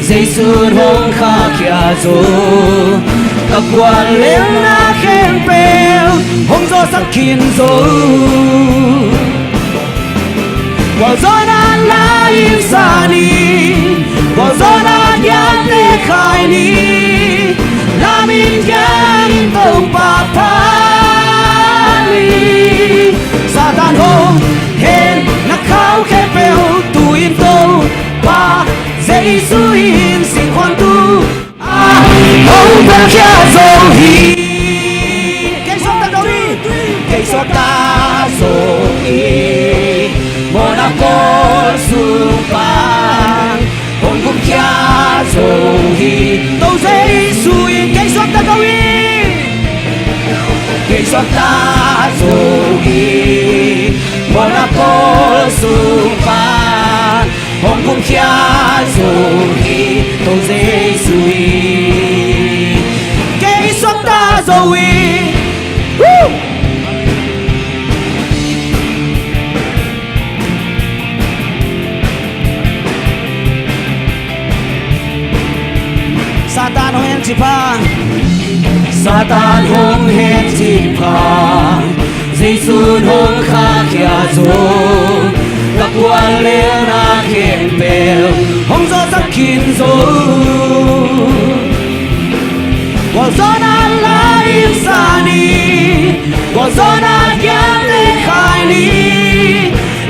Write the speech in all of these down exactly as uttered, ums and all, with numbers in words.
Jesu'n hong khahkhia zo, ka guallelhna khempeuh hong zawhsak khin zo. Gualzawhna la in sa ni, gualzawhna diakte khai ni, lam in diang in Topa phat ni. Satan hong hen na khau khempeuh tu-in Topa Jesu in singkhuantu ah hong pelkhia zo hi. Kei suakta zo hi. Kei suakta zo hi. Mawhna kawl sung pan hong gumkhia zo hi. Topa Jesu in kei suakta zo hi. Kei suakta zo hi. Mawhna kawl sung pan hong gumkhia zo hi. Topa Jesu in kei suakta zo hi. Woo! Satan hong hencip pha. Satan hong hencip pha. Jesu'n hong khahkhia zo, ka guallelhna khempeuh hong zawhsak khin zo. Gualzawhna la in sa ni, gualzawhna diakte khai ni,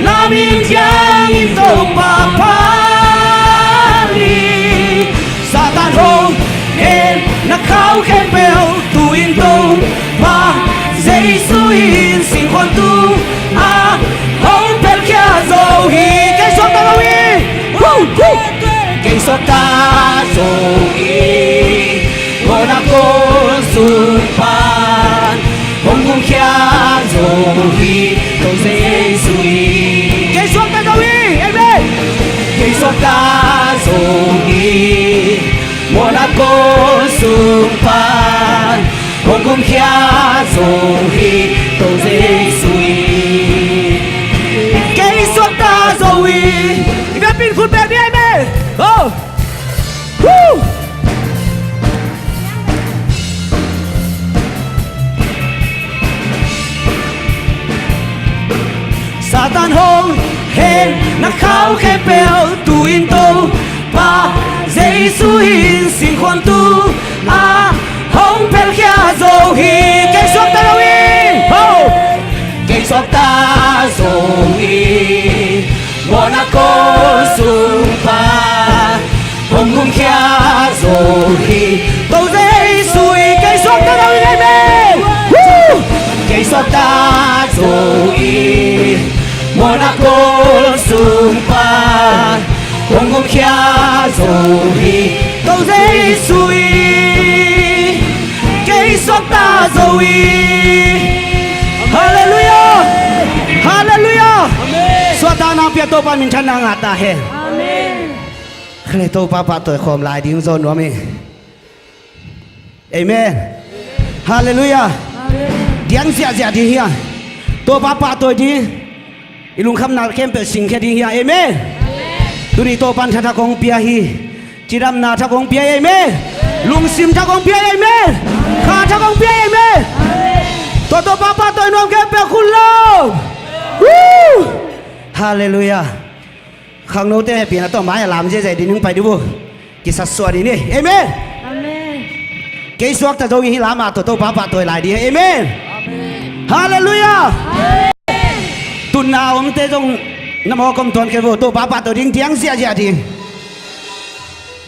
lam in diang in Topa phat ni. Satan hong hen na khau khempeuh tu-in Topa Jesu in singkhuantu ah hong pelkhia zo hi. Kei suakta zo hi. Woo! Woo! Kei suakta zo hi. Mawhna kawl sung pan hong gumkhia zo hi. Topa Jesu in kei suakta zo hi. Amen. Kei suakta zo hi. Mawhna kawl sung pan hong gumkhia zo hi. Topa Jesu in kei suakta zo hi. I biakinn khut beng ni. Amen. Oh. Woo! Satan hong hen na khau khempeuh tu-in Topa Jesu in singkhuantu ah hong pelkhia zo hi. Kei suakta zo hi. Ho! Kei suakta zo hi. Mawhna kawl sung pan hong gumkhia zo hi. Topa Jesu in kei suakta zo hi. Amen. Woo! Kei suakta zo hi. Mawhna kawl sung pan hong gumkhia zo hi. Topa Jesu in kei suakta zo hi. Halleluiah. Halleluiah. Amen. Suahtakna pia, Topa minthanna ngah ta hen. Amen. Kha le, Topa pahtawi khawm lai ding, zo nuam hi. Amen. Halleluiah. Amen. Diang ziahziah ding hi a, Topa pahtawi ding, i lungkhamna khempeuh singkhia ding hi a. Amen. Amen. Tuni Topa'n tha thak hong pia hi. Cidamna thak hong pia hi. Amen. Lungsim thak hong pia hi. Amen. Kha thak hong pia hi. Amen. Tua Topa pahtawi nuam khempeuh khut lo. Woo! Halleluiah. Khangnote hehpihna tawh mai a lam ziahziah ding, pai dih uh. Kisatsuah dih ni. Amen. Amen. Kei suakta zo hi, lam a tawh Topa pahtawi lai dih. Amen. Amen. Halleluiah. Amen. Tunna omte zong na mawk om tuan kei vo, Topa pahtawi ding, diang ziahziah ding.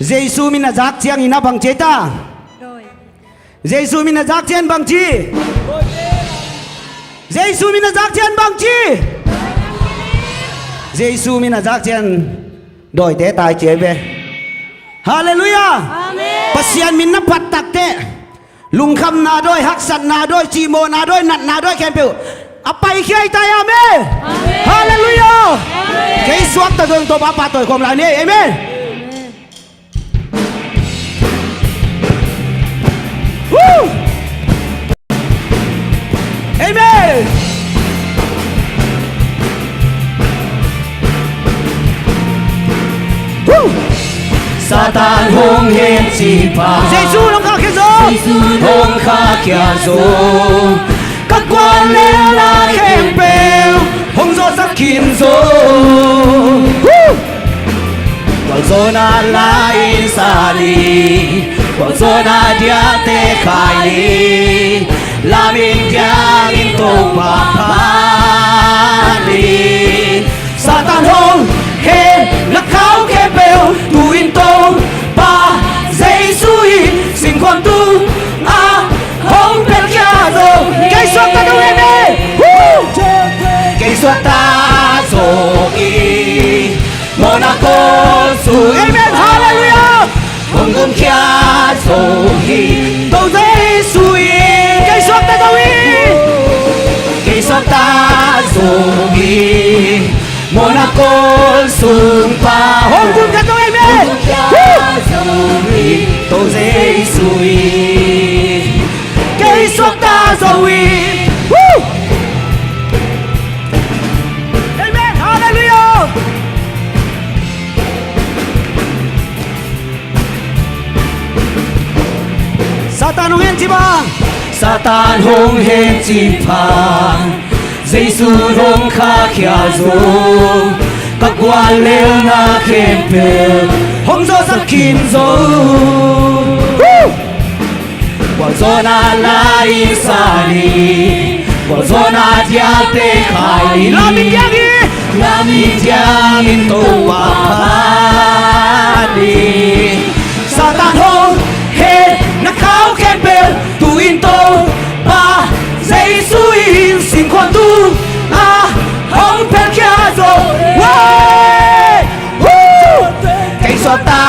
Jesu min a zak ciangin a bang ci ta? Jesu min a zak ciang bang ci? Jesu min a zak ciang bang ci? Jesu min a zak ciang dawite tai ci ve. Halleluiah. Amen. Pasian min na phat takteh lungkhamna dawi, haksatna dawi, cihmawhna dawi, natna dawi khempeuh a paikhia hi ta hi. Amen. Amen. Halleluiah. Amen. Kei suakta zong Topa pahtawi khawm lai ni. Amen. Woo! Amen. Woo! Sa Satan hong hen cih pah, Jesu hong khahkhia zo. Jesu hong khahkhia zo. Ka guallelhna khempeuh hong zawhsak khin zo. Woo! Gualzawhna la-in san hi, gualzawhna diakte khai hi, lamin diangin Topa phat hi. Satan hong hen na khau khempeuh tu-in Topa Jesu in singkhuam tungah hong phelkhia zo. Kei suakta zo hi. Amen. Woo! Kei suakta zo hi. Mawhna kol sung. Amen. Hallelujah. Hong gumkhia zo hi. Topa Jesu in. Kei suakta zo hi. Kei suakta zo hi. Mawhna kol sung pan hong gumkhia zo hi. Amen. Hong gumkhia zo hi. Topa Jesu in. Kei suakta zo hi. Woo! Amen. Hallelujah. Satan hong hen cih pah. Satan hong hen cih pah. Jesu hong khahkhia zo. Ka guallelhna khempeuh hong zawhsak khin zo. Woo! Gualzawhna la-in san hi, gualzawhna diakte khai hi, lamin diangin, lamin diangin Topa phat hi. Satan hong hen na khau khempeuh tu-in Topa Jesu in singkhuam tungah hong phelkhia zo. Woo! Woo! Kei suakta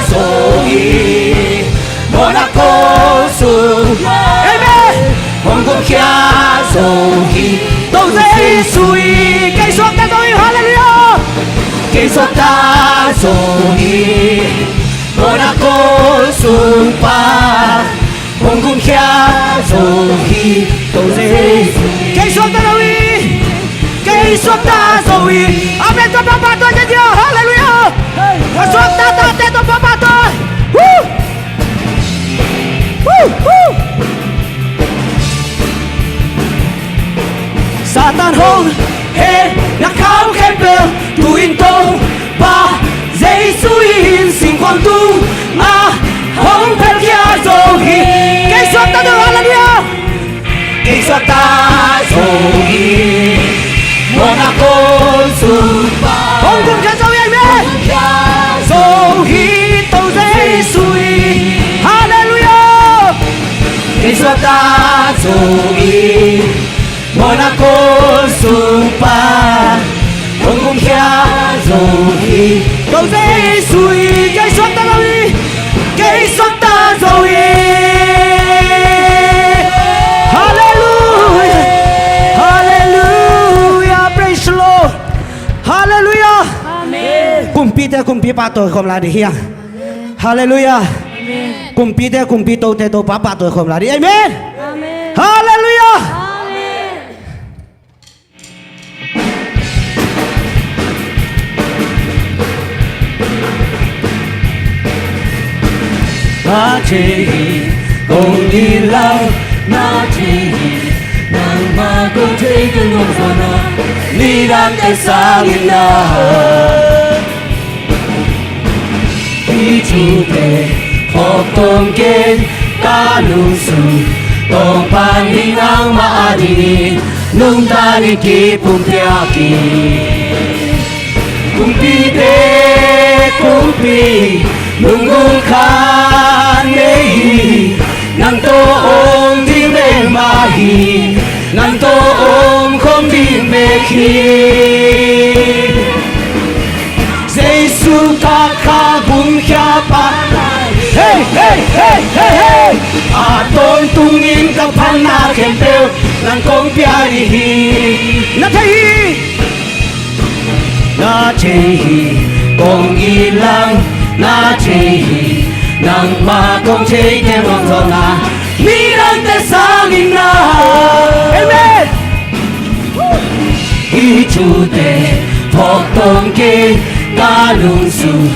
zo hi. Mawhna kol sung. Amen. Hong gumkhia zo hi. Topa Jesu in. Kei suakta zo hi. Hallelujah. Kei suakta zo hi. Mawhna kol sung pan hong gumkhia zo hi. Topa Jesu. Kei suakta zo hi. Kei suakta zo hi. Amen. Topa pahtawi dia. Hallelujah. Ka suakta tate Topa pahtawi. Woo! Woo! Woo! Satan hong hen na khau khempeuh tu-in Topa Jesu in singkhuam tungah hong phelkhia zo hi. Kei suakta zo. Hallelujah. Kei suakta zo hi. Mawhna kol sung pan hong gumkhia zo hi. Amen. Zo hi. Topa Jesu in. Hallelujah. Kei suakta zo hi. Mawhna kol sung pan hong gumkhia zo hi. Topa Jesu in. Kei suakta zo hi. Kei suakta zo hi. Hallelujah. Hallelujah. Praise the Lord. Hallelujah. Amen. Kumpite kumpipa tawh khawm lai dih hi hang. Hallelujah. Amen. Kumpite kumpi, tote Topa pahtawi khawm lai dih. Amen. Amen. Hallelujah. Amen. Na thei hi kong it lang, na thei hi nangmah kong thei, tua Topa Jesu in. Nidangte sangin na hih thute phawk tawm keng, ka lungsim tawngpan hi. Nangmah adingin lungtang in kipumpiak in. Kumpite kumpi, lunggulh khat nei hi. Nang tawh om ding bek mah hi. Nang tawh om khawm ding bek hi. Jesu ka kha gumkhia pa. Hei, hei, hei, hei, hei. A tawntungin ka phatna khempeuh nang kong pia ding hi. Na thei hi. Na thei hi kong it lang, na thei hi nangmah kong thei, tua Topa Jesu in. Nidangte sangin na. Amen. Hih thute phawk tawm keng, ka lungsim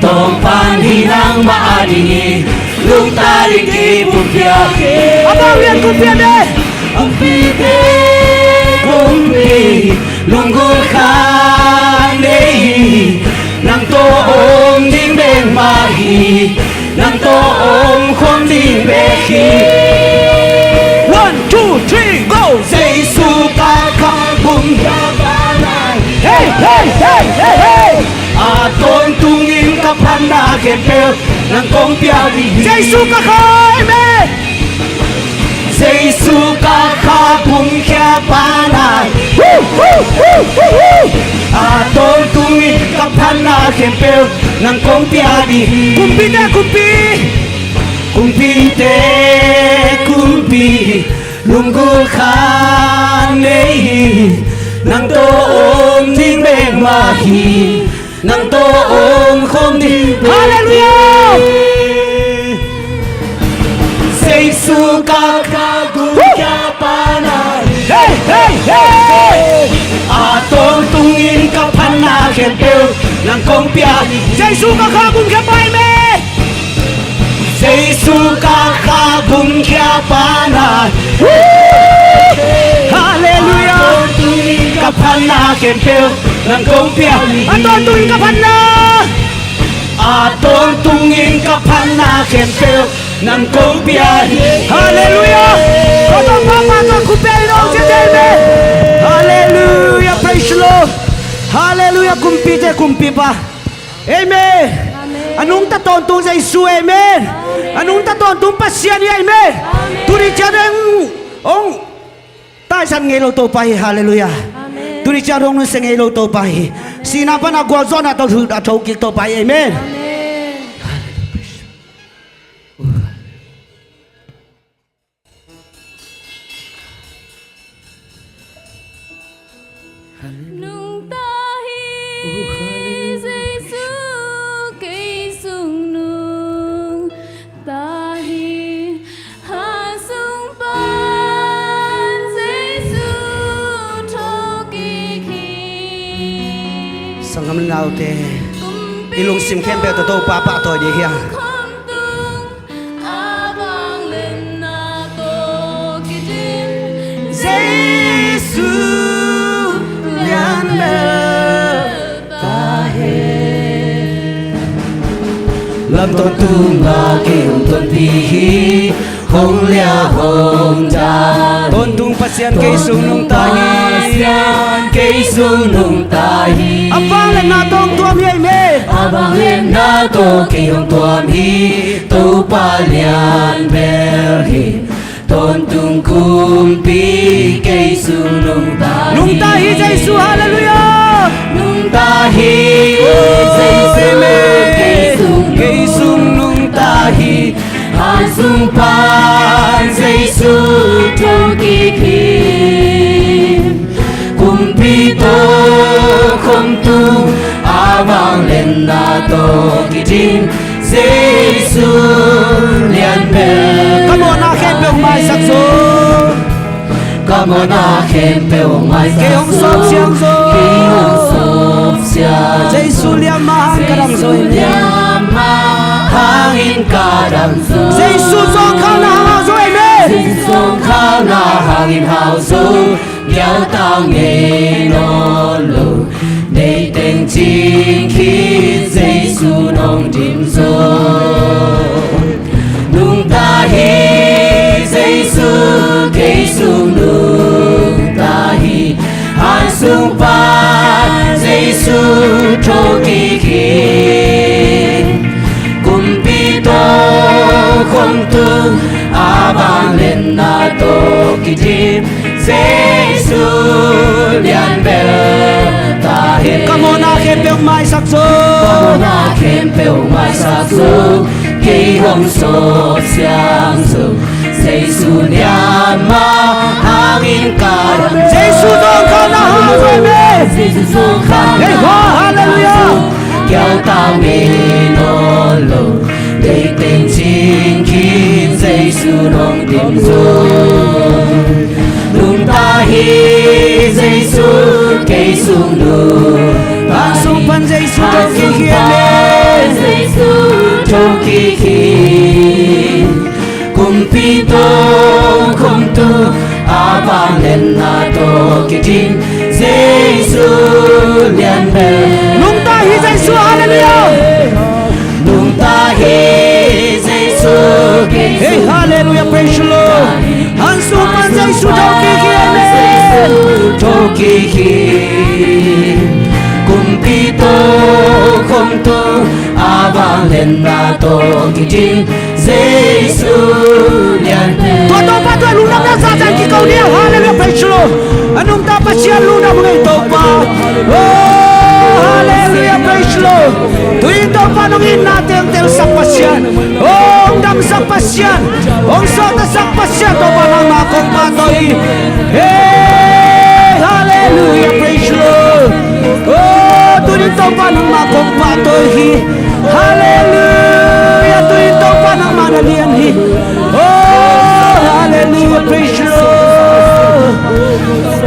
Tawng pan hi nangmah a ding hi. Lungta ding kipumpia hi. A bang lian kumpi a ne. Kumpite kumpi, lunggulh khat nei hi. Nang tawh om ding bek mah hi. Nang tawh om khawm ding bek hi. One, two, three, go. Jesu ka kha bung ya pa nai. Hey, hey, hey, hey, hey. A tawntungin ka phatna khempeuh nang kong pia ding hi. Jesu ka kha, amen. Jesu ka kha bung ya pa nai. Woo, woo, woo, woo, woo. A tawntungin ka phatna khempeuh nang kong pia ding hi. Kumpite kumpi. Kumpite kumpi, lunggulh khat nei hi. Nang tawh om ding bek mah hi. Nang tawh om khawm ding bek hi. Halleluiah. Jesu ka kha bung ya pa nai. Hey, hey, hey. A tawntungin ka phatna khempeuh nang kong pia hi. Jesu ka kha bung ya pa nai. Jesu ka kha bung ya pa nai. Halleluiah. A tawntungin ka phatna khempeuh nang kong pia hi. A tawntungin ka phatna. A tawntungin ka phatna khempeuh nang kong pia hi. Halleluiah. Ko tawh papa ka kumpite in ong cia te, amen. Halleluiah. Praise the Lord. Halleluiah. Kumpite kumpipa. Amen. Amen. A nungta tawntung Jesu, amen. Amen. A nungta tawntung Pasian hi, amen. Amen. Tuni ciang ong, ong taisan ngei lo Topa hi, halleluiah. Amen. Tuni ciang ong nusia ngei lo Topa hi. Sihna pana gualzawhna tawh hul a thokik Topa hi, amen. Amen. Nungta hi Jesu, kei sung nungta hi. Hang sung pan Jesu thokik hi. Sanggam le naute, i lungsim khempeuh tawh Topa pahtawi ding hi hang. Jesu lian bel ta hen. Lamtawn tungah kei hong tonpih hi, hong liah hong dan. Tawntung Pasian kei sung nungta hi. Pasian kei sung nungta hi. A vangliatna tawh hong tuam hi, amen. A vangliatna tawh kei hong tuam hi. Topa lian bel hi. Tawntung kumpi kei sung nungta hi. Nungta hi Jesu, halleluiah. Nungta hi Jesu, amen. Kei sung, kei sung nungta hi. Hang sung pan Jesu thokik hi. Kumpi tawh khawm tung, a vangliatna tawh kidim, Jesu lian bel. Ka mawhna khempeuh hong maisak zo. Ka mawhna khempeuh hong maisak zo. Kei hong sawp siang zo. Kei hong sawp siang zo. Jesu lian mah hangin ka dang zo, amen. Jesu lian mah hangin ka dang zo. Jesu zawngkhal na hang hau zo, amen. Jesu zawngkhal na hangin hau zo. Gialtang ngei nawn lo, deih teng cing khin Jesu nong dim zo. Nungta hi Jesu, kei sung nungta hi. Hang sung pan Jesu thokik hi. Kumpi tawh khawm tung, a vangliatna tawh kidim, Jesu lian bel ta hen. Ka mawhna khempeuh hong maisak zo. Ka mawhna khempeuh hong maisak zo. Kei hong sawp siang zo. Jesu lian mah hangin ka dang zo. Jesu zawngkhal na hang hau zo, amen. Jesu zawngkhal na hang hau zo. Hey, halleluiah. Gialtang ngei nawn lo, deih teng cing khin Jesu nong dim zo. Nungta hi Jesu, kei sung nungta hi. Hang sung pan Jesu thokik hi, amen. kik hi. Kumpi tawh khawmtu a vangliatna tawh kiding Jesu lian bel. Nungta hi Jesu, hallelujah. Nungta hi Jesu Khristu. Hey, hallelujah, praise the Lord. An sung pan Jesu tho kik hi, amen. Tho kik hi. Kumpi tawh khawmtu a vangliatna tawh kiding Jesu lian. Tua Topa tua lungdamna zahzah kiko ni. Hallelujah, praise the Lord. A nungta Pasian lungdam ngei Topa. Oh, hallelujah, praise the Lord. Tuni Topa nong itna teng telsak Pasian, hong damsak Pasian, hong sawltaksak Pasian, Topa nangmah kong pahtawi hi. Hey, hallelujah, praise the Lord. Oh, tuni Topa nangmah kong pahtawi hi. Hallelujah, tuni Topa nangmah na lian hi. Oh, hallelujah, praise the Lord.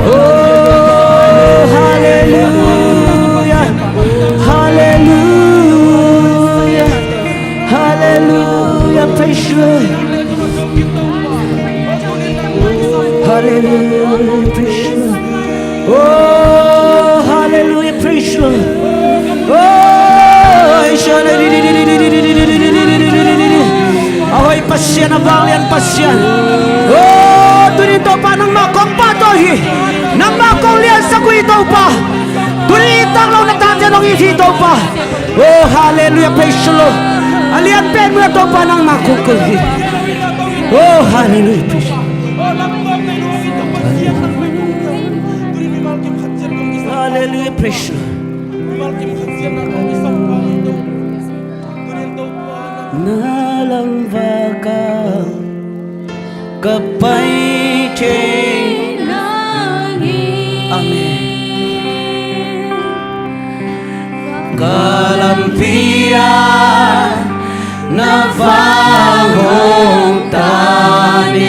Oh, hallelujah. Hallelujah. Hallelujah, praise the Lord. Hallelujah, praise the Lord. Oh, hallelujah, praise the Lord. Oh, a hoih Pasian, a vanglian Pasian. Oh, tuni Topa nangmah kong pahtawi hi. Nangmah kong liansak uh hi Topa. Tuni i tak lo na tate nong it hi Topa. Oh, hallelujah, praise the Lord. A lian pen mun ah Topa nangmah kong koih hi. Oh, hallelujah, praise the Lord. Hallelujah, praise the Lord. Na lamvak ah ka pai thei. Amen. Ka lampi ah na vang hong tan in,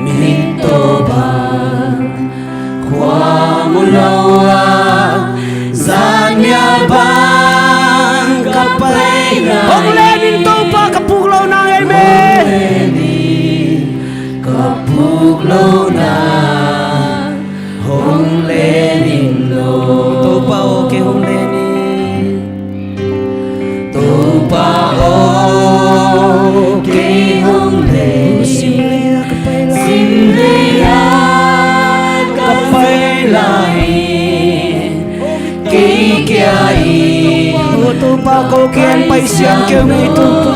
mit tawh bang khua mu lo a, zan mial bang ka pai lai. Hong len in Topa ka puk lo nang, amen. Hong len in ka puk lo nang, hong len in lo. Topa aw, kei hong len in. Topa aw, kei hong len in. Sim lei ah ka pai lai. Sim lei ah ka pai lai. Kei kia in. Oh, Topa, ko kiang pai siam kei mei Topa.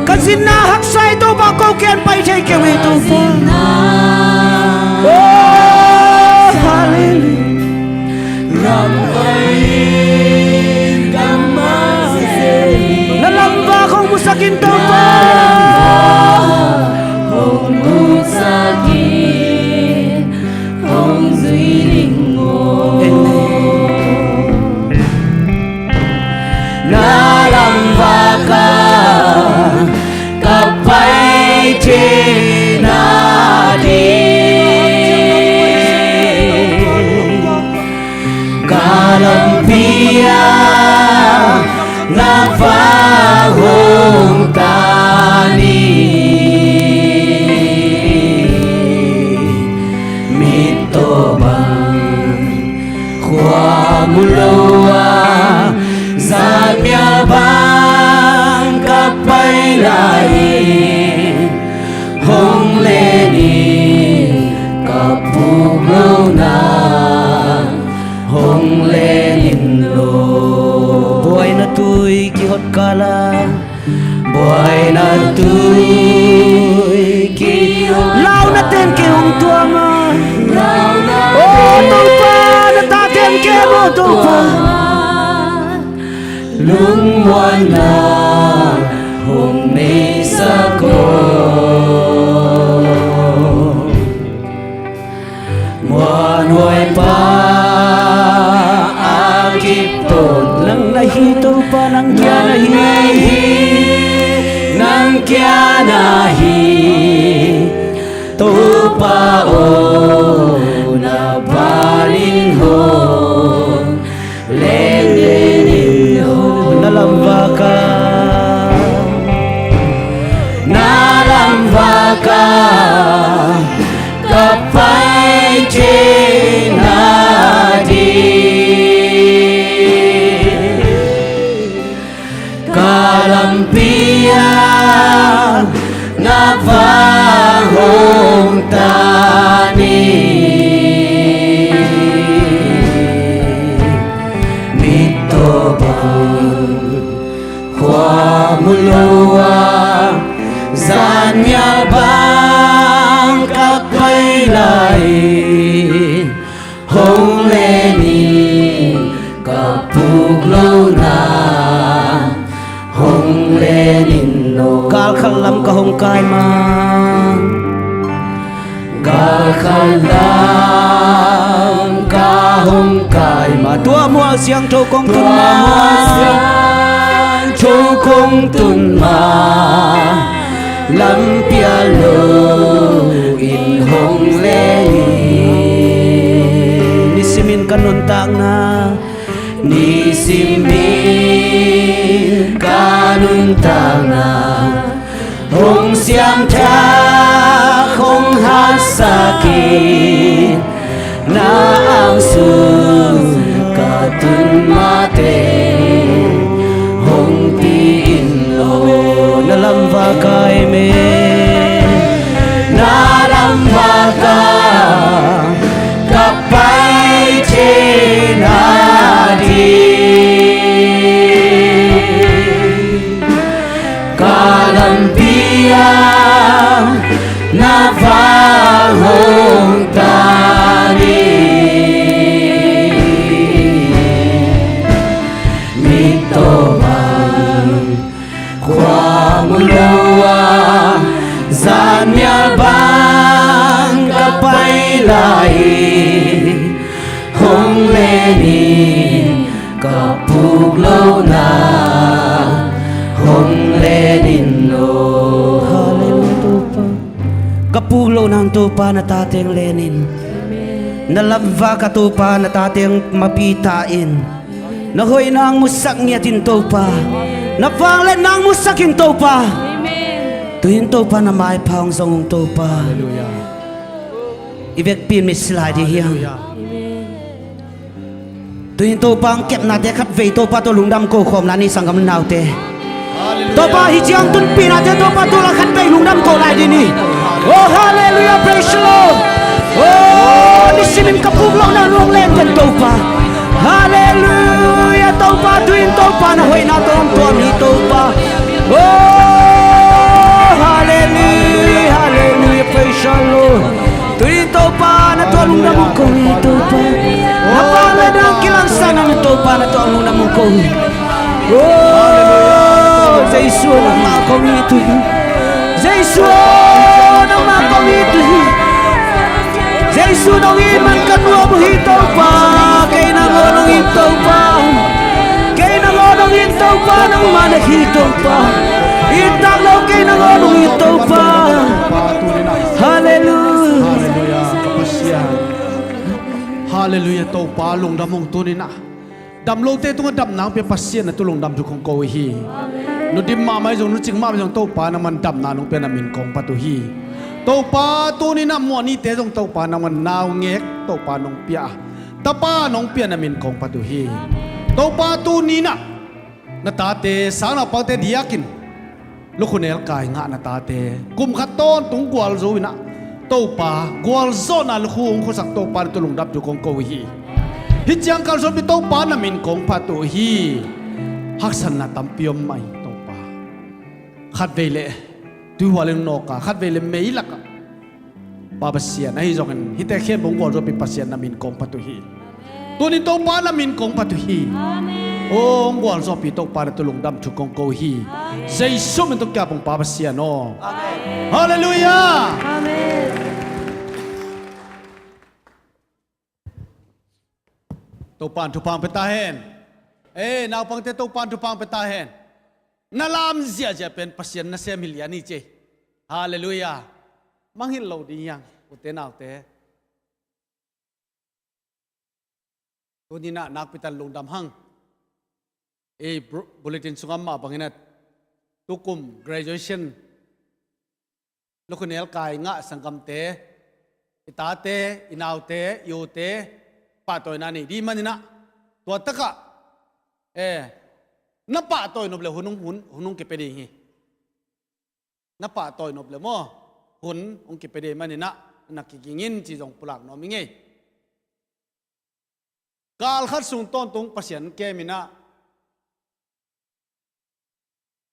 Ka zinna haksa hi Topa, ko kiang pai thei kei mei Topa. Oh, hallelujah. Ramvai in kammal zel in. Na lamvak hong musak in Topa. Na lamvak hong musak in, hong zui ding maw. Amen. Na lamvak ah ka pai theihna ding, ka lampi ah na vang hong tan in, mit tawh bang khua mu lo a, zan mial bang ka pai lai in, hong len in ka puk lo nang, hong len in lo. Buaina tui kihot kal ah, buaina tui kihot. Launa ten kei hong tuam a. Launa ten. Oh, Topa, na ta ten kei hong tuam a. Lungmuanna hong neisak aw. Muanhuai pa a kipan nang na hi Topa, nang kia na hi. Nang na hi, nang kia na hi. Topa aw, na bal in hong Khua mu lo a zan mial bang ka pai lai, hong len in ka puk lo na, hong len in lo. Galkhat lam ka hong kai ma. Galkhat lam ka hong kai ma. Tua mual siangtho kong tun ma. Tua mual siangtho kong tun ma. Lampial lo in hong len in. Nisimin ka nuntakna. Nisimin ka nuntakna. Hong siamtha, hong hasa kei na, ang sung ka tun mate hong pi in lo. Na lamvak a, amen. Na lamvak a ka pai thei na ding. Ka lampi ah na vang hong tan in. Mittaw bang khua mu lo a, zan mial bang ka pai lai. Hong len in ka puk lo na, hong len in lo. Hallelujah, Topa. Ka puk lo nang Topa na tate hong len in. Amen. Na lamvak a Topa na tate hong mapi ta in. Na hoih nang musak ngiat in Topa. Amen. Na vangliat nang musak in Topa. Amen. Tuin Topa na maipha hong zong ung Topa. Hallelujah. I vekpi in mitsi lai ding hiam? Hallelujah. Amen. Tuin Topa hong kepnate khat vei Topa tawh lungdam ko khawm lai ni sanggam naute. Hallelujah. Topa hih ciang tunpihnate Topa tu la khat vei lungdam ko lai ding ni. Oh, hallelujah, praise the Lord. Oh, nisimin ka puk lo na hong len den Topa. Hallelujah, Topa, tuin Topa na hoihna tawh hong tuam hi Topa. Oh, hallelujah, hallelujah, praise the Lord. Tuin Topa na tuah lungdam hong ko hi Topa. Na pa le dang kilangsa na Topa na tuah lungdam hong ko hi. Oh, Jesu nangmah kong it uh hi. Jesu nangmah kong it uh hi. Jesu nong it man ka nuam uh hi Topa. Kei nangawn hong it Topa. Kei nangawn hong it Topa, nangmah na hi Topa. It tak lo kei nangawn hong it Topa. Hallelujah. Hallelujah. Ka Pasian. Hallelujah. Topa lungdam hong tun in ah. Dam lote tungah damna hong pia Pasian na tu lungdam thu kong ko hi. Amen. Nu dim mahmah hi zong, nu cing mahmah hi zong Topa nangman damna nong pia na min kong phat uh hi. Topa tuni in ah muanite zong Topa nangman naungek Topa nong pia a, tapa nong pia na min kong phat uh hi. Amen. Topa tuni in ah na tate, sangnaupangte diakin lukhu nelkai ngah na tate kum khat tawntung gualzo in ah Topa gualzawhna lukhu hong khuasak Topa na tu lungdam thu kong ko uh hi. Hih ciang kalsuanpi Topa na min kong phat uh hi. Haksatna tampi om mah hi Topa. Khatvei leh tuihual in nawk a, khatvei leh meilak ah Pa Pasian ahi zongin hihte khempeuh hong gualzawhpih Pasian na min kong phat uh hi. Tunin Topa na min kong phat uh hi. Amen. Oh, hong gualzawhpih Topa na tu lungdam thu kong ko uh hi. Amen. Jesu min tawh kiap ung Pa Pasian aw. Amen. Hallelujah. Amen. Topa'n thupha hong pia ta hen. Eh, naupangte Topa'n thupha hong pia ta hen. Na lam ziahziah pen Pasian nasem hi lian hi ci. Hallelujah. Mangngilh lo ding hi hang, ute naute. Tuni in ah nakpi takin lungdam hang. Eh, bro-, bulletin sungah mah bangin ah tukum graduation lukhu nelkai ngah sanggamte, i tate, i naute, i ute pahtawina nei ding manin ah tua takah, eh, na pahtawi nop leh hun hong, hun, hun hong kipia ding hi. Na pahtawi nop leh maw, hun hong kipia ding manin ah na kiging in ci zong pulak nuam ing ei. Kal khat sung tawntung Pasian kem in ah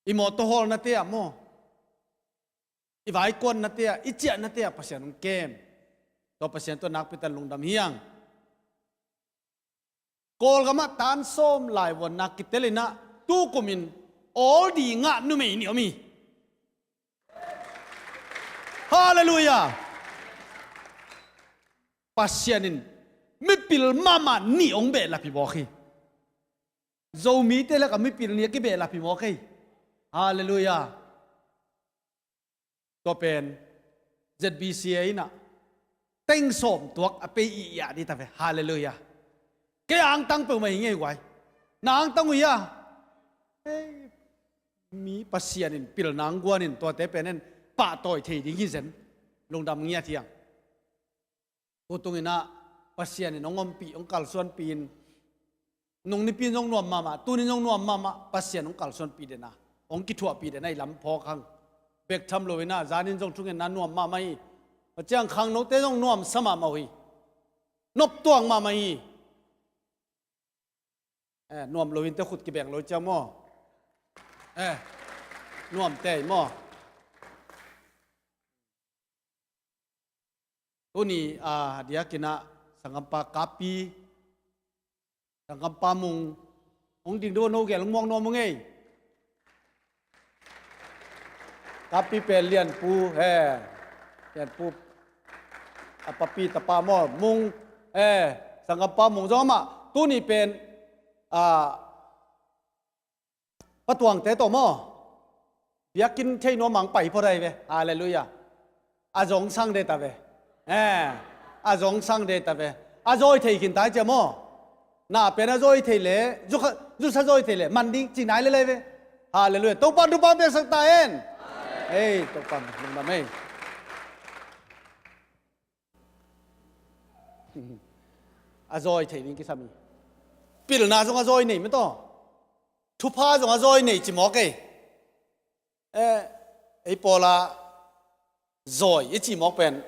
I mawtaw hawlnate ah maw, i vaikuannate ah, i ciahnate ah Pasian hong kem. Tua Pasian tawh nakpi tak lungdam hi hang. Kawlgam ah tan sawm laivuanna kitel in ah, tukum in awl ding ah numei nih om hi. Halleluiah. Pasian in mipil mahmah nih hong behlap hi mawk hi. Zomite lakah mipil nih a kibehlap hi mawk hi. Halleluiah. Tua pen Z B C A in ah teng sawm tuak a pei i iah dih ta ve. Halleluiah. Kei a angtang peuhmah hi ngei guai. Na angtang uh hia? Ei, mi Pasian in pilna hong guan in tuate pen en pahtawi thei ding hi zen. Lungdam ngiat hi hang. Tua tungin ah Pasian in hong ompih, hong kalsuanpih in, nung nipi in zong nuam mahmah, tuni in zong nuam mahmah, Pasian hong kalsuanpih den a, hong kithuahpih den a, i lam phawk hang. Bek tham loin ah zan in zong thungetna nuam mahmah hi. Tua ciang khangnote zong nuamsa mahmah uh hi. Noptuak mahmah hi. Eh, nuam lo in te khut kibeng lo ciang maw? Eh, nuam tei maw? Tuni a diakin ah sanggampa Kapi, sanggampa Mung, hong ding do no gel hong muang nuam ung ei. Kapi pen Lianpu, he, Lianpu a papi tapa maw, Mung, he, sanggampa Mung zong amah tuni pen, a, Pa Tuangte tawh maw, biakinn thei nuam ang pai phot ahi ve. Halleluiah. A zong sang de ta ve. Eh, a zong sang de ta ve. A zawi thei khin ta hi cia maw. Na pen a zawi thei le, zukha, zusa zawi thei le man ding ci nai le lai ve. Halleluiah. Topa'n thupha piaksak ta hen. Ei, Topa'n lungdam ei. A zawi thei ding kisam hi. Pilna zong a zawi nei mah tawh. Thupha zong a zawi nei ci mawk ei. Eh, ei pawla zawi i ci mawk pen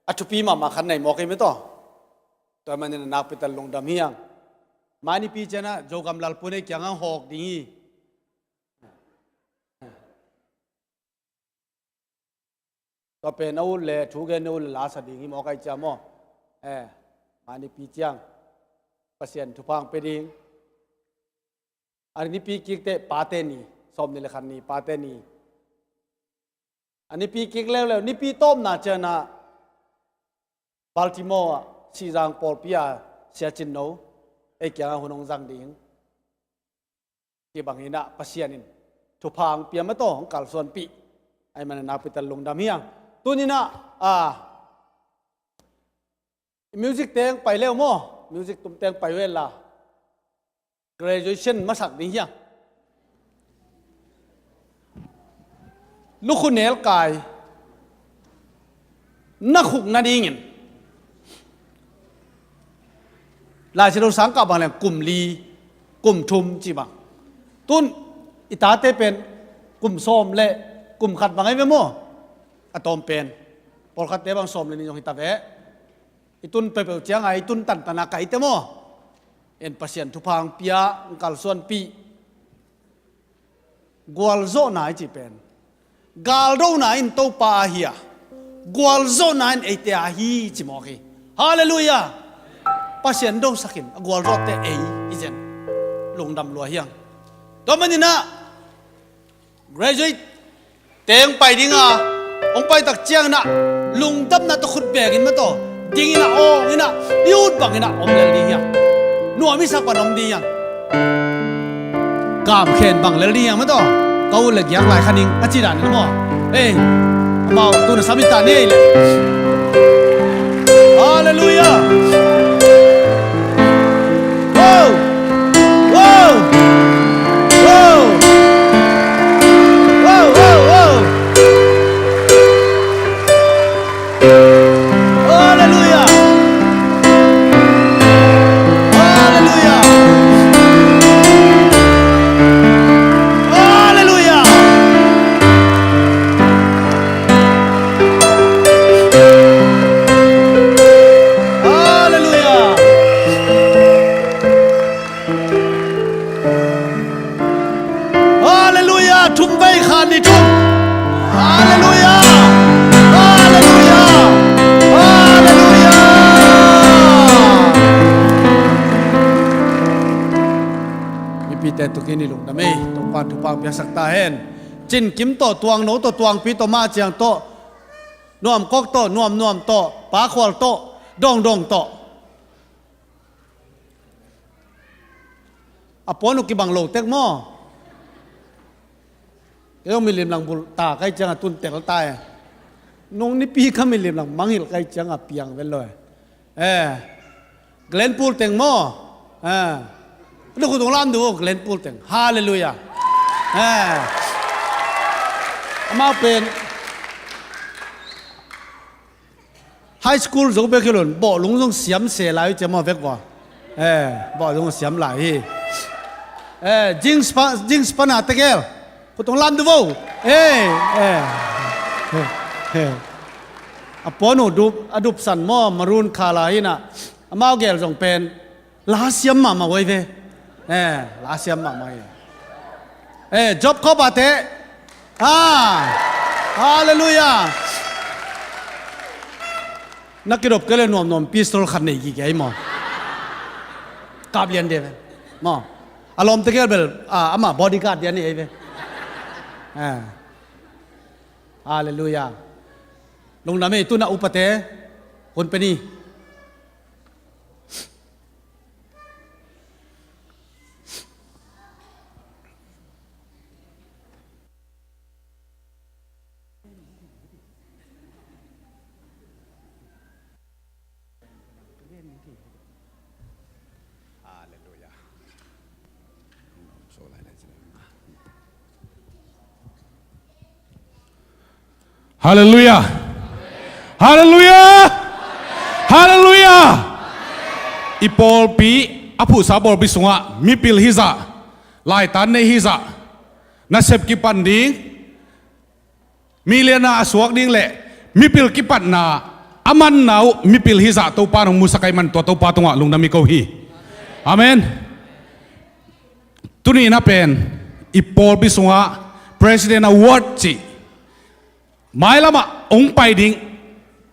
a thupi mahmah khat nei mawk ei mah tawh. Tua manin a nakpi tak lungdam hi hang. Mai nipi ciangah Zogam Lalpu in ei kiangah hawk ding hi. Tua pen a ut le thu gen a ut le la sa ding hi mawk ai cia maw? Eh, mai nipi ciang Pasian thupha hong pia ding. A nipi kik teh Pate Ni, sawmnih le khat ni Pate Ni. A nipi kik leuleu, nipi tawpna ciangah Baltimore ah Sihzang pawlpi a Sia Cin No ei kiangah hun hong zang ding. Ci bangin ah Pasian in thupha hong pia mah tawh hong kalsuanpih. Ahih manin nakpi tak lungdam hi hang. Tuni-in ah, ah, music teng pai leu maw? Music tum teng pai uh hen la, graduation masak ding hi hang. Lukhu nelkai na khuk nadingin Lai Siangtho sang kah bang leng kum li, kum thum ci bang. Tun i tate pen kum sawm le kum khat bang ahi ve maw? A tawm pen pawlkhatte bang sawm le nih zong hi ta ve. I tun peuhpeuh ciangah i tun tantan a kaite maw? En Pasian thupha hong pia, hong kalsuanpih. Gualzawhna i cih pen galdona in Topa ahi a, gualzawhna in eite ahi ci mawk hi. Halleluiah. Pasian dosakin a gualzawhte ei i zen. Lungdam lua hi hang. Tua manin ah graduate teng pai ding a, hong pai tak ciangin ah lungdamna tawh khut bengin mah tawh dingin ah, awngin ah, i ut bangin ah om lel ding hi hang. Nuam i sak pan om ding hi hang. Kam khen bang lel ding hi hang mah tawh. Ka ut le giak lai kha ning a ci dan in maw? Ei, amau tun a sam hi ta ni ei le. Halleluiah. Wow! Wow! Wow! Wow, wow, wow! Halleluiah! Halleluiah! Halleluiah! Halleluiah! Thum vei kha ni thum. Halleluiah! Halleluiah! Halleluiah! Mipite tukin i lungdam ei, Topa thupha piaksak ta hen. Cin Kim tawh, Tuang No tawh, Tuangpi tawh, Mah Ciang tawh, Nuam Kok tawh, Nuam Nuam tawh, Pa Khual tawh, Dong Dong tawh. A puan uh kibang lo tek maw? Kei zong milim lang bulh ta kai ciangah tun tel ta e. Nung nipi kha milim lang mangngilh kai ciangah piang ven lo e. Eh, Glenn Pool teng maw? Eh, na khut hong lam duh, Glenn Pool teng. Halleluiah. Eh, amau pen high school zo bek hi lo in, bawhlung zong siam se lai uh cia maw vek vua. Eh, bawhlung siam lai hi. Eh, jeans pa, jeans pana tegel. Khut hong lam duh vo. Eh, eh. Eh, eh. A puan uh dup, a dupsan maw, maroon color hi na. Amau gel zong pen la siam mahmah uh ahi ve. Eh, la siam mahmah hi. Eh, Job Corps ah te. Ah, halleluiah. Na kidop kei le Nuam Nuam pistol khat nei gige ahi maw? Kap lian de ve. Maw. A lawmte gel bel, ah, amah bodyguard dia nei ahi ve. Eh. Halleluiah. Lungdam ei, tuna upate hun pe ni. Halleluiah. Halleluiah! Halleluiah! Halleluiah! I pawlpi a phuhsa pawlpi sungah mipil hizah, laitan nei hizah, nasep kipan ding, milianna a suak ding le mipil kipatna a manna uh mipil hizah Topa in hong musak ahih man tua Topa tungah lungdam i ko hi. Amen. Tuni na pen i pawlpi sungah President Award cih mailamah hong pai ding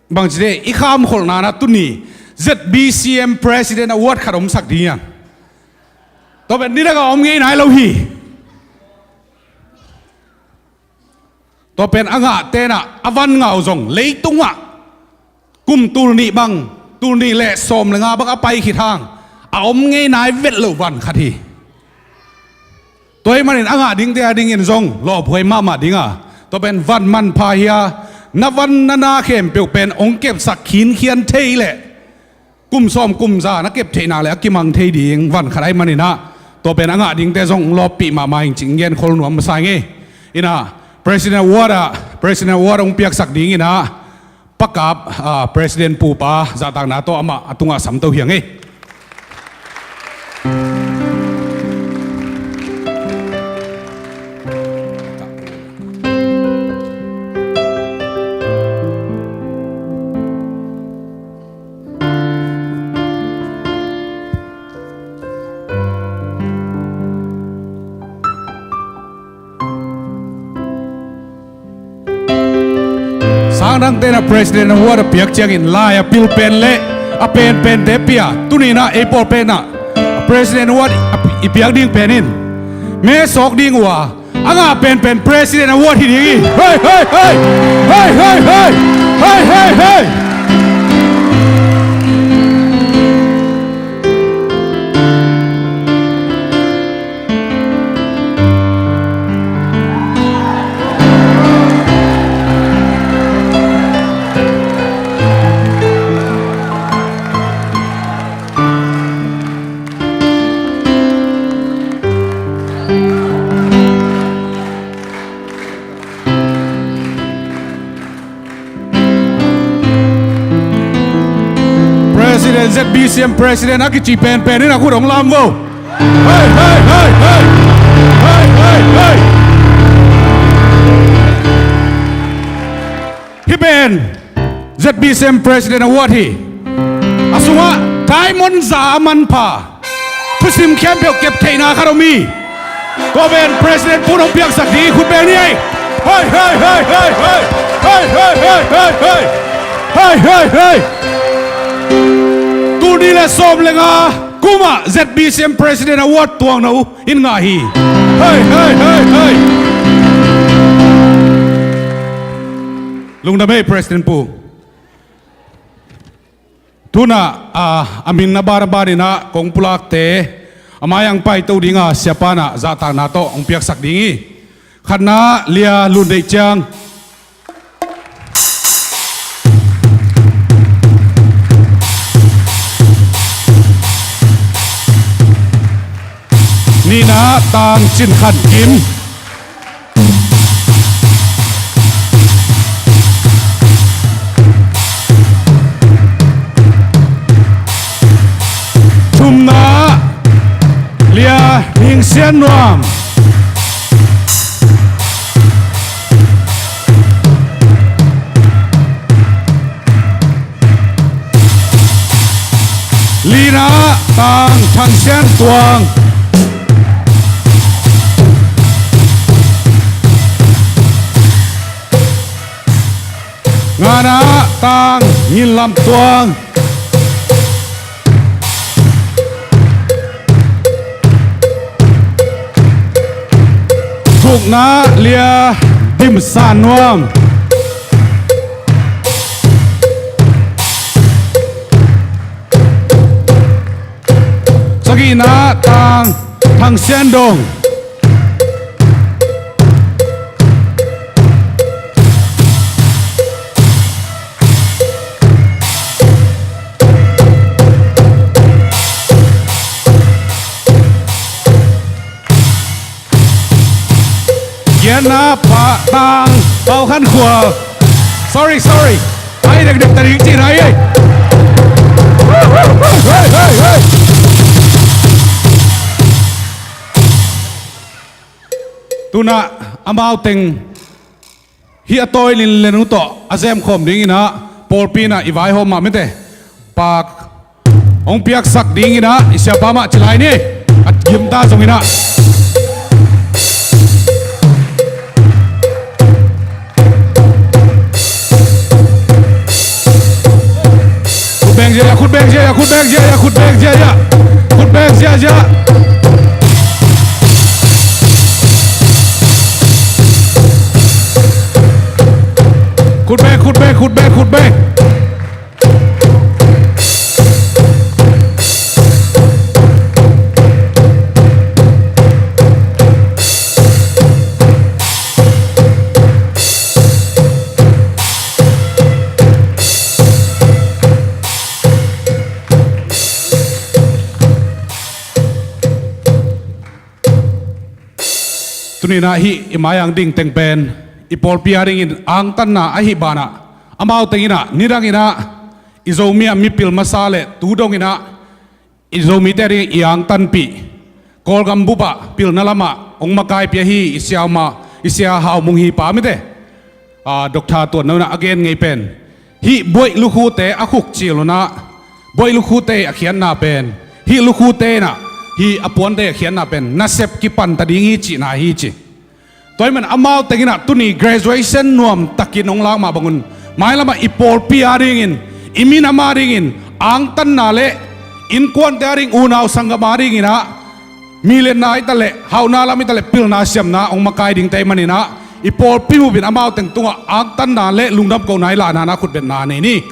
bangci de i khamkholhna na tuni Z B C M President Award khat omsak ding hiam? Tua pen nidangah om ngei nai lo hi. Tua pen a ngah tenah a van ngau zong leitungah kum tul nih bang, tul nih le sawm le nga bang a pai khit hang a om ngei nai vet loh van khat hi. Tua ahih manin a ngah dingte a dingin zong lawphuai mahmah dinga, tua pen van manpha hi a, na van na na khempeuh pen hong kepsak khinkhian thei leh kum sawm kum za na kep theih nak le a kimang thei ding van khat ahih maninah tua pen a ngah dingte zong hong lawppih mahmah ing cih hong genkhol nuam masa ing ei. Inah President Award ah, President Award hong piaksak dinginah pakap, ah, President pupa zahtakna tawh amah a tungah samto hiang ei. Sangdang tenah President Award a piak ciangin lai a pil pen le a penpente pia, tuninah ei pawl penah President Award i piak ding pen in mesawk ding uh a, a ngah penpen President Award hi ding hi. Hei, hei, hei! Hei, hei, hei! Hei, hei, hei! President, Z B C M President a kici penpen in a khut hong lam vo. Hei, hei, hei, hei! Hei, hei, hei! Hih pen Z B C M President Award hi. A sungah diamond za a manpha, thusim khempeuh kep theihna khat om hi. Tua pen President pu'n hong piaksak ding hi, khut beng ni ei. Hei, hei, hei, hei, hei. Hei, hei, hei, hei, hei. Hei, hei, hei. Tul nih le sawm le nga kumah Z B C M President Award tuangna uh in ngah hi. Hei, hei, hei, hei. Lungdam ei, President pu. Tunah, ah, a min a ban a ban inah kong pulakte a mai-ah paito dinga siapa inah zahtakna tawh hong piaksak ding hi. Khatna, Lia Lun Deih Ciang. Nihna, Tang Cin Khan Kim. Thumna, Lia Hing Sian Nuam. Lina, Tang Thang Sian Tuang. Ngana, Tang Ngin Lam Tuang. Gukna, Lia Dim San Nuam. Sagihna, Tang Thang Sian Dong. Giatna, Pa Tang Pau Khan Khual. Sorry, sorry. Ai, dekdek ta ding cih na hi ei. Hei, hei, hei. Tunah amau teng hih a tawi linlen uh tawh a zemkhawm dinginah pawlpi inah i vaihawm mah mite. Pak hong piaksak dinginah i siapa mah ci lai ni. A gimta zonginah. Khut beng ziahziah, khut beng ziahziah, khut beng ziahziah, khut beng ziahziah. Khut beng ziahziah. Khut beng, khut beng, khut beng, khut beng. Tuninah hih i mai-ah ding teng pen i pawlpi a dingin angtanna ahi banah, amau tenginah nidanginah i Zomi ah mipil masa le tu donginah i Zomite a dingin i angtanpih, Kawlgam bupah pilna lamah hong makaipih ahi i sia uma, i sia Hau Mung Hi pa mite. Ah, Doctor Tuan Nona a gen ngei pen hih buaih lukhute a khukcil unah, buaih lukhute a khiatna pen, hih lukhute inah hih a puante a khiatna pen nasep kipanta ding hi cihna hi ci. Tua hi man amau tenginah tuni graduation nuamtakin hong lak mah bangun, mailamah i pawlpi a dingin, i minam a dingin angtanna le innkuante a ding, unau sanggam a dinginah milenna hi taleh, hauhna lam hi taleh, pilna siamna hong makai dingte hi maninah i pawlpi mupin amau teng tungah angtanna le lungdam kohna i lahna na khutbetna nei ni.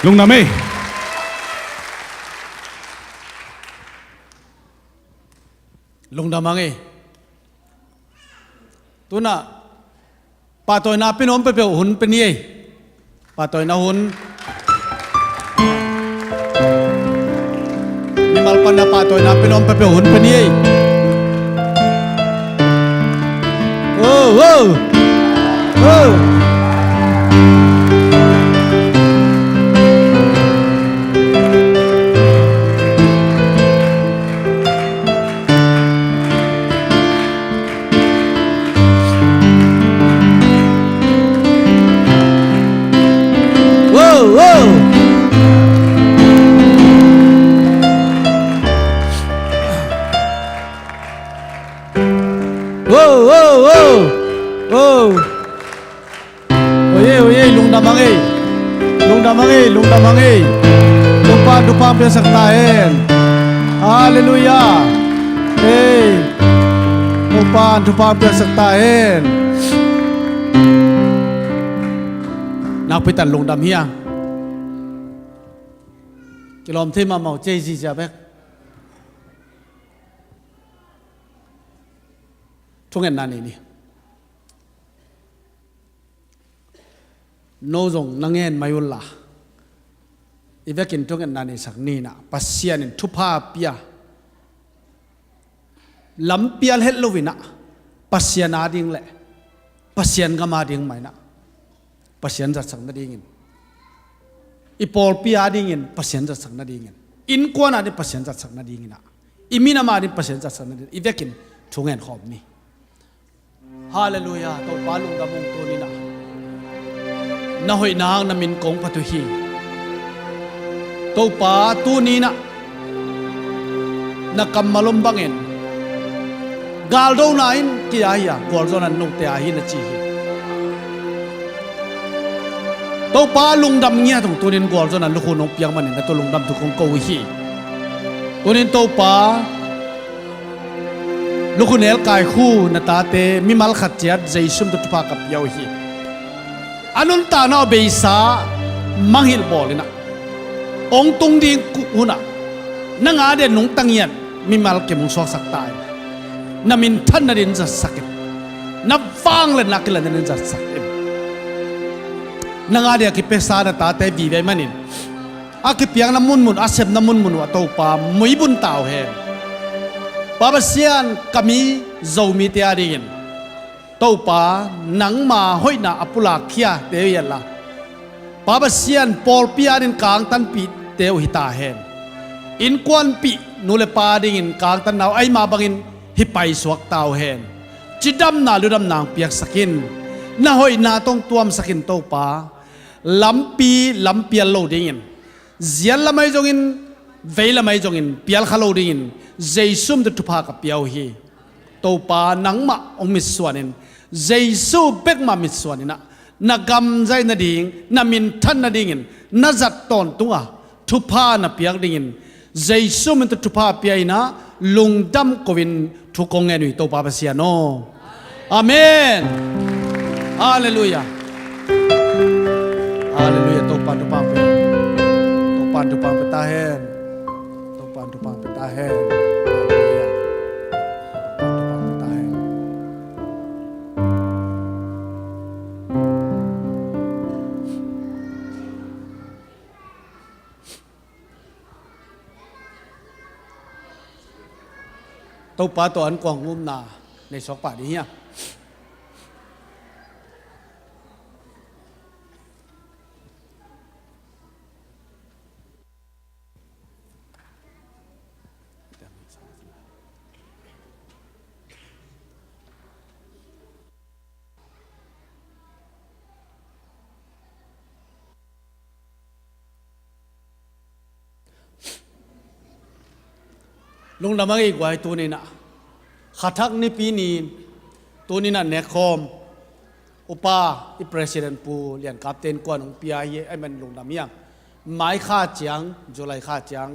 Lungdam ei. Lungdam ang ei. Tunah pahtawina pia nuam peuhpeuh hun pia ni ei. Pahtawina hun. Mimal panna pahtawina pia nuam peuhpeuh hun pia ni ei. Oh, oh. Oh. Wow, wow. Oh, oh, oh, oh. Oi ei, oi ei, lungdam hang ei. Lungdam hang ei, lungdam hang ei. Topa thupha piaksak ta hen. Halleluiah. Ei. Topa thupha piaksak ta hen. Nakpi tak lungdam hi a. Kilawm thei mahmah uh, cei zizia bek. Thungetna nei ni. No zong na ngen mai unla, i vekin thungetna neisak ni in ah, Pasian in thupha pia, lampial het lo in ah, Pasian ading le Pasian gam ading mah in ah Pasian zatsak nadingin, i pawlpi adingin Pasian zatsak nadingin, innkuan ading Pasian zatsak nadingin ah, i minam ading Pasian zatsak nadingin i vekin thungen khawm ni. Halleluiah. Topa lungdam ung, tuni in ah na hoihna hang na min kong phat uh hi. Topa tuni in ah na kammal om bangin galdona in kei a hi a, gualzawhna note a hi na ci hi. Topa lungdam ngiat ung, tuni in gualzawhna lukhu nong piak manin na tawh lungdam thu kong ko uh hi. Tuni in Topa, lukhu nel kaikhu na tate mimal khat ciat Jesu min tawh thupha ka pia uh hi. A nuntakna uh beisa mangngilh bawl in ah, hong tung ding hun ah nang ading nungta ngiat mimal kim hong suaksak ta in, na minthan nading zatsak in, na vangliatna kilat nading zatsak in. Nang ading a kipiaksa na tate vive manin a kipiakna munmun, a sepna munmun uh ah Topa muibun ta uh hen. Pa Pasian, ka mi Zomite adingin Topa nangma hoihna a pulak khiate uh hi hen la, Pa Pasian, pawlpi adingin kangtanpihte uh hi ta hen. Innkuanpih nu le pa adingin kangtanna uh ahi mah bangin hi paisuak ta uh hen. Cidamna ludamna hong piaksak in, na hoihna tawh hong tuamsak in Topa. Lampi lampial lo dingin, ziat lam ahi zongin, vei lam ahi zongin pial kha lo dingin Jesu min tawh thupha ka pia uh hi. Topa, nangmah hong mitsuan in, Jesu bekmah mitsuan in ah, na gam zaih nading, na minthan nadingin na zat tawntung a, thupha na piak dingin Jesu min tawh thupha pia in ah, lungdam ko-in thu kong ngen uh hi, Topa Pasian aw. Amen. Halleluiah. Halleluiah. Topa thupha pia. Topa thupha pia ta hen. Topa thupha pia ta hen. Halleluiah. Topa thupha pia ta hen. Topa tawh an kuang ngumna nei suak pah ding hiam? Lungdam a ngei guai, tuni in ah khathak nipi ni-in tuni in ah nekkhawm upa i president Pu Lian Kapten kuan hong pia hi, ahi man lungdam hiam? Mai kha ciang, July kha ciang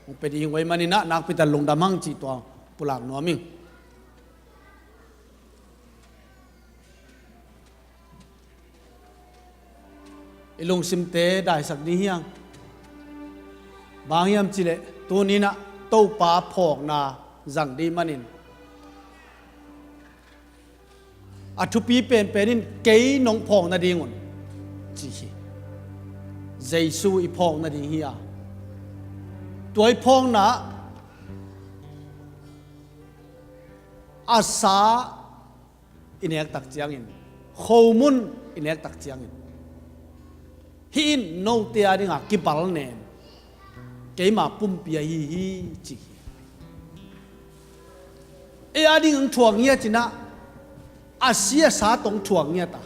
hong pia ding hong guai manin ah nakpi tak lungdam hang cih tua pulak nuam ing. I lungsimte daisak ding hiam? Bang hiam cih leh tuni in ah Topa phawkna zang ding manin a thupi penpen in kei nong phawk nading un ci hi. Jesu i phawk nading hi a, tua i phawkna a sa i nek tak ciangin, khomun i nek tak ciangin, hih in note adinga kibal nen keima pumpi ahi hi, ci hi. Ei ading hong thuak ngiat in ah, a si a sa tawh hong thuak ngiat a,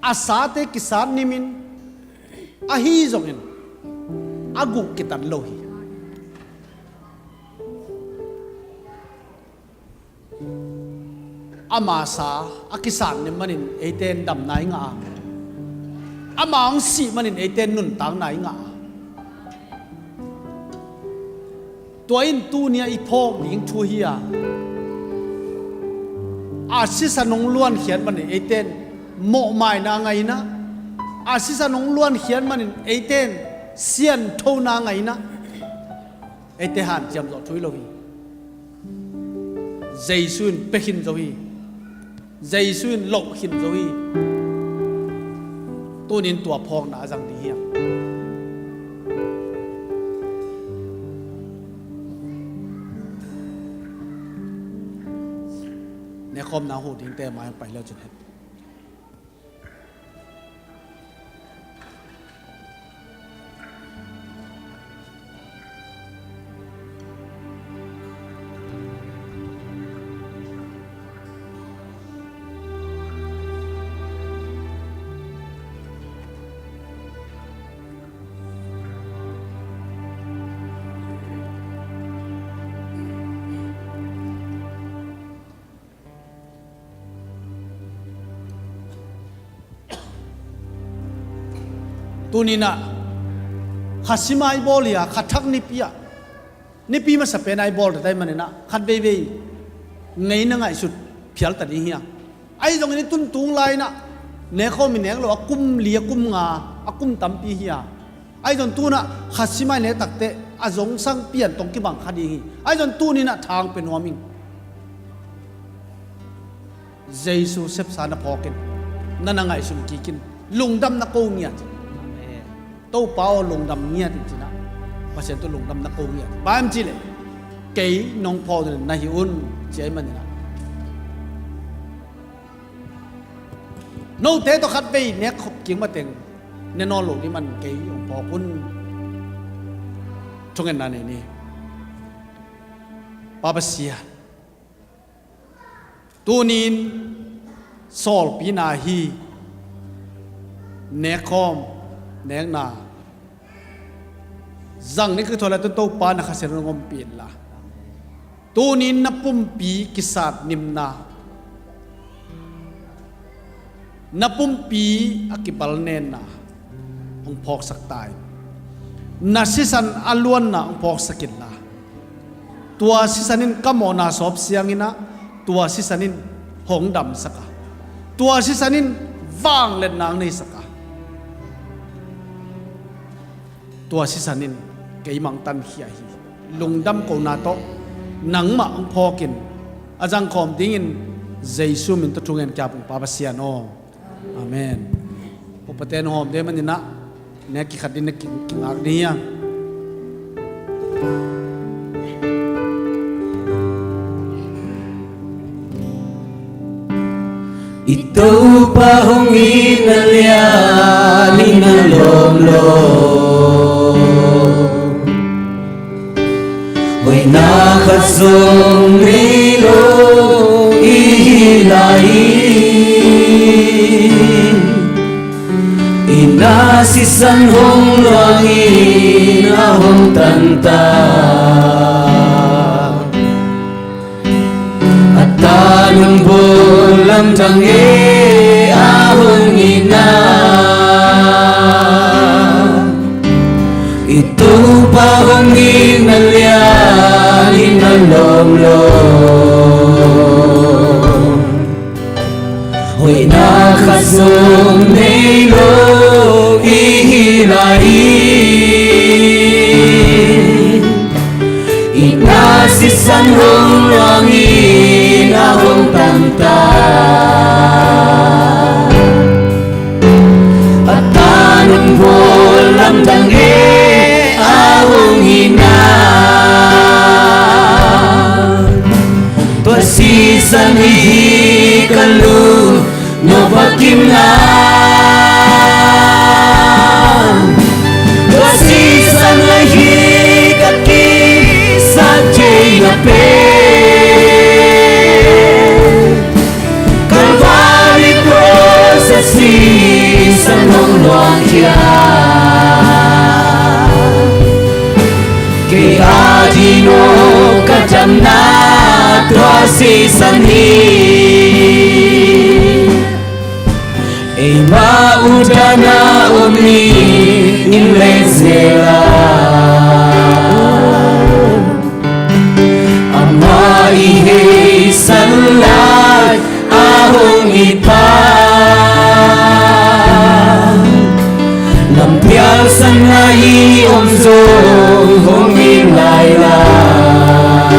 a sate kisat nimin, ahi zongin a guh kitat lo hi. Ama sa a kisat nih manin eite in damna i ngah a, ama hong sih manin eite in nuntakna i ngah a. Tua in tuni-ah i phawk ding thu hi a, a sisan hong luankhiat manin eite in mawhmaina ngah in ah, a sisan hong luankhiat manin eite in sianthona ngah in ah, eite hanciam zawh thu hi lo hi. Jesu in pia khin zo hi. Jesu in loh khin zo hi. Tuni in tua phawkna a zang ding hiam? Nekhawmna huh dingte mai hong pai le uh cin hen. Tuni in ah kha sim a i bawl hi a, kha thak nipi ah, nipi masa pen a i bawl ta ahih manin ah khat veivei ngeina ngaihsut phial ta ding hi a. Ahi zongin i tun tung lai in ah nekhawm i nek lo a kum li, a kum nga, a kum tampi hi a. Ahi zong tu in ah kha sim a i nek takteh a zongsang pian tawh kibang kha ding hi. Ahi zong tuni in ah thang pia nuam ing. Jesu sepsa na phawk in, na na ngaihsun kik in, lungdam na ko ngiat in. Amen. Topa aw, lungdam ngiat in ci in ah, Pasian tawh lungdam na ko ngiat in. Bang hiam cih leh, kei nong phawk ding na hi un, ci ahih manin ah. Note tawh khat vei nek khop kik mateng ne nawn lo ding manin kei hong phawk un. Thungetna nei ni. Pa Pasian, tuni in sawlpina hi, nekkhawm, nekna zang ni ka thuah lai tun Topa na Kha Siangtho hong ompih inla, tuni in na pumpi kisat nimna, na pumpi a kibalnenna hong phawksak ta in, na sisan a luanna hong phawksak inla, tua sisan in ka mawhna sawp siang in ah, tua sisan in hong damsak a, tua sisan in vangliatna hong neisak a, tua sisan in keimah hong tankhia hi. Lungdam kohna tawh nangmah hong phawk in, a zangkhawm dingin Jesu min tawh thungen ka hong, Pa Pasian aw. Amen. Upate na hawm ding manin ah, nek kikhat ding, nek ki, kingak ding hi a. I Topa hong itna lian in a lawm lo, hoihna khat zong nei lo i hi lai hi. I na sisan hong luang in a hong tan ta. A tan hong bawl lamdang e a hong itna. I Topa hong itna lian in a lawm lo, hoihna khat zong nei lo i hi lai hi. I na sisan hong luang in a hong tan ta. A tan hong bawl lamdang e a hong itna. Tua sisan ahi ka lung nop a kimna. Tua sisan ahi ka kisap theihna pen. Calvary cross a sisan hong luang khia. Kei a ding aw ka damna tua sisan hi. in lei zel a, amah i heisan lai a hong it pha, lampial san a i om zong hong it lai lai.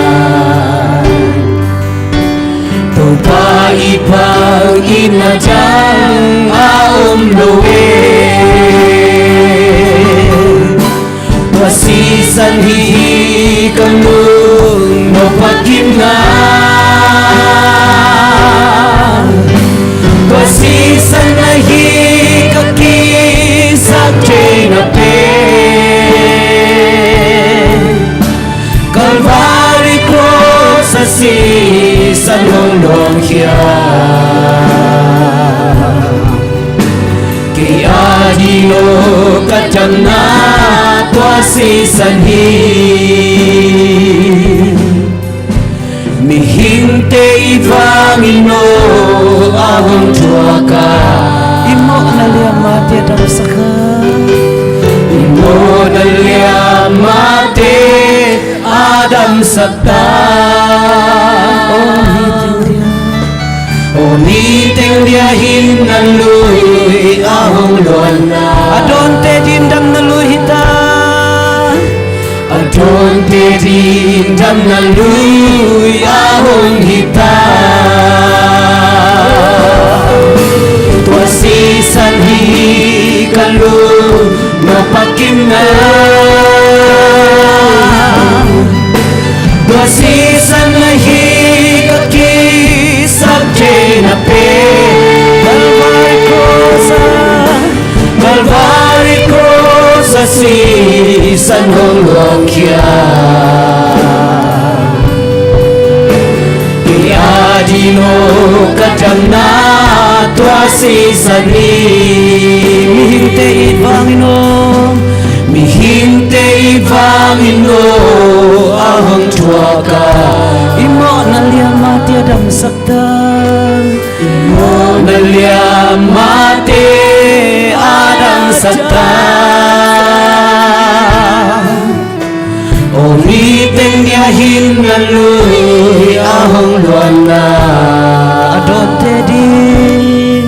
Topa i phat in a dang a om lo e. Tua sisan hi hi ka lung nop a kim na. Tua sisan a hi ka kisak thei na pen. Calvary cross a sisan hong luangkhia. Kei a ding lo ka damna tua sisan hi. Mihingte i vangin no a hong thuak a. I mawhna liamate a damsak a. I mawhna liamate a damsak ta. Aw niteng dia, aw niteng dia hin na lui a hong luanna. A dawnte ding dam na lui hi ta. A dawnte ding dam na lui a hong hi ta. Tua sisan hi ka lung nop a kim na. Tua sisan a hi ka kisak thei na pen. Calvary cross a, Calvary cross a sisan hong luangkhia. Kei a ding lo ka damna tua sisan hi. Mihingte i vangin no, mihingte i vangin no a hong thuak a. I mawhna liamate a damsak ta. I mawhna liamate a damsak ta. Aw niteng dia hin na lui a hong luanna. A dawnte ding,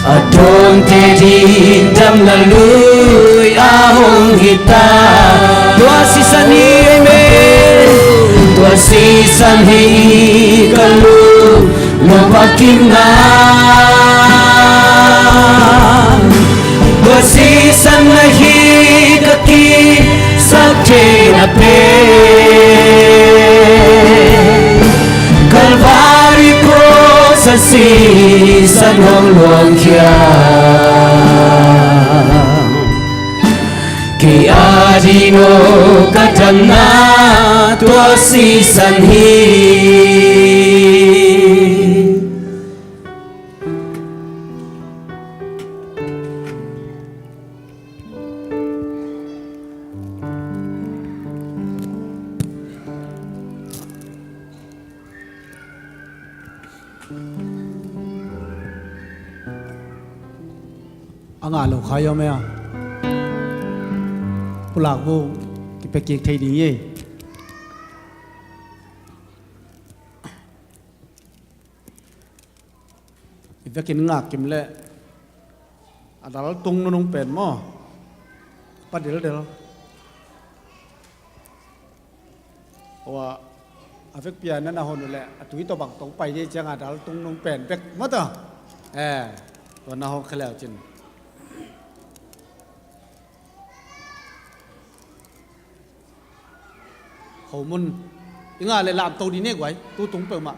a dawnte ding dam na lui a hong hi ta. Tua sisan hi, amen. Tua sisan hi ka lung nop a kim na. Tua sisan a hi ka kisak thei na pen. Calvary cross a sisan hong luangkhia. Kei a ding lo ka damna tua sisan hi. A ngah lo khai om e a. Pulak bu kipia kik thei ding hi. I vekin ngak kim leh a dal tung nunung pen maw? Pa dildel. Aw, a vekpi a na na hon uh leh a tui tawh bang tong pai ding ciang a dal tung nung pen bek maw ta. Eh, tua na hon kha leu cin. Khomun i ngah leh lamto ding ni guai, tu tung peuhmah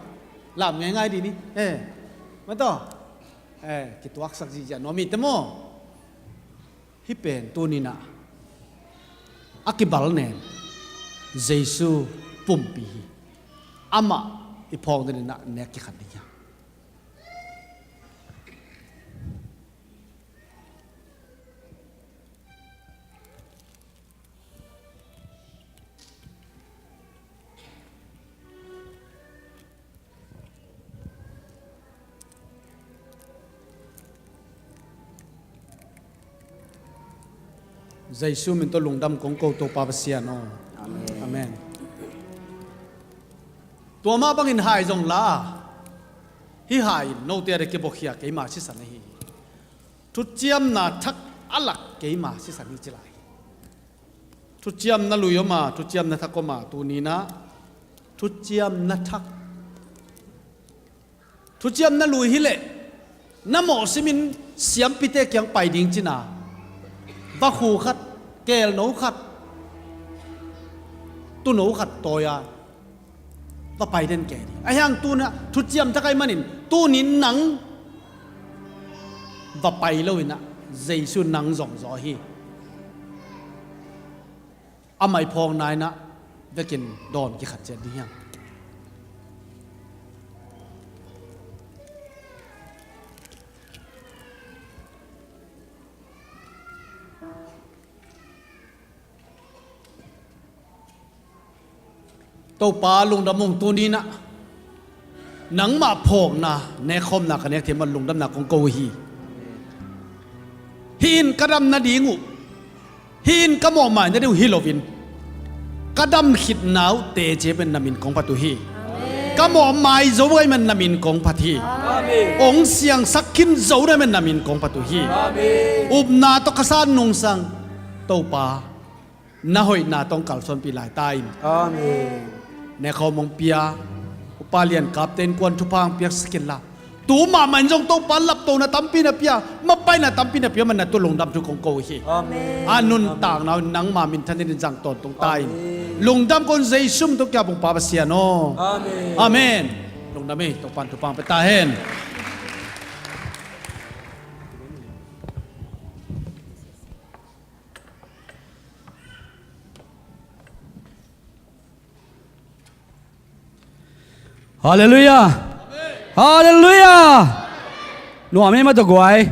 lam ngeingai ding ni. Eh, maw ta. Eh, kituaksak ziahziah nuam hi te maw. Hih pen tuni-in ah a kibal nen Jesu pumpi hi. Amah i phawk ding in ah nek kikhat ding hi. Jesu min tawh lungdam kong ko, Topa Pasian aw. Amen. Tua mah bangin hai zong la, hih hai in note a dek kibawkhia keima sisan ahi hi. Thuciamna thak a lak keima sisan hi ci lai hi. Thuciamna lui om a, thuciamna thak om a, tuni-in ah thuciamna thak. Thuciamna lui hileh na mawh simin siampite kiang pai ding cina, vakhu khat, keelno khat, tuuno khat tawi-a va pai den kei ding. Ahi hang tu-in ah thuciam thak ahih manin tuni-in nang va pai lo-in ah Jesu nang zong zaw hi. Amah i phawkna-in ah vekin dawn kikhat ciat ding hi hang. Topa lungdam ung, tuni-in ah nangmah phawkna, nekkhawmna ka nek theih man lungdamna kong ko uh hi. Hih in ka dam nading uh, hih in ka mawhmai nading uh hi loin, ka dam khitna uh teci ahih man na min kong phat uh hi. Ka mawhmai zo ahih man na min kong phat hi. Hong siangsak khin zo ahih man na min kong phat uh hi. Upna tawh ka san nungsang Topa, na hoihna tawh hong kalsuanpih lai ta in. Amen. Nekkhawm hong pia Upa Lian Kapte innkuan thupha hong piaksak inla, tu mahmah in zong Topa laptona tampi na pia, mapaina tampi na pia man na tungah lungdam thu kong ko uh hi. Amen. A nuntakna uh nangma minthan in zang tawntung ta in. Amen. Lungdam kong, Jesu min tawh kiap ung Pa Pasian aw. Amen. Amen. Lungdam hi, Topa'n thupha hong pia ta hen. Halleluiah. Halleluiah. Nuam hi mah tawh guai.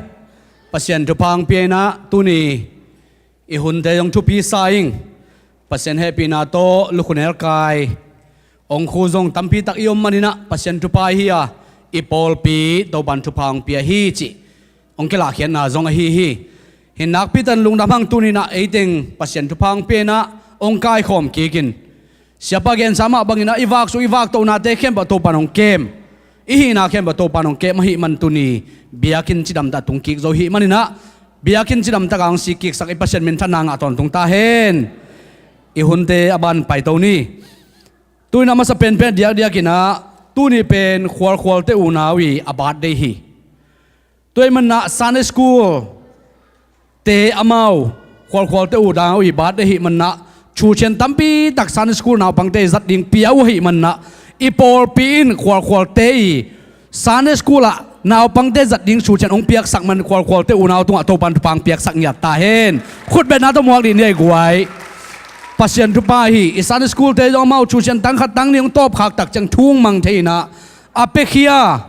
Pasian thupha hong pia in ah tuni i hunte zong thupi sa ing. Pasian hehpihna tawh lukhu nelkai hong khu zong tampi tak i om manin ah Pasian thupha hi a, i pawlpi Topa'n thupha hong pia hi cih hong kilahkhiatna zong ahi hi. Hih nakpi takin lungdam hang, tuni-in ah ei teng Pasian thupha hong pia in ah hong kaikhawm kik in. Siapa gensa mah bangin ah i vaksuk i vaktohnate khempeuh Topa'n hong kem. I hihna khempeuh Topa'n hong kem ahih man tuni biakinn cidam tak tung kik zo ahih manin ah, biakinn cidam tak a hong sik kiksak i Pasian minthanna ngah tawntung ta hen. I hunte a ban paito ni. Tu-in ah masa penpen diakdiak in ah, tuni pen Khualkhualte unau i a birthday hi. Tua ahih man ah Sunday school te amau, Khualkhualte unau i birthday ahih man ah, thucian tampi tak Sunday school naupangte i zat ding pia uh ahih man ah, i pawlpi in Khualkhualte i Sunday school ah naupangte zat ding thucian hong piaksak man Khualkhualte unau tungah Topa'n thupha hong piaksak ngiat ta hen. Khutbetna tawh muak dih ni ei guai. Pasian thupha hi. I Sunday school te zong amau thucian tang khat tang nih hong tawpkhak tak ciang thu hong mang thei in ah, a piakhia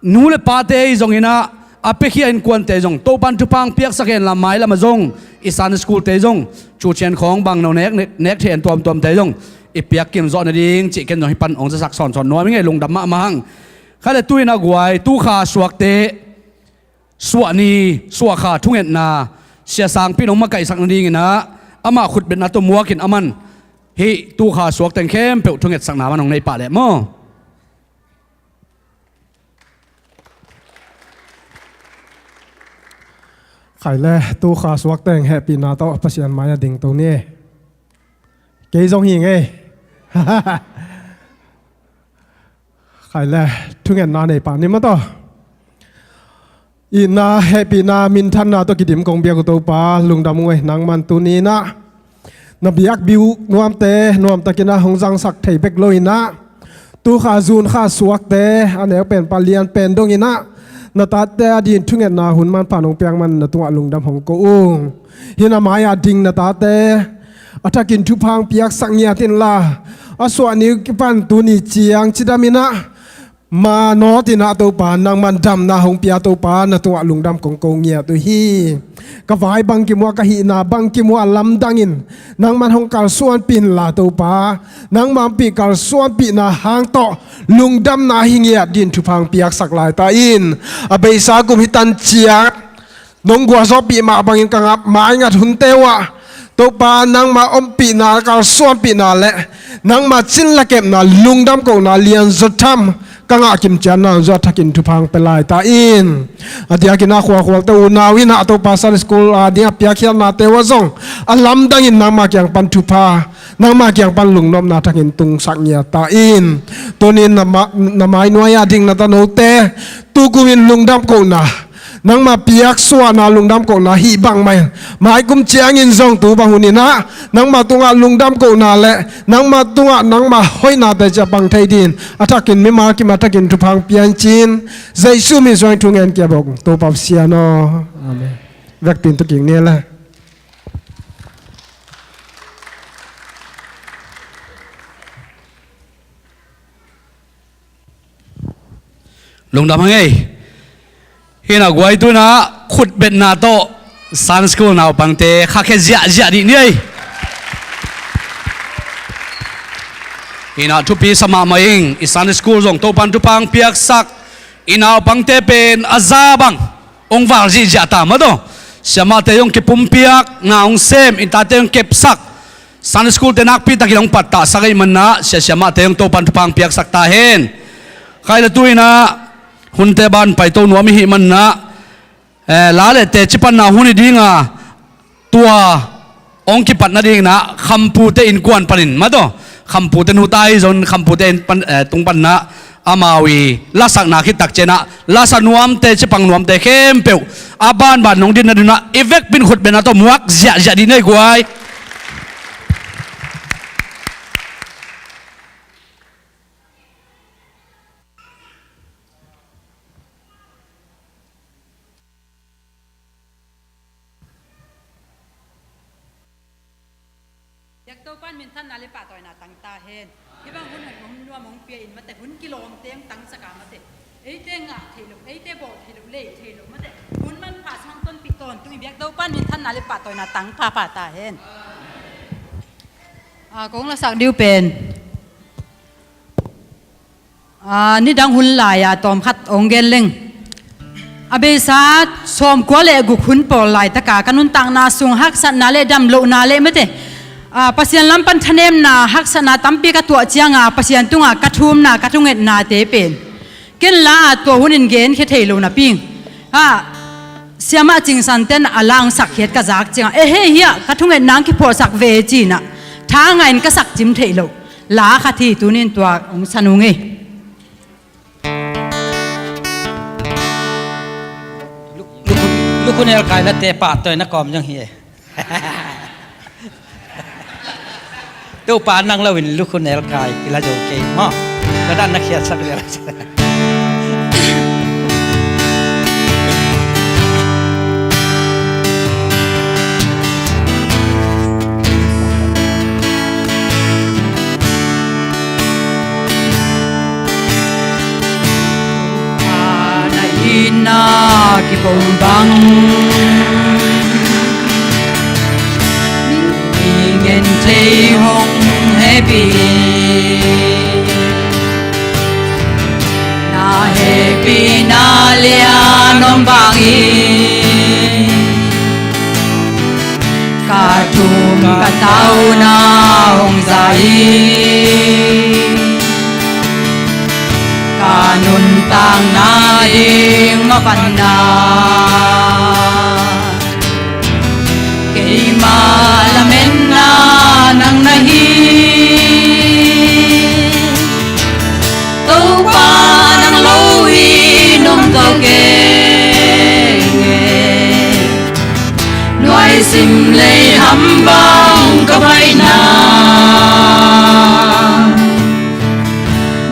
nu le pate i zong in ah, a piakhia innkuante zong Topa'n thupha hong piaksak hen la, mailam ah zong i Sunday school te zong thucian khawng bang no nek, nek, nek thei hen tuamtuamte zong i piakkim zawh nading cih ken zong hih pan hong zasak sawnsawn nuam ing ei, lungdam mahmah hang. Kha le tu-in ah guai, tu kha suakte suahni, suahkha thungetna Sia Sangpi in hong makaihsak nading in ah, amah khutbetna tawh muak in, aman hih tu kha suak teng khempeuh thungetsakna man hong nei pah leh maw. Khai le, tu kha suak teng hehpihna tawh Pasian mai-ah dingto ni. Kei zong hi ing ei. Khai le, thungetna nei pah ni maw taw. Itna, hehpihna, minthanna tawh kidim kong biak uh Topa, lungdam ung ei, nangman tuni-in ah na biakbuk nuamte nuamtakin ah hong zangsak thei bek lo-in ah, tu kha zun kha suakte a neu pen pa lian pen dongin ah, na tate adingin thungetna hun manpha nong piak man na tungah lungdam hong ko ung. Hih na mai-ah ding na tate a thakin thupha hong piaksak ngiat inla, a suahni kipan tuni ciang cidam in ah, ma nawt in ah Topa, nangman damna hong pia Topa, na tungah lungdam kong ko ngiat uh hi. Ka vai bangkim uh a, ka hihna bangkim uh a lamdangin nangman hong kalsuanpih inla Topa, nangman hong kalsuanpihna hang tawh lungdamna hi ngiat dingin thupha hong piaksak lai ta in. A beisa kum hih tan ciang nong gualzawhpih mah bangin ka ngap maingat hunte uh ah, Topa, nangma ompihna, kalsuanpihna le nangma cin le kepna, lungdam kohna lianzaw tham ka ngah kimciatna hong zuat thakin thupha hong pia lai ta in. A diakin a khuakhualte unau in ah Topa Sunday School a dingah piakkhiatnate uh ah zong a lamdangin nangma kiang pan thupha, nangma kiang pan lungnopna thakin tungsak ngiat ta in. Tunin na ma-, na mainuai a ding na tanote tukumin lungdam kohna, nangma piaksuahna, lungdam kohna hih bangmah in, maikum ciangin zong tu bang hunin ah nangma tungah lungdam kohna le nangma tungah nangma hoihnate ciah pang thei dingin a thakin mimal kim a thakin thupha hong pia in ci-in, Jesu min suangin thu ngen kia bawk Topa Pasian aw. Amen. Vekpi in tu kik ni le. Lungdam hang ei. Hih na guai tu in ah khutbetna tawh Sunday School naupangte khakhia ziahziah dih ni ei. Hih na thupi sa mahmah ing, i Sunday School zong Topan thupha hong piaksak, i naupangte pen a za bang hong val zihziah ta mah tawh. Siamahte hong kipumpiak, na hong sem, i tate hong kepsak, Sunday School te nakpi takin hong pattahsak ahih manin ah, sia siamahte hong Topan thupha hong piaksak ta hen. Khai le tu in ah hunte ban paito nuam i hih manin ah, eh, la le teci panna hun hi ding a, tua hong kipat nadingin ah Khampute innkuan panin mah tawh, Khampute nu ta hi zong Khampute inn pan, eh, tung panin ah amau i lasakna khit tak ciangin ah lasa nuamte, cipang nuamte khempeuh a banban nong din nadingin ah i vekpi in khutbetna tawh muak ziahziah dih ni ei guai. Biak Topan minthanna le pahtawina tang ta hen. Hih bang hun hong nuam hong pia in mate, hun kilawmte hong tangsak a mate, eite ngah theih loh, eite bawl theih loh, lei theih loh mate, hun manpha sung hong tonpih tawntung in Biak Topan minthanna le pahtawina tang phapha ta hen. A, kong lasak ding uh pen, a, nidang hun lai-a tawmkhat hong gen leng. A beisa sawmkua le guk hun pawl laitaka ka nuntakna sung haksatna le damlohna le mate, a, Pasian lam pan thanemna haksatna tampi ka tuah cianga Pasian tunga ka thumna, ka thungetnate pen ken la-a tua hunin genkhia thei lo napi, a, siamah Cing San ten a la hong sakkhiat ka zak cianga, e, hei, hiah ka thungetna hong kiphawksak ve ci-in ah tha ngah in ka sakcim theih loh la khat hi, tunin tua hong sa nung ei. Lu-, lu-, lukhunel kai late pahtawina kawm zong hi e. Topa nang lo in lukhunel kai kila zo kei maw. Ka dan na khiatsak lian. Ina kipom bang mi ngen thei hong hehpih. Na hehpihna lian om bangin ka thum ka tauna hong za hi. Ka nuntakna ding maphatna keima lametna nang na hi. Topa nang lo hi nong tawh kei nge, nuaisim lei ham bang ka baihna,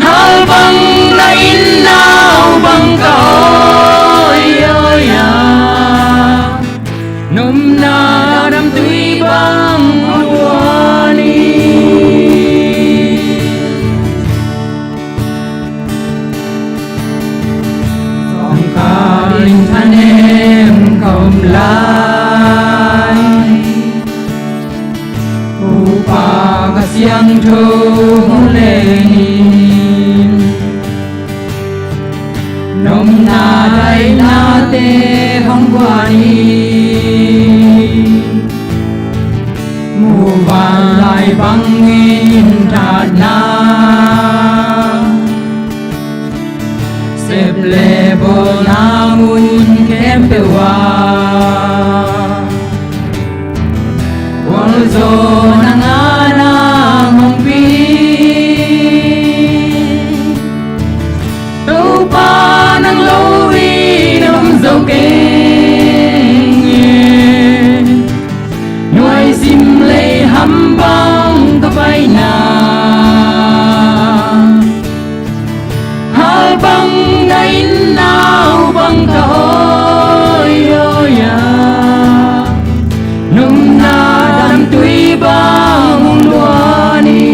nal bang na inn, nau bang ka awi awi a, nomna damtui bang a puan hi. Sawngkal in thanem ka om lai, Topa ka siangtho mu leng in, nomna daihnate hong guan hi. Muvanlai bangin thahatna, sep le bawlna mun khempeuh ah gualzawhna ngana hong pia hi. Topa nang lo-in om zo keng e. Nuaisim leiham bang ka paina, hal bang na itna uh bang ka awi awi a, nopna damtui bang hong luan hi.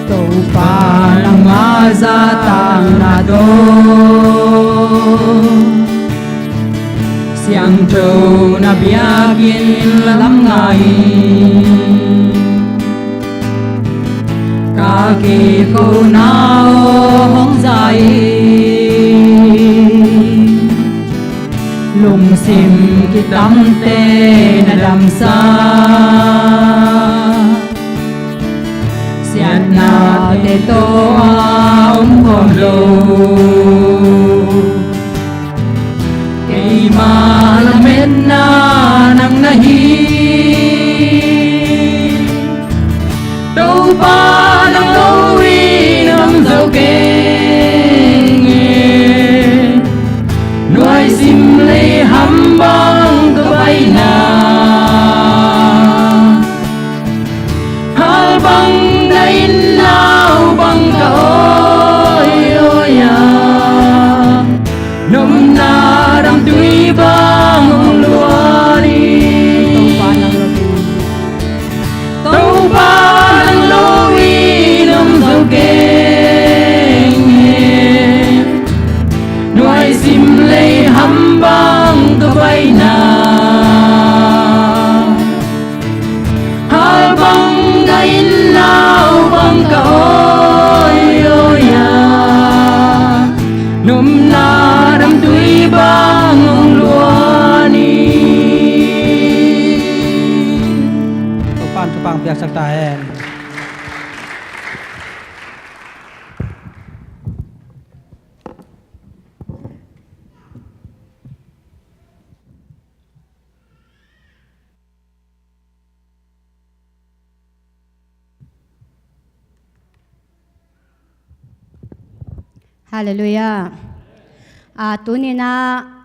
Topa nangmah zahtakna tawh siangtho na biakinn lam ngah in, ka kikona aw hong za in, lungsim kitamte na damsak, siatnate tawh a om khawm lo, keima lametna nang na hi. Topa nang lo-in om zo keng e. Nuaisim leiham bang ka paina, hal bang na itna uh bang ka awi awi a, nopna damtui bang hong luan hi. Topa nang lo-in, Topa nang lo-in om zo keng e. Nuaisim leiham bang ka paina, hal bang na itna uh bang ka awi awi a, nopna damtui bang hong luan hi. Topa'n thupha piaksak ta hen. Halleluiah. A, tuni-in ah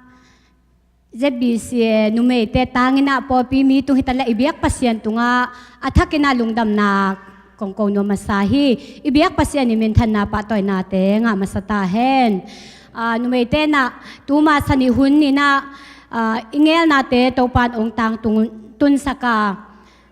Z B C A numeite tangin ah pawlpi mi tung hi ta leh i biak Pasian tungah a thakin ah lungdamna kong ko nuam masa hi. I biak Pasian i minthanna pahtawinate ngah masa ta hen. A, numeite in ah tuma Sani hun ni-in ah, a, i ngelnate Topa'n ong tangtung tunsak a,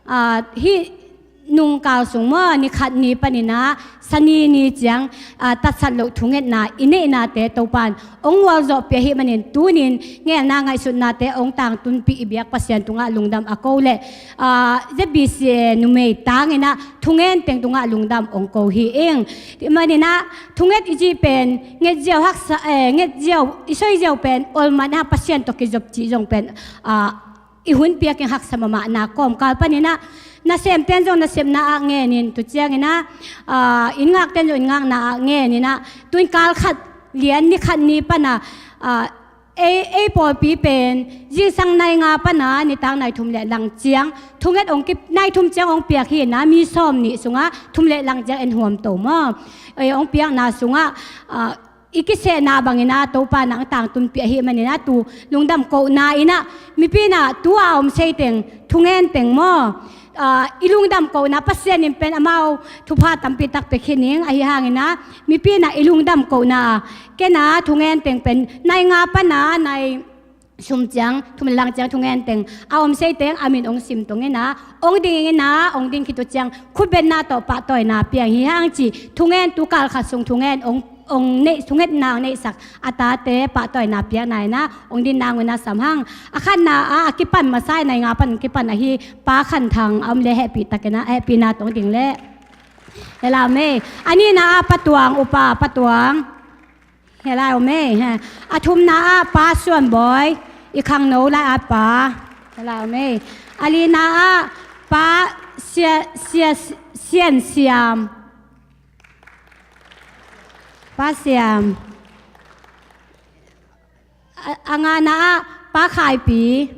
a, hih nungkal sung maw, ni khat ni panin ah Sani ni ciang, a, tatsat loh thungetna i neihnate Topa'n ong gualzawhpih ahih manin tuni-in ngelna ngaihsutnate ong tangtunpih i biak Pasian tungah lungdam a ko leh, a, Z B C A numei tangin ah thungen teng tungah lungdam ong ko hi ing. Tua manin ah thunget i cih pen ngetziau haksa, eh, ngetziau, i soiziau pen olman ah Pasian tawh kizop cih zong pen, a, i hun piak ing, haksa mahmah na kawmkal panin ah nasemte'n zong nasepna ah ngenin, tua ciangin ah, a, inn ngakte'n zong inn ngakna ah ngenin ah, tu-in kal khat lian ni khat ni pan ah, a, ei, ei pawlpi pen zingsang nai nga pan ah nitak nai thum leh lang ciang thunget ong ki, nai thum ciang ong piak hi-in ah, mi sawmnih sungah thum leh lang ciang en huam to maw. Ei ong piakna sungah, a, i kisehna bangin ah Topa'n ong tangtunpih ahih manin ah tu lungdam kohna in ah mipi in ah tu-a om sei teng, thungen teng maw, a, i lungdam kohna, Pasian in pen amau thupha tampi tak pia khin ing, ahi hangin ah mipi in ah i lungdam kohna, ken ah thungen teng pen nai nga pan ah nai sum ciang, thum leh lang ciang thungen teng a om sei teng a min ong sim tungin ah, ong ding ing in ah, ong ding khit uh ciang khutbetna tawh pahtawina piang hi hang ci, thungen, tu kal khat sung thungen ong, ong neih, thungetna ong neihsak a tate pahtawina piakna in ah ong din nangun ah sam hang. A khatna ah a kipan masa-in, nai nga pan kipan ahi Pa Khan Thang a om leh hehpih takin ah, hehpihna tawh ong ding leh. Hela om ei. A nihna ah Pa Tuang, upa Pa Tuang. Hela om ei. Ha. A thumna ah Pa Suan Bawi, i khangno lai-at pa. Hela om ei. A lina ah Pa Sia, Sia, Sian Siam. Pa Siam. A, a ngana ah Pa Khaipi.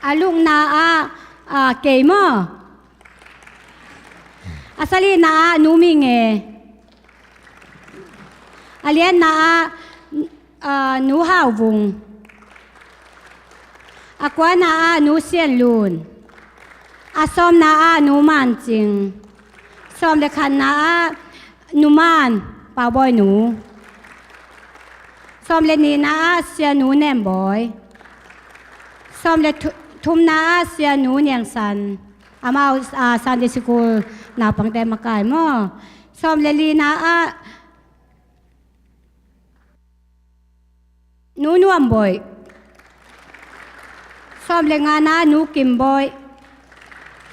A lukna ah, a, kei maw. A salina ah Nu Minge. A lianna ah, a, Nu Hauvung. A kuana ah Nu Sian Lun. A sawmna ah Nu Man Cing. Sawm le khatna ah Nu Man, Paubawi nu. Sawm le nihna ah Sia Nu Nem Bawi. Sawm le thu-, thumna ah Sia Nu Niang San. Amau, ah, Sunday School naupangte makai maw. Sawm le lina ah Nu Nuam Bawi. Sawm le ngana Nu Kim Bawi.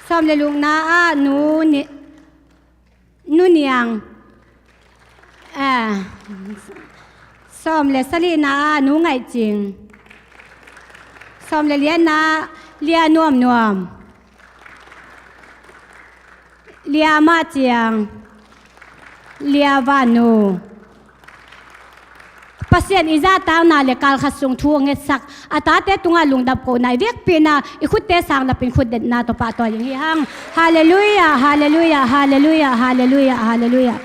Sawm le lukna ah Nu Ni-, Nu Niang. Ah, sawm le salina ah Nu Ngaih Cing. Sawm le lianna ah Lia Nuam Nuam. Lia Mah Ciang, Lia Van Nu. Pasian i zahtakna le kalkhat sung thu a ngetsak, a tate tungah lungdam kohna i vekpihna, i khutte sang lapin khutdetna tawh pahtawi ding hi hang. Halleluiah, halleluiah, halleluiah, halleluiah, halleluiah.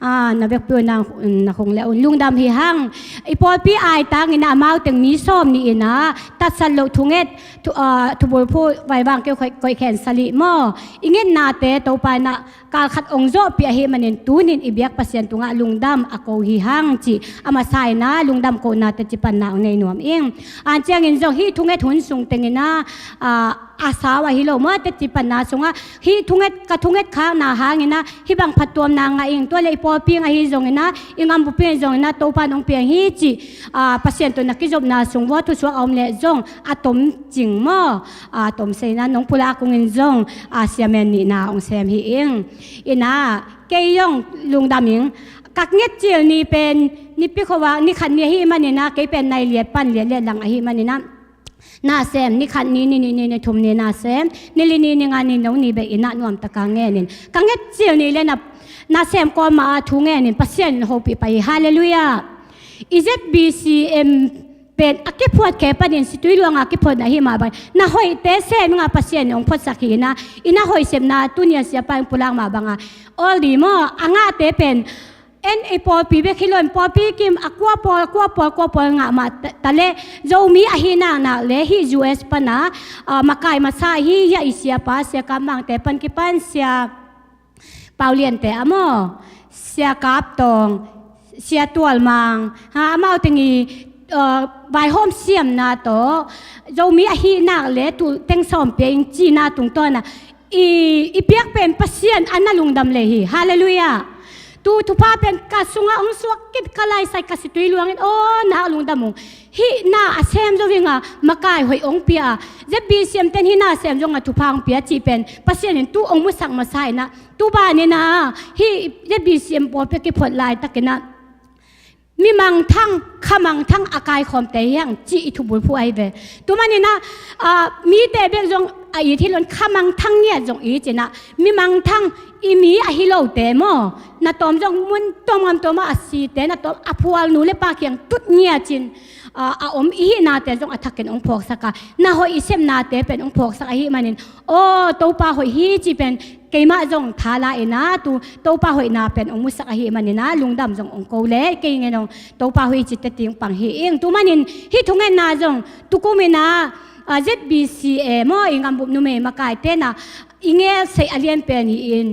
Ah, na vekpi un na, na khung le un lungdam hi hang. I pawlpi aitangin ah amau teng mi sawm nih in ah tatsat loh thunget, thu, ah, thubulphu vaivang keu koih, koih khen salih maw. I ngetnate Topa in ah kalkhat ong zawhpih ahih manin tunin i biak Pasian tungah lungdam a ko hi hang ci. A masa in ah lungdam kohnate cipanna ong nei nuam ing. Anciangin zong hih thunget hun sung tengin ah, ah, a sau ahi lo maw, teci panna sungah hih thunget, ka thunget khakna hangin ah hih bang phattuamna ngah ing, tua le i pawlpi ing ahi zongin ah, i ngambupi ing zongin ah Topa nong piang hi cih, ah, Pasian tawh na kizopna sung vua thusuak a om leh zong a tom cing maw, a tom sei in ah nong pulak ung in zong, ah, siamen nihna ong sem hi ing. In ah kei zong lungdam ing. Ka ngetcil ni pen Nipi khuavak ni khat ni ahih manin ah kei pen nai liat pan liat liat lang ahih manin ah na sem, ni khat ni, ni nih ni, ni thum ni na sem, ni li ni, ni nga ni, no ni bek in ah nuamtaka ngenin. Ka ngetcil ni le na, na sem kawma ah thu ngenin Pasian in hopih pah hi. Halleluiah. I Z B C M pen a kiphuat khe panin Situiluang a kiphuatna hi mah bang, na hoihte sem ing a Pasian in ong phuatsak hi in ah, i na hoih sepna tuni a siapa in pulak mah banga, awl di maw, a ngahte pen en i pawlpi bek hi lo in, pawlpi kim a kua pawl, kua pawl, kua pawl ngah mah ta, ta le, Zomi ahi naknak le hih U S pana, ah, makai masa hi, hia i siapa, Sia Kap Mangte pan kipan, Sia Pau Liante a maw, Sia Kap Tawng, Sia Tual Mang, ha, amau teng i, ah, vaihawm siamna tawh, Zomi ahi nak le tul teng sawm pia ing cihna tungtawn ah, i, i biak pen Pasian a na lungdam le hi. Halleluiah. Tu thupha pen ka sungah ong suak kit ka laisai ka Situiluang in, aw, na lungdam ung. Hih na a sem zo ing a makai hoih ong pia a, Z B C M ten hih na sem zong a thupha ong pia cih pen Pasian in tu ong musak masa in ah, tu ban in ah hih Z B C M pawlpi a kiphuat laitakin ah mi mangthang, kha mangthang a kaikhawmte hi hang cih i thubulphu ahi ve. Tu manin ah, ah, mite bek zong a it hi lo in, kha mangthang ngiat zong it in ah, mi mangthang, i mi ahi lote maw, na tawm zong mun tawm ngam tawm ah a site, na tawm a phual nu le pa kiang tut ngiat in, ah, a om i hihnate zong a thakin ong phawksak a, na hoih i sepnate pen ong phawksak ahih manin, aw, Topa hoih hi cih pen keimah zong tha la in ah, tu Topa hoihna pen ong musak ahih manin ah, lungdam zong ong ko le, kei ngen ong Topa hoih cih teci ong pang hi ing. Tu manin hih thungetna zong tukum in ah, ah, Z B C A maw, i ngambup numei makaite in ah i ngel seih a lian pen hi in,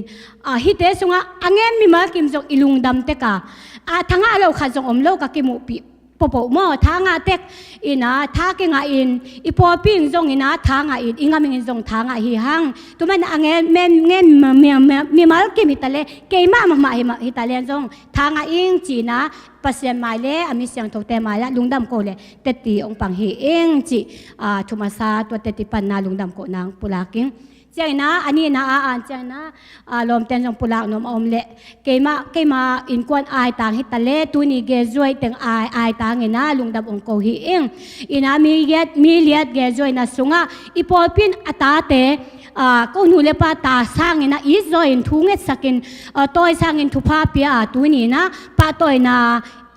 ah, hihte sungah a ngen mimal kim zong i lungdam tek a, ah, thangah lo khat zong om lo ka kimuhpih popoh maw, tha ngah tek in ah, tha kingah in, i pawlpi in zong in ah tha ngah in, i ngam in zong tha ngah hi hang. Tu manin a ngen, men, ngen, mi, mi, mimal kim hi ta le, keimah mahmah hi ma, hi ta le zong tha ngah ing ci in ah, Pasian mai le a mi siangthote mai ah lungdam ko le teti hong pang hi ing cih, ah, thumasa tua teti panna lungdam ko nang pulak ing. Ciangin ah, a nihna ah, an ciangin ah, ah, lawmten zong pulak nuam a om leh. Keima, keima innkuan aitang hi ta le, tuni gezuai teng ai, aitang in ah lungdam hong ko hi ing. In ah mi liat, mi liat gezuaina sungah, i pawlpi in a tate, ah, ko nu le pa ta sangin ah, it zaw in thu ngetsakin, ah, tawi sangin thupha pia a, tuni in ah, pahtawina,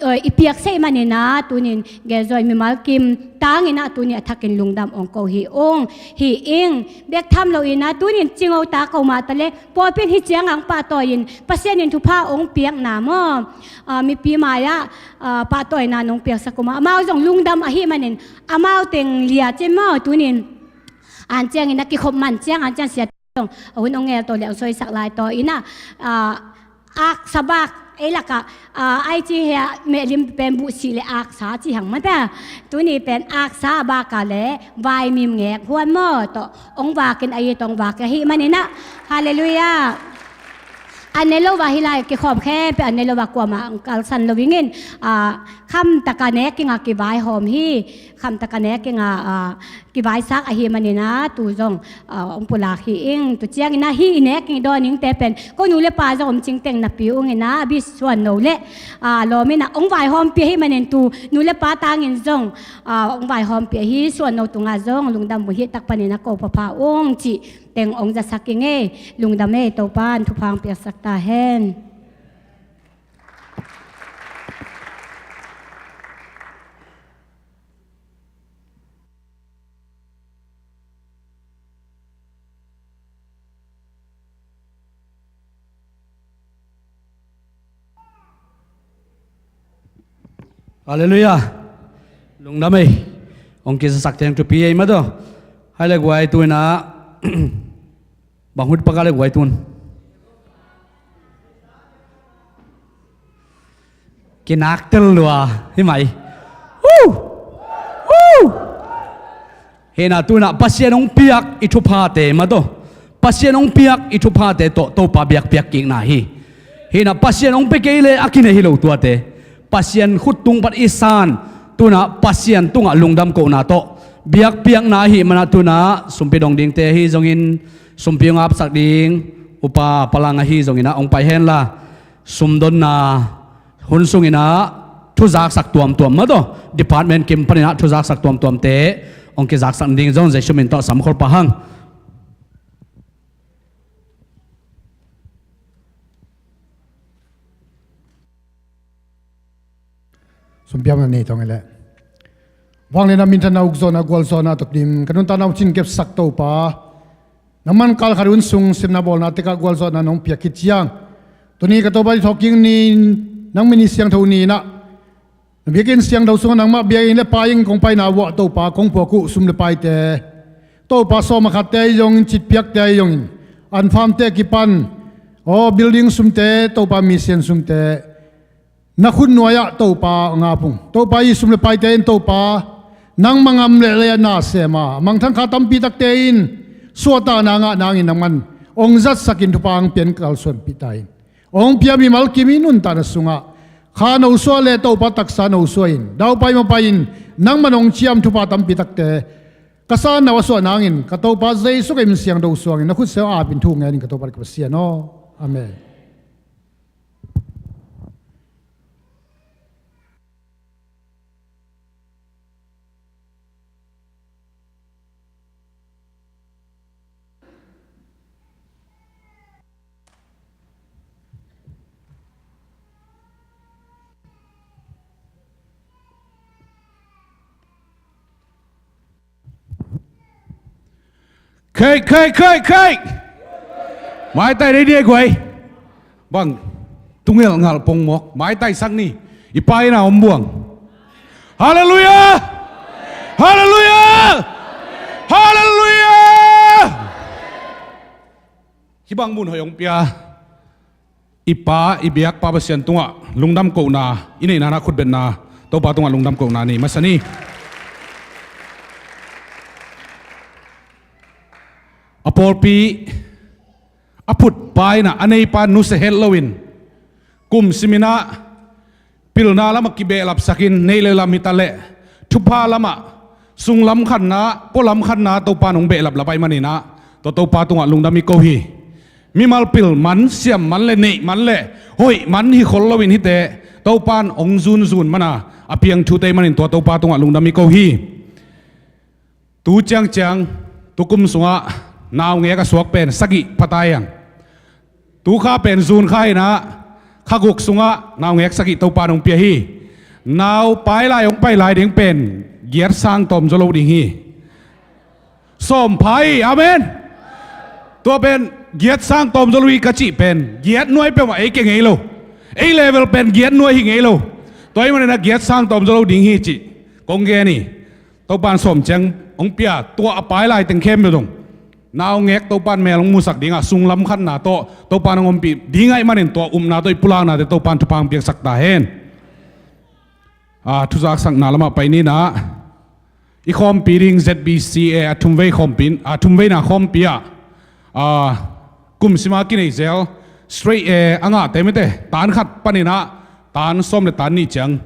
eh, i piak sei manin ah, tunin gezuai mimal kim tangin ah, tuni a thakin lungdam hong ko hi ung, hi ing. Bek tham loin ah, tunin cingho ta ko mah ta le, pawlpi in hi ciang ang pahtawi in, Pasian in thupha hong piakna maw? Ah, mipi mai ah, ah, pahtawina nong piaksak uh mah. Amau zong lungdam ahih manin, amau teng liat in maw, tunin. An ciangin ah kikhop man ciang, an ciang sia zong, a hun hong ngel to le, hong sawisak lai to in ah, ah, aksa bak, ei lakah, ah, ai ci hia, mehlim pen buhsih le aksa ci hang mata. Tuni pen aksa bak a le, vaimim ngek huan maw, tawh, hong vakin ahi tawh, hong vak ahih manin ah. Halleluiah. An ne lo va hi lai, kikhawm khempeuh, an ne lo va kuamah, hong kalsan lo ing in, ah, khamtaka nek ing a kivaihawm hi, khamtaka nek ing a, ah, kivaisak ahih manin ah, tu zong, ah, hong pulak hi ing. Tu ciangin ah, hih i nek ing dawn ing te pen, ko nu le pa zong om cingteng napi ung in ah, a bisuan no le, ah, lawm in ah, hong vaihawmpi ahih manin tu, nu le pa tangin zong, ah, hong vaihawmpi ahi, suan no tungah zong, lungdam uh hi tak panin ah, ko phapha ung cih teng hong zasak ing e, lungdam e, Topa in thupha hong piaksak ta hen. Halleluiah. Lungdam ei. Hong kizasak teng thupi ei mah tawh. Hai le guai tu in ah. Bang hun pakah le guai tun. Kinaktel lua, hi mai. Woo! Woo! Hi in ah tu in ah Pasian hong piak i thuphate mah tawh. Pasian hong piak i thuphate tawh, Topa biakpiak kikna hi. Hi in ah Pasian hong pia kei le a kinei hi lo tuate. Pasian khut tung pan i san, tu in ah Pasian tungah lungdam kohna tawh. Biakpiakna ahih manin ah tu in ah, sumpi dong dingte ahi zongin, sumpi hong apsak ding, upa palang ahi zongin ah, hong pai hen la. Sumdonna hun sungin ah thuzaksak tuamtuam mah tawh, department kim panin ah thuzaksak tuamtuamte hong kizaksak ding zong Jesu min tawh samkhol pah hang. Sumpiam na nei tong i leh. Vanglian a minthanna ukzawhna gualzawhna tawh dim ka nuntakna uh cin kepsak Topa. Nangman kal khat hun sung sepna bawlna tekah gualzawhna nong piak khit ciang, tuni ka Topa i thawhkik ni-in nang min i siangtho ni-in ah, na biakinn siangtho sungah nangmah bia ing le pa ing kong paina uah Topa kong puak uh sum le paite, Topa sawm a khatte ahi zongin, citpiakte ahi zongin, anfamte kipan, aw building sumte, Topa mission sumte, na khutnuai-ah Topa hong ap ung. Topa i sum le paite in Topa nangma ngam le lei-ah na sem a, mangthang kha tampi takte in suahtakna ngah nangin nangman hong zatsakin thupha hong pia-in kalsuanpih ta in. Hong pia mimal kim i nuntakna sungah kha nosuah le Topa taksa nosuah in, daupai mapai in nangman hong ciam thupha tampi takte ka sanna uah suah nangin ka Topa Jesu ka i min siangtho suangin na khut siau apin thu ngenin ka Topa ka Pasian aw. Amen. Khei, khei, khei, khei. Maitai dei dia guai. Bang, tungelh ngalh pongmawk, maitaisak ni. I Pa inn ah om buang. Halleluiah! Halleluiah! Halleluiah! Hih bang mun hoih hong pia i Pa, i biak Pa Pasian tungah lungdam kohna, i neihna na khutbetna Topa tungah lungdam kohna nei masa ni. A pawlpi a phutpa in ah a neipa nusia het loin kum simin ah Pilna lamah kibehlapsakin, neih le lam hi ta leh, thupha lamah, sunglam khatna, pualam khatna Topa in hong behlaplap ahih maninah, tua Topa tungah lungdam i ko hi. Mimal pil man, siam man le neih man le hoih man hi khol loin hite Topa in hong zunzun mana a piang thute ahih manin tua Topa tungah lungdam i ko hi. Tu ciangciang, tukum sungah naungek a suak pen sagih pha ta hiang. Tu kha pen June kha inah, kha guk sungah naungek sagih Topa in hong pia hi. Nau pai lai hong pai lai ding pen giat sang tawm zaw lo ding hi. Sawm pha hi, amen. Tua pen giat sang tawm zaw lo hi ka cih pen giat nuai peuhmah ei kia ngei lo. Ei level pen giat nuai hi ngei lo. Tua ahih maninah giat sang tawm zaw lo ding hi cih kong gen hi. Topa in sawm ciang hong pia, tua a pai lai teng khempeuh zong naungek Topa in mel hong musak dingah, sunglam khatna tawh Topa in hong ompih ding ahih manin tua upna tawh i pulaknate Topa in thupha hong piaksak ta hen. A, thuzaksakna lamah pai ninah, i khawmpi ding Z B C A a thumvei khawmpi, a thumveina khawmpi ah, a, kum sima kinei zel, straight A a ngahte mite, tan khat paninah tan sawm le tan nih ciang,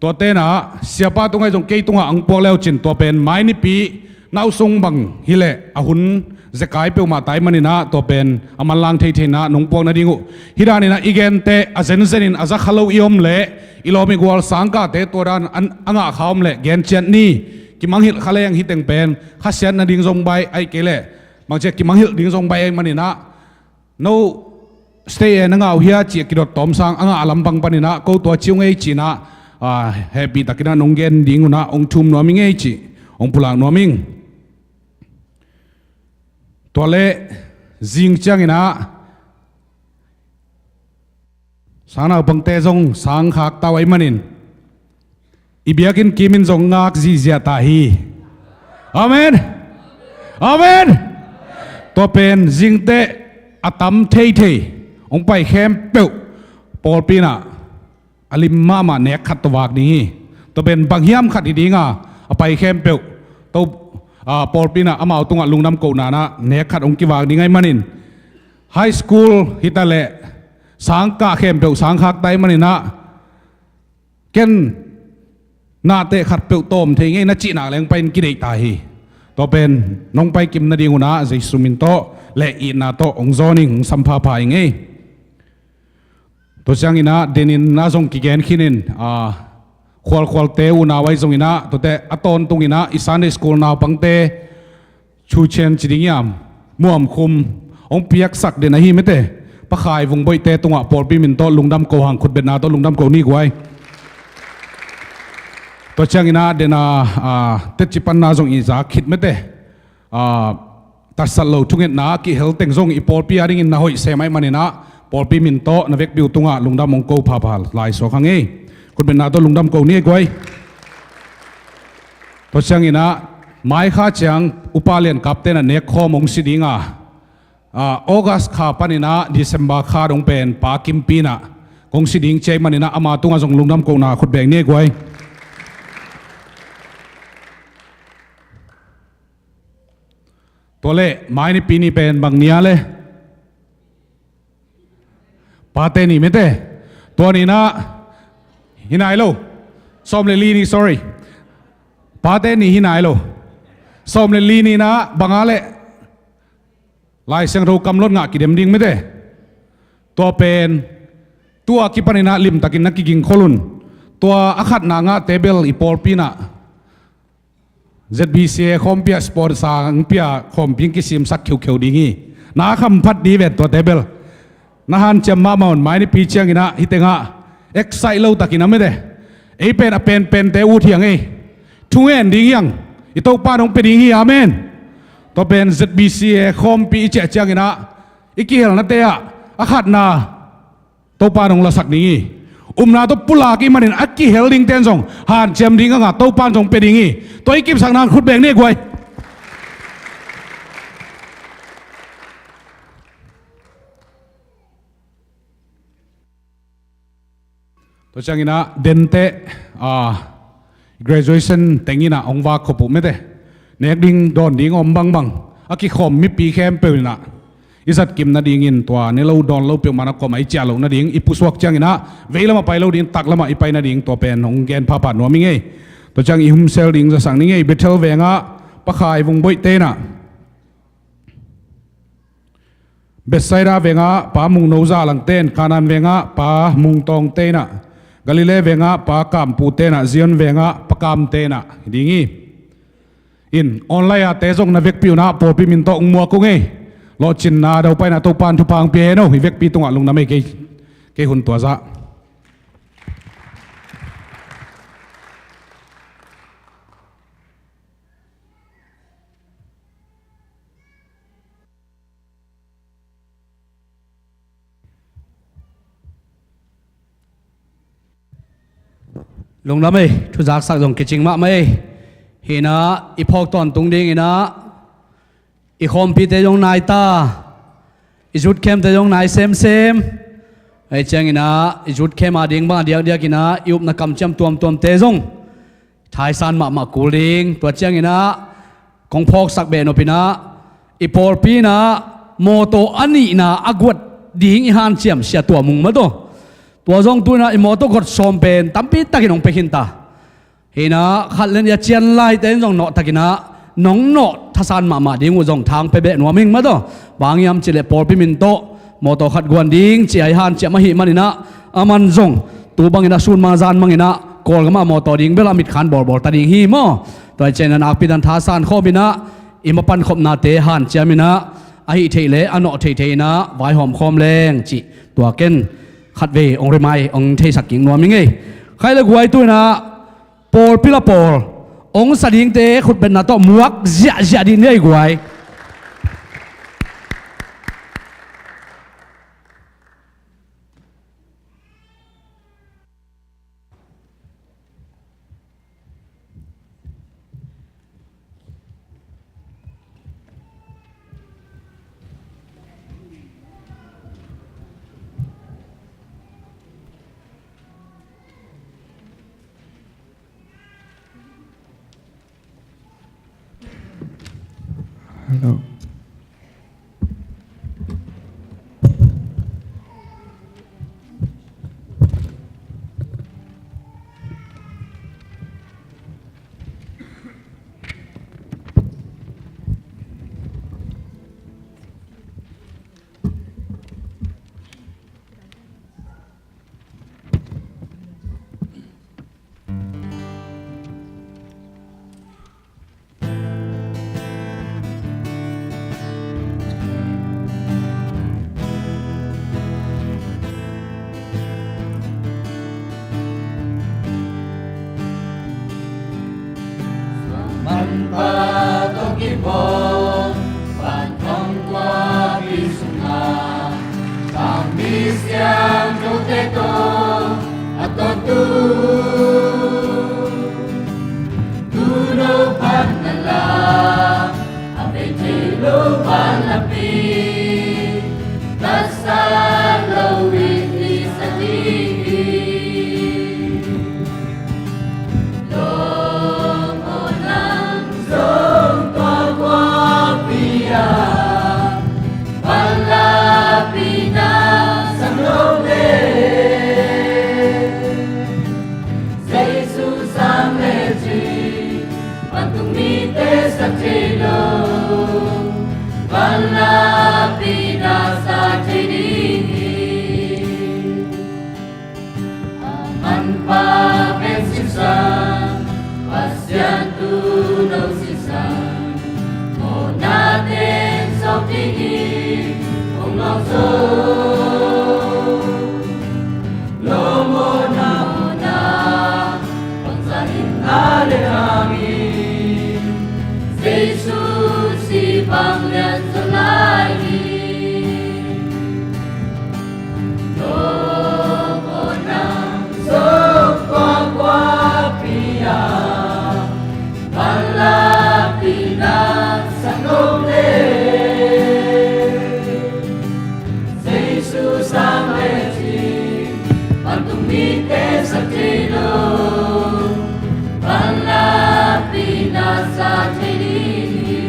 tua tenah siapa tungah zong kei tungah hong puak leucin, tua pen mai nipi nausung bang hileh a hun zekai peuhmah ta ahih maninah, tua pen a manlang theitheina nong puak nading uh. Hih daninah i gente a zenzenin a za kha lo i om leh, i lawm i gual sangkahte tua dan a ngah kha om leh gen ciat ni. Kimangngilh kha leng hih teng pen khasiat nading zong baih, ahih kei leh bangci a kimangngilh ding zong baih ahih maninah, no straight A na ngah uh hia cih a kidot tawm sang a ngah a lampang paninah ko tua ci ung ei cinah, a, hehpihtakinah nong gen ding unah hong thum nuam ing ei cih hong pulak nuam ing. Tua leh zing cianginah sang naupangte zong sang khak ta uh ahih manin, i biakinn kimin zong ngak zihziah ta hi. Amen. Amen. Tua pen zingteh a tam theithei hong pai khempeuh pawlpi inah a lim mahmah nek khat tawh vak ding hi. Tua pen bang hiam khat hi dinga, a pai khempeuh to, a, pawlpi inah amau tungah lungdam kohna inah nek khat hong kivak ding ahih manin, high school hi ta leh sangkah khempeuh sang khak ta ahih maninah, ken nahteh khatpeuh tawm thei ngei na cih nak leng pai-in kideih ta hi. Tua pen nong pai kim nading unah Jesu min tawh le itna tawh hong zawn ing, hong sampha pha ing ei. Tua cianginah deninah zong kigen khinin, a, khualkhualte unau ahi zonginah, tuate a tawntunginah i Sunday school naupangte, Chuchen ci ding hiam, muamkhum hong piaksak den ahi mete, Pakhai Vungboihte tungah pawlpi min tawh lungdam ko hang, khutbetna tawh lungdam ko ni guai. Tua cianginah dena, a, tetci panna zong i zak khit mete, a, tatsat lo thungetna kihel teng zong i pawlpi adingin na hoih sem ahih maninah pawlpi min tawh na vekpi uh tungah lungdam hong ko phapha lai suak hang ei. Khutbetna tawh lungdam ko ni guai. Tua cianginah mai kha ciang upa Lian Kapte inah nekkhawm hong si dinga, a, August kha paninah December kha dong pen Pa Kimpi inah kong si ding ci ahih maninah ama tungah zong lungdam kohna khut beng ni guai. Tua leh mai nipi ni pen bang ni a le? Pate ni mete. Tua ninah hi nai lo. Sawm le li ni, sorry. Pate ni hi nai lo. Sawm le li ninah bang a le? Lai Siangtho kamlot ngah kidem ding mete. Tua pen tua kipaninah limtakin na kigingkhol un. Tua a khatna ngahte bel i pawlpi inah Z B C A khawmpi ah sponsor hong pia, khawmpi hong kisimsak kheukheu ding hi. Na khamphat dih ven tuate bel. Na hanciam mahmah un, mai nipi cianginah hih tengah excite lo takin a mete. Ei pen a penpente ut hiang ei. Thungen ding hiang. I Topa in hong pia ding hi, amen. Tua pen Z B C A khawmpi i ciah cianginah i kihelnate ah a khatna Topa in hong lasak ding hi. Upna tawh pulak ahih manin a kihel dingte in zong hanciam ding a ngah, Topa in zong pia ding hi. Tua i kipsakna khut beng ni guai. Tua cianginah dente, a, graduation tenginah hong vak khop uh mete. Nek ding dawn ding om bangbang a kikhawm mipi khempeuh inah i zat kim nadingin tua ne lo dawn lo peuhmah na kawm a i ciah loh nading i pusuak ciangin ah vei lamah pai lo dingin tak lamah i pai nading tua pen hong gen phapha nuam i ngei. Tua ciang i humsel ding zasak ni ngei. Bethel vengah Pa Khai Vung Boih tenah, Bethsaida vengah Pa Mung No Za Lang ten, Kanaan vengah Pa Mung Tawng tenah, Galilee vengah Pa Kam Pu tenah, Zion vengah Pa Kam tenah ding hi. In online a te zong na vekpi unah pawlpi min tawh ung muak ung ei. Lawhcinna daupaina Topan thupha ang pia hen o. Hi vekpi tungah lungdam ei. Kei, kei hun tua zah. Lungdam ei, thuzaksak zong kicing mahmah ei. Hinah i phawk tawntung dinginah i khawmpite zong nai ta, i zutkhemte zong nai semsem. Ei cianginah i zutkhema ding bang a diakdiakinah i upna kamciam tuamtuamte zong thaisan mahmah kul ding. Tua cianginah kong phawksak behnopinah i pawlpi inah mawtaw a nihna a guat ding i hanciam sia tua mung mataw. Tua zong tuinah i mawtaw guat sawm pen tampi takin hong pia khinta. Hinah khat le nih a cian laite in zong nawhtakinah nong nawh thasan mahmah ding uh zong thang pia beh nuam hing mataw. Bang hiam cileh pawlpi min tawh mawtaw khat guan ding ci a i hanciam ahih maninah a man zong tu banginah sun mang zan manginah Kawlgamah mawtaw ding belah mitkhan bawlbawl ta ding hi maw? Tua i cianah nakpi dan thasan khawminah i mapan khopnate hanciaminah a hih theih le a nawh theihtheihinah vaihawm khawm leng cih tua ken khatvei hong rimai hong theisak kik nuam i ngei. Khai le guai tuinah pawlpi la pawl hong sa dingte khutbetna tawh muak ziahziah dih ni a i guai. Hello. Manpha tawh kibawm pan thong tua pi sungah, a mi siangthote tawh a tawh tu, tu no phan na la, a vei thei lo vanlapi tasa lo in i sa ding hi. Lawm aw nang zong tua guahpi ah vanlapi na sang lo le, Jesu sang le cin vantung mite sa thei lo, vanlapi na sa thei ding hi. A manpha pen sisan, Pasian tuuno sisan, mawhna teng sawk ding hi, hong lawng zo. Lawm aw nang, mawhna bangzah in a leh hangin, Jesu si bang lian zaw lai hi. Lawm aw nang zong tua guahpi ah vanlapi na sang lo le, Jesu sang le cin vantung mite sa thei lo, vanlapi na sa thei ding hi.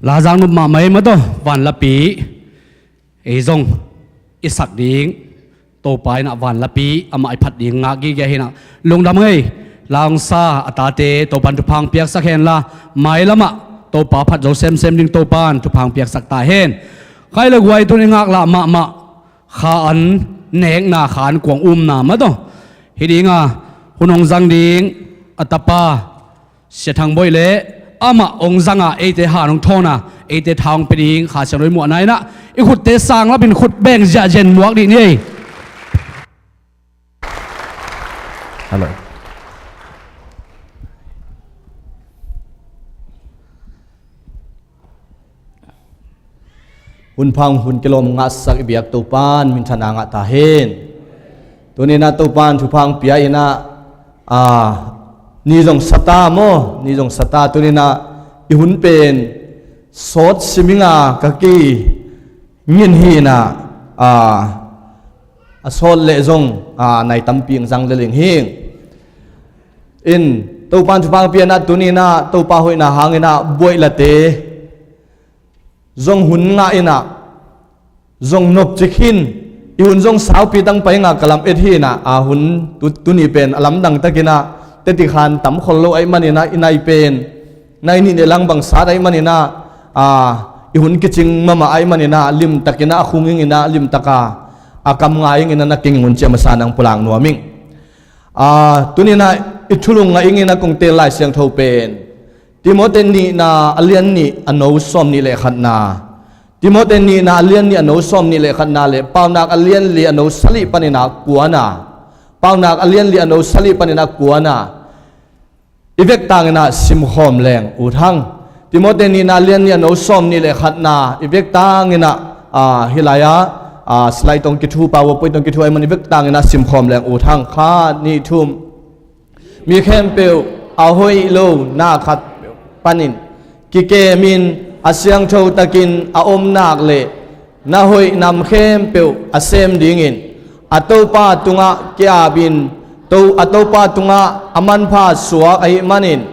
Lazang nup mahmah ei mataw, vanlapi ei zong i sak ding. Topa in ah vanlapi amah i phat ding ngah gige hi nah. Lungdam ngei. Langsa a tate Topan thupha piaksak henla, mailamah Topa phat zo semsem ding Topan thupha piaksak ta hen. Khai le guai tun i ngaklah mahmah kha an nekna, kha an kuang umna mataw. Hi dinga hun hong zang ding a tapa Sia Thang Bawi le amah hong zanga eite han hong thawna, eite tha hong pia ding Kha Siangtho i muahna inah i khutte sanglapin khut beng ziahziah in muak dih ni ei. Hello. Hun phang hun kilawm ngahsak i biak Topan minthanna ngah ta hen. Tuninah Topan thupha pia inah, a, ni zong sata maw, ni zong sata tuninah i hun pen sawt siminga ka ki ngin hinah, a, a sawt leh zong, a, nai tampi ang zang leling hing. In Topan thupha pia inah tuninah Topa hoihna hanginah buailate zong hun ngah inah zong nopci khin, i hun zong saupi tang pai nga ka lam et hinah, a hun tu, tuni pen a lamdang takinah teti khan tam khol lo aih maninah i nai pen nai nih ne lang bang sat aih maninah, a, i hun kicing mahmah aih maninah limtakinah a khung inginah limtaka a kam ngai inginah na king hun cia masa nang pulak nuam ing. A, tuninah i thulung ngah inginah kong tel Lai Siangtho pen Timote nihna a lian nih a no sawm nih le khatna. Timote nihna a lian nih a no sawm nih le khatna le Paunak a lian li a no sali paninah kuana. Paunak a lian li a no sali paninah kuana. I vek tanginah simkhawm leng ut hang. Timote nihna a lian nih a no sawm nih le khatna i vek tanginah, a, hilai-ah, a, slide tong kithu, PowerPoint tong kithu aih man i vek tanginah simkhawm leng ut hang. Khat, nih, thum. Mi khempeuh a hoih lo na khat panin kikemin a siangtho takin a om nak le na hoih nam khempeuh a sem dingin a Topa tungah ki-apin, to, a Topa tungah a manpha suak ahih manin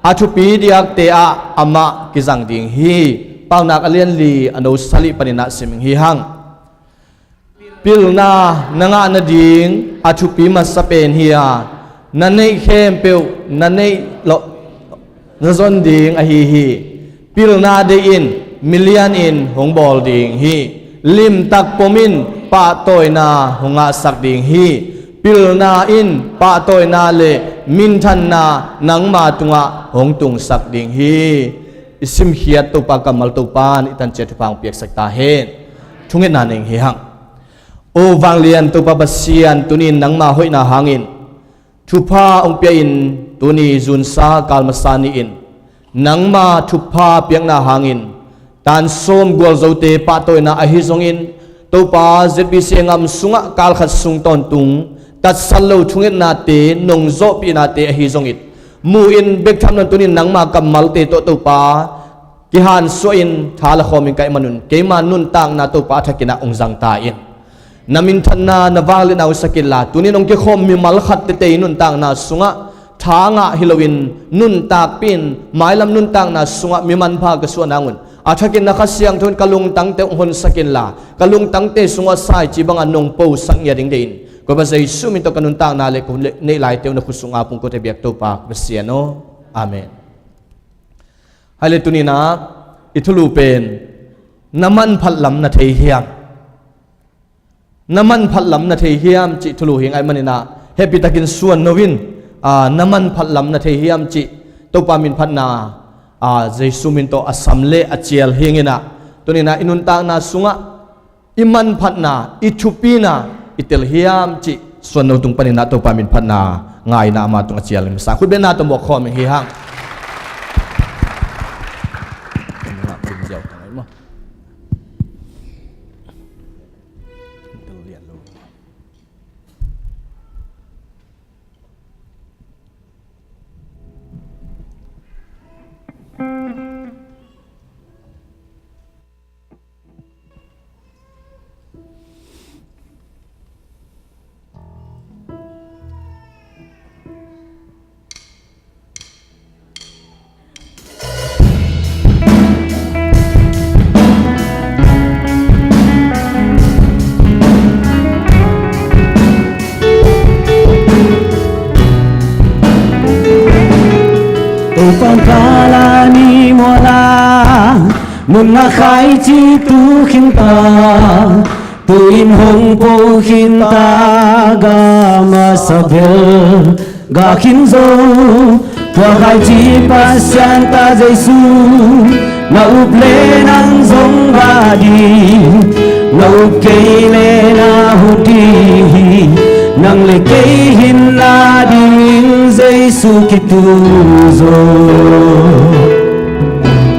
a thupi diakte ah amah kizang ding hi. Paunak a lian li a no sali paninah siming hi hang. Pilna na ngah nading a thupi masa pen hi a, na neih khempeuh na neih loh na zon ding ahi hi. Pilna deihin milianin hong bawl ding hi. Limtak pomin pahtawina hong ngahsak ding hi. Pilna in pahtawina le minthanna nangma tungah hong tungsak ding hi. I simkhiat Topa kammal Topa in i tanciat thupha hong piaksak ta hen. Thungetna ning hi hang. O vanglian Topa Pasian, tunin nangma hoihna hangin thupha hong pia-in tuni June sa kal masa ni-in nangma thupha piakna hangin tan sawm gualzote pahtawina ahi zongin, Topa Z B C ngam sungah kal khat sung tawntung tatsat lo thungetnate nong zawhpihnate ahi zongin, mu-in bek tham lo tunin nangma kammalte tawh Topa kihansuahin tha la khawmin ka hih manun keima nuntakna Topa a thakinah hong zang ta in. Na minthanna na vangliatna hong sak inla, tuni-in hong kikhawm mimal khat tete i nuntakna sungah tha ngah hi loin nuntakpih in, mailam nuntakna sungah mi manpha ka suah nang un, a thakin na Kha Siangtho in ka lungtangte hong honsak inla, ka lungtangte sungah saici banga nong posak ngiat ding deih in. Kua pa Jesu min tawh ka nuntakna le ka hun le neih laite uh na khut sungah pungkuate biak Topa ka Pasian aw. Amen. Hai le tuni-in ah i thulu pen na manphat lam na thei hiam? Na manphat lam na thei hiam cih thulu hi ngah ahih manin ah hehpihtakin suan no in, aa, na manphat lam na thei hiam cih Topa min phatna, aa, Jesu min tawh a sam le a cial hi ing in ah, tuni-in ah i nuntakna sungah i manphatna, i thupina i tel hiam cih suan no tung panin ah Topa min phatna ngai-in ah ama tungah cial in masa khut bengna tawh mawk khawm ing hi hang. Topa in kal a ni mual a nunna khaici tu khin ta, tu-in hong po khin ta, gah masa bel gah khin zo. Tua khaici Pasian ta Jesu, na up le nang zong gah ding, na up kei le na huh ding hi. Nang le kei hinna dingin Jesu kitu zo.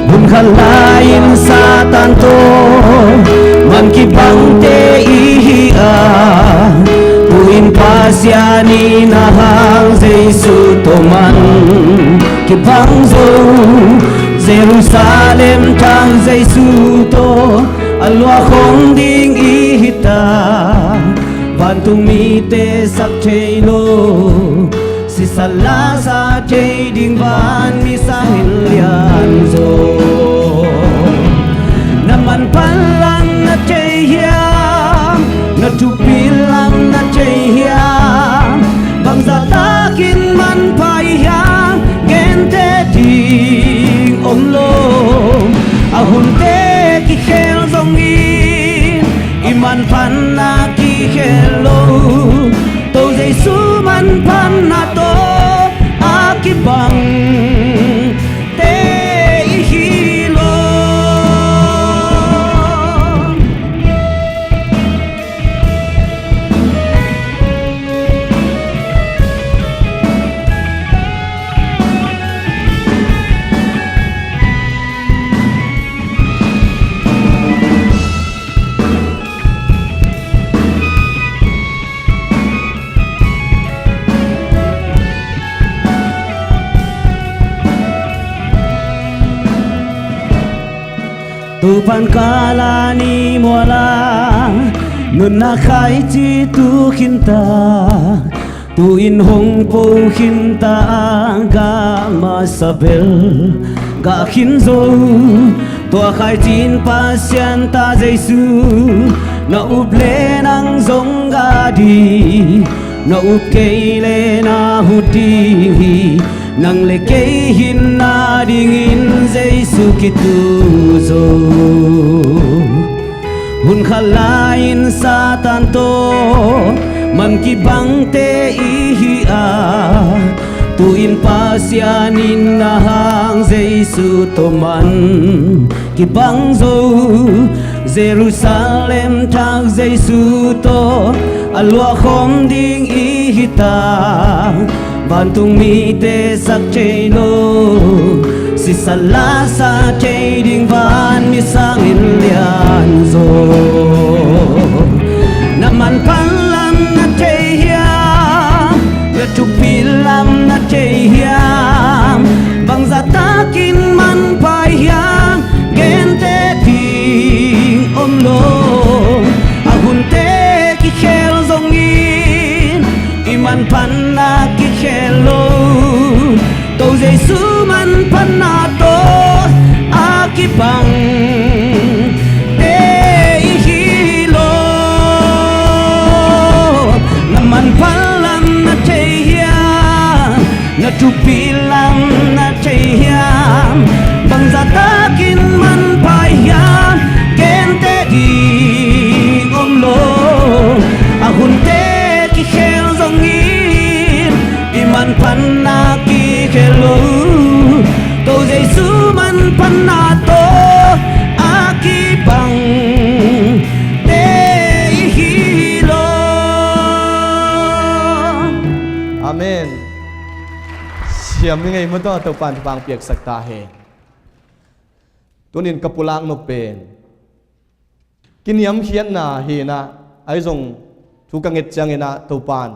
Hun khat lai-in Satan tawh man kibangte i hi a, tu-in Pasian in a hang Jesu tawh man kibang zo. Jerusalem thak Jesu tawh a luah khawm ding i hi ta, vantung mite sak thei lo, sisat la sa thei ding vanmi sangin lian zo. Na manphat lam na thei hiam? Na thupi lam na thei hiam? Bangzah takin manpha i hiam? Gente ding om lo. A hunte kikhel zongin i manphatna kikhel lo. Topa Jesu manphatna tawh a kibangte i hi lo. Topa in kal a ni mual a nunna khaici tu khin ta, tu-in hong po khin ta, gah masa bel gah khin zo. Tua khaici in Pasian ta Jesu, na up le nang zong gah ding, na up kei le na huh ding hi. Nang le kei hinna dingin Jesu kitu zo. Hun khat lai-in Satan tawh man kibangte i hi a, tu-in Pasian in a hang Jesu tawh man kibang zo. Jerusalem thak Jesu tawh a luah khawm ding i hi ta, vantung mite sak thei lo, sisat la sa thei ding vanmi sangin lian zo. Na manphat lam na thei hiam? Na thupi lam na thei hiam? Bangzah takin manpha i hiam? Gente ding om lo. A hunte Phatna kikhel lo, To Jesu manphatna tawh a kibang te i hi lo. Na manphat lam na thei hiam? Na thupi lam na thei hiam? Bangzah takin manpha hiam? Gente ding om lo. A hunte kikhel zongin i manphatna kikhel lo. To Jesu manphatna tawh a kibang te i hi lo. Amen. Siam i ngei maw, Topa'n thupha piaksak ta hen. Tunin ka pulak nop pen kiniamkhiatna hi inah, ahi zong thu ka nget ciang inah Topa'n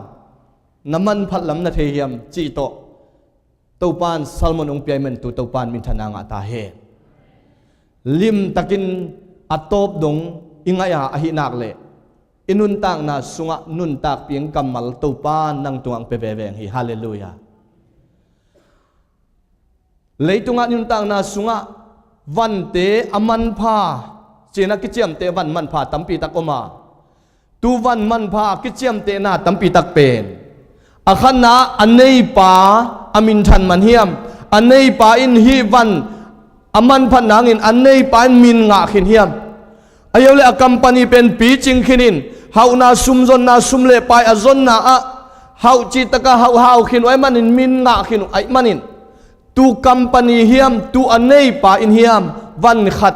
na manphat lam na thei hiam cih tawh Topa'n sermon hong pia ahih manin tu Topa'n minthanna ngah ta hen. Limtakin a tawp dong i ngaih a, ahih nak leh i nuntakna sungah nuntakpih kammal Topa'n nang tungah hong pia veve hi. Halleluiah. Leitungah nuntakna sungah vante a manpha, ci-in a kiciamteh van manpha tampi tak om a, tu van manpha a kiciamtehna tampi tak pen a khatna a neipa a minthan man hiam? A neipa in hih van a manphat nangin a neipa in min ngah khin hiam? Ahi leh a company pen picing khinin hauhna sum zonna, sum le pai a zonna ah hauh cihtakah hauh hau khin uh ahih manin, min ngah khin uh ahih manin, tu company hiam, tu a neipa in hiam van khat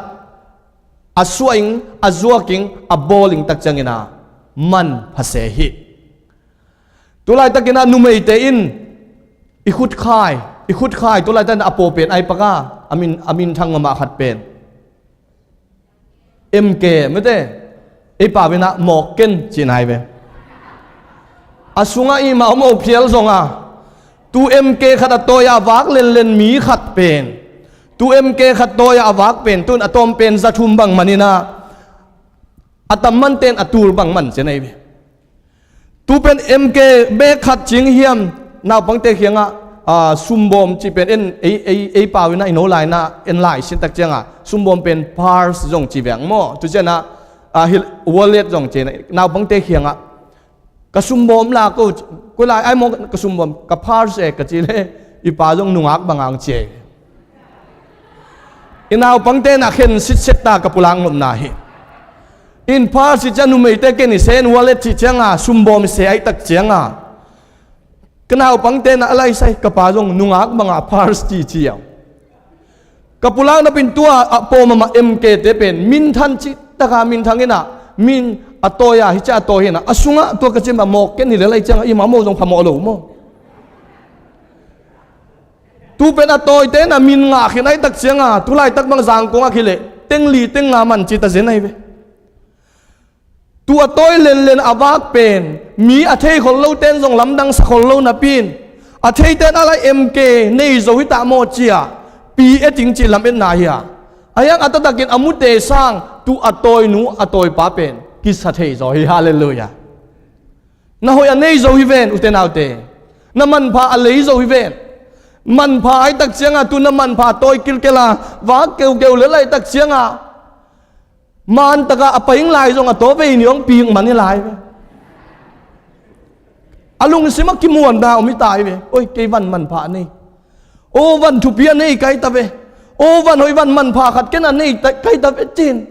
a suah ing, a zuak ing, a bawl ing tak ciangin a manpha se hi. Tulaitakin a numeite in i khutkhai, i khutkhai tulaitakin a paw pen ai paka a min, a minthang mahmah khat pen M K mete, ei pau inah mawk ken ci-in ai ve. A sungah i mah om, a phial zong a, tu M K khat a tawi a vak lenlen mi khat pen, tu M K khat tawi a vak pen, tun a tawm pen za thum bang man inah, a tam manten a tul bang man ci-in ai ve. Tu pen M K bek khat cing hiam? Naupangte kiangah, ah, sumbawm cih pen en, ei, ei, ei pau inah i no lai inah en lai sin tak ciangah sumbawm pen purse zong ci veng maw? Tu ciangah, ah, hih wallet zong ci inah naupangte kiangah ka sumbawm la ko, ko lai ai maw ka sumbawm, ka purse e ka cih leh i pa zong nungak bang hong ci e. I naupangte inah khen sitset ta, ka pulak nopna hi. In purse cih ciang numeite ken i se in, wallet cih ciangah sumbawm i se ahih tak ciangah ka naupangte inah a lai sai, ka pa zong nungak bangah purse ci ci a. Ka pulak nop in tua a paw mahmah M K te pen minthan cihtakah minthang inah, min a tawi a, hi ciah a tawi hi inah, a sungah tua ka cih mah mawk ken hi leh lai ciangah i mah maw zong phamawh lo maw? Tu pen a tawite inah min ngah khin ahih tak ciangah tulaitak bang Zangkong ah hi leh teng li teng nga man ci ta zen ai ve. Tu a tawi lenlen a vak pen mi a thei khol lote in zong lamdang sa khol lo napi in, a theite in a lai M K nei zo hi ta maw ci-a pi et ing cih lametna hi a. A hiang a taktakin a mute sang tu a tawinu a tawipa pen kisa thei zaw hi. Halleluiah. Na hoih a nei zo hi ven, ute naute. Na manpha a lei zo hi ven. Manpha ahih tak ciangah tu na manpha tawi kilkel a vak keukeu lel ahih tak ciangah man takah a paing lai zong a tawvei ni hong pik man hi lai ve. A lungsim ah kimuanna om hi ta hi ve. Oi, kei van manpha a nei, o van thupi a nei kai ta ve, o van hoih van manpha khat ken a nei ta, kai ta ve cin.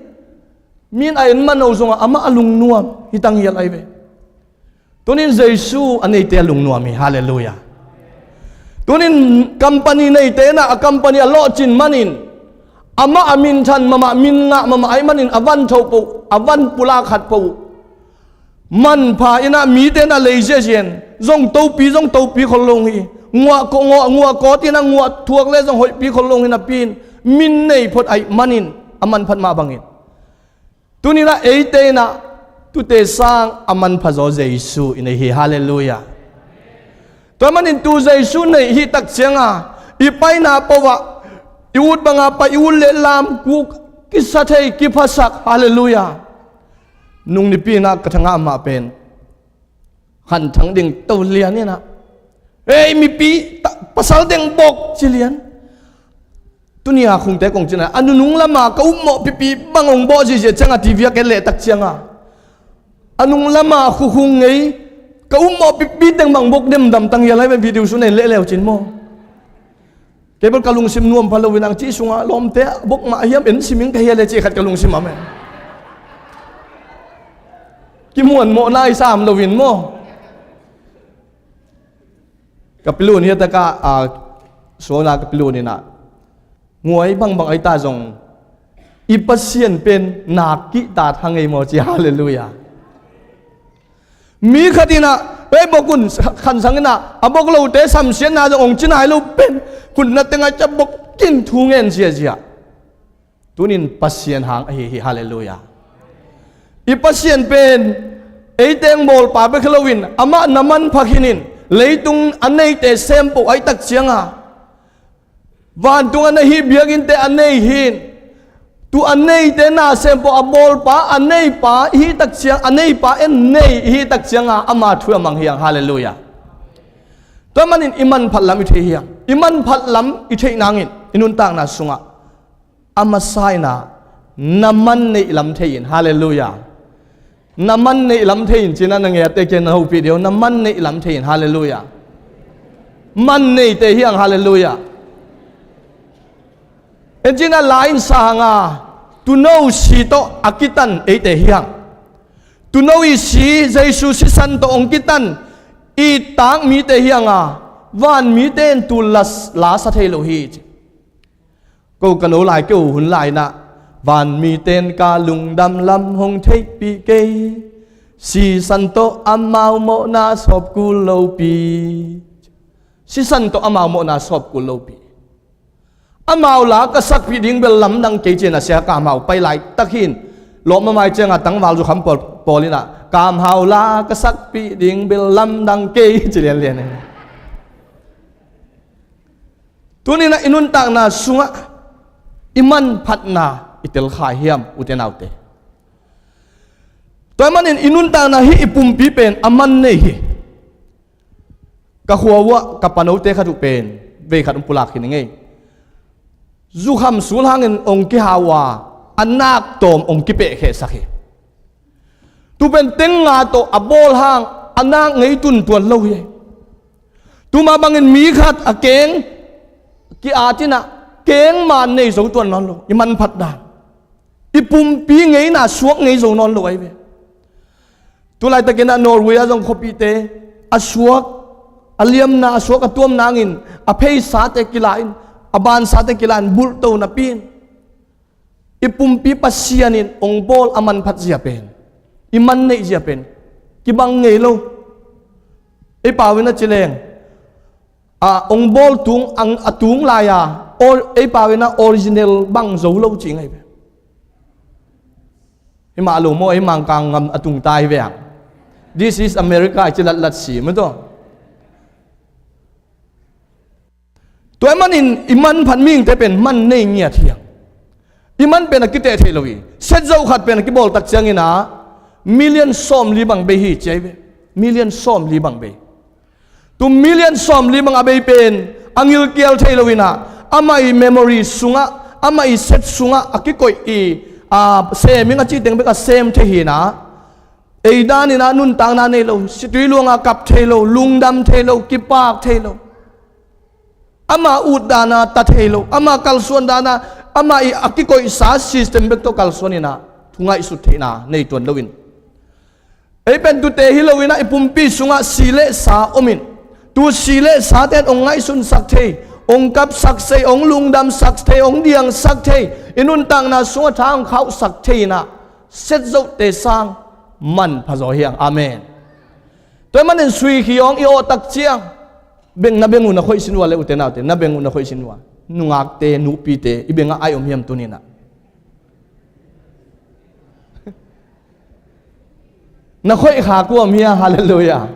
Min a en man o zongah amah a lungnuam hi tang hial ai ve. Tunin Jesu a neite a lungnuam hi. Halleluiah. Tunin company neite inah a company a lawhcin manin, amah a minthan mahmah, min ngah mahmah ahih manin a van tho poh, a van pulak khat poh. Manpha inah mite inah lei ziazia in zong topi, zong topi khol lo hi. Nguah ko, nguah, nguah kawt inah nguah thuak le zong hoihpi khol lo hi napi in min nei phot ahih manin a manphat mah bangin. Tuni inah eite inah tute sang a manpha zaw Jesu i nei hi. Halleluiah. Tua manin tu Jesu nei hi tak cianga i paina poh ah i ut banga pai, i ut le lam kuk kisa thei, kiphasak. Halleluiah. Nung nipi inah ka thangah mah pen Khan Thang Ding to lian inah, "Ei, mipi, ta-, pasal teng bok," ci lian. Tuni a khungte kong cina, a nunung lama ka upmawh pipi bang hong bawh zihziah cianga T V a ken lehtak cianga, a nung lama khukhung ngei ka upmawh pipi teng bang bok demdam tang hial lai ve, video su nen lehleu cin maw? Kei bel ka lungsim nuam pha loin ang cih sungah lawmte bok mah hiam, en siming ka hial le cih khat ka lungsim a men. Kimuan mawh nai sam loin maw? Ka pilun hiataka, a, suana ka pilun inah, nguai bangbang aita zong i Pasian pen nak kihta thang ei maw ci, halleluiah. Mi khat inah, "Pei bok un," khansang inah, a bok lote samsiatna zong hong ci nai lo pen, khutna tengah ca bok kin thu ngen ziazia. Tunin Pasian hang ahi hi, halleluiah. I Pasian pen eiteng bawlpa bek hi loin, amah na manpha khinin, leitung a neite sempoh aihtak cianga, vantung a na hih biakinnte a nei hin, tu a neite na sempoh a bawlpa, a neipa ihihtak ciang, a neipa en nei ihihtak cianga ama thu a mang hiang, halleluiah. Tua manin i manphat lam i thei hiang, i manphat lam i theih nangin i nuntakna sungah a masa inah na man neih lam thei in, halleluiah. Na man neih lam thei in cinah na ngeite kiang na hopih deuh, na man neih lam thei in, halleluiah. Man neite hiang, halleluiah. En cinah lai in sanga tuuno si tawh a kitan eite hiang. Tuuno i si, Jesu sisan tawh hong kitan i tak mite hianga, van mite in tul la, la sa thei lo hi ci. Ko ka no lai kei uh hun lai inah, van mite in ka lungdam lam hong theihpih kei, sisan tawh amau mawhna sawp kul lopi. Sisan tawh amau mawhna sawp kul lopi. Amau la ka sakpih ding bel lamdang kei ci-in a sia Kam Hau pai laitak hi-in, lawp mamai cianga tangval zukham pawl, pawl inah, "Kam Hau la ka sakpih ding bel lamdang kei," ci lianlian hi. Tuninah i nuntakna sungah i manphatna i telkhai hiam, ute naute? Tua manin i nuntakna hih i pumpi pen a man nei hi. Ka khua uhah ka panote khat uh pen vei khat hong pulak hi ning ei. Zukham sul hangin hong kihau a, a nak tawm hong kipehkhehsak hi. Tu pen teng nga tawh a bawl hang a nak ngei tuntuan lo hi. Tuma bangin mi khat a keng ki-at inah keng man nei zo tuan nawn lo, i manphat dan, i pumpi ngeina suak ngei zo nawn lo ahi ve. Tulaitakinah Norway ah zong khuapihte a suak, a liamna, a suak a tuam nangin a pheisate kila in, a bansate kila in bulhto napi in, i pumpi Pasian in hong bawl a manphat zia pen, i man neih zia pen kibang ngei lo. Ei pau in a ci leng, a hong bawl tung, ang, a tung lai-a or, ei pau in a original bang zo lo ci ngei ve. Hi mah lo maw, ei Mangkang ngam a tung ta hi ve ang. This is America, i ci latlat si maw taw. Tua ahih manin i manphat mihingte pen man nei ngiat hiang. I man pen a kiteh theih lo hi. Set zoh khat pen a kibawl tak ciangin ah million sawmli bang bei hi ci ahi ve. Million sawmli bang bei. Tu million sawmli bang a bei pen a ngilkial thei lo in ah, amah i memory sungah, amah i set sungah a kikoih i, a, seming a cih teng bek a sem thei hi in ah, ei dan in ah nuntakna nei lo, situi luangah kap thei lo, lungdam thei lo, kipak thei lo. Ama ut dan a ta thei lo, ama kalsuan dan a, ama i a kikoihsa system bek tawh kalsuan in ah thu ngaihsut theihna nei tuan lo in, ei pen tute hi lo in ah i pumpi sungah si le sa om in, tu si le sa ten hong ngaihsunsak thei, hong kapsak thei, hong lungdamsak thei, hong diangsak thei, i nuntakna sungah tha hong khauhsak thei in ah set zohte sang manpha zaw hiang. Amen. Tua ahih manin sui khi awng i awh tak ciang, beng, na beng uh na khoih sin uh a le, ute naute, na beng uh na khoih sin uh a, nungakte, nupite, i bengah ai om hiam tuni in ah? Na khoih khak uh om hia? Halleluiah.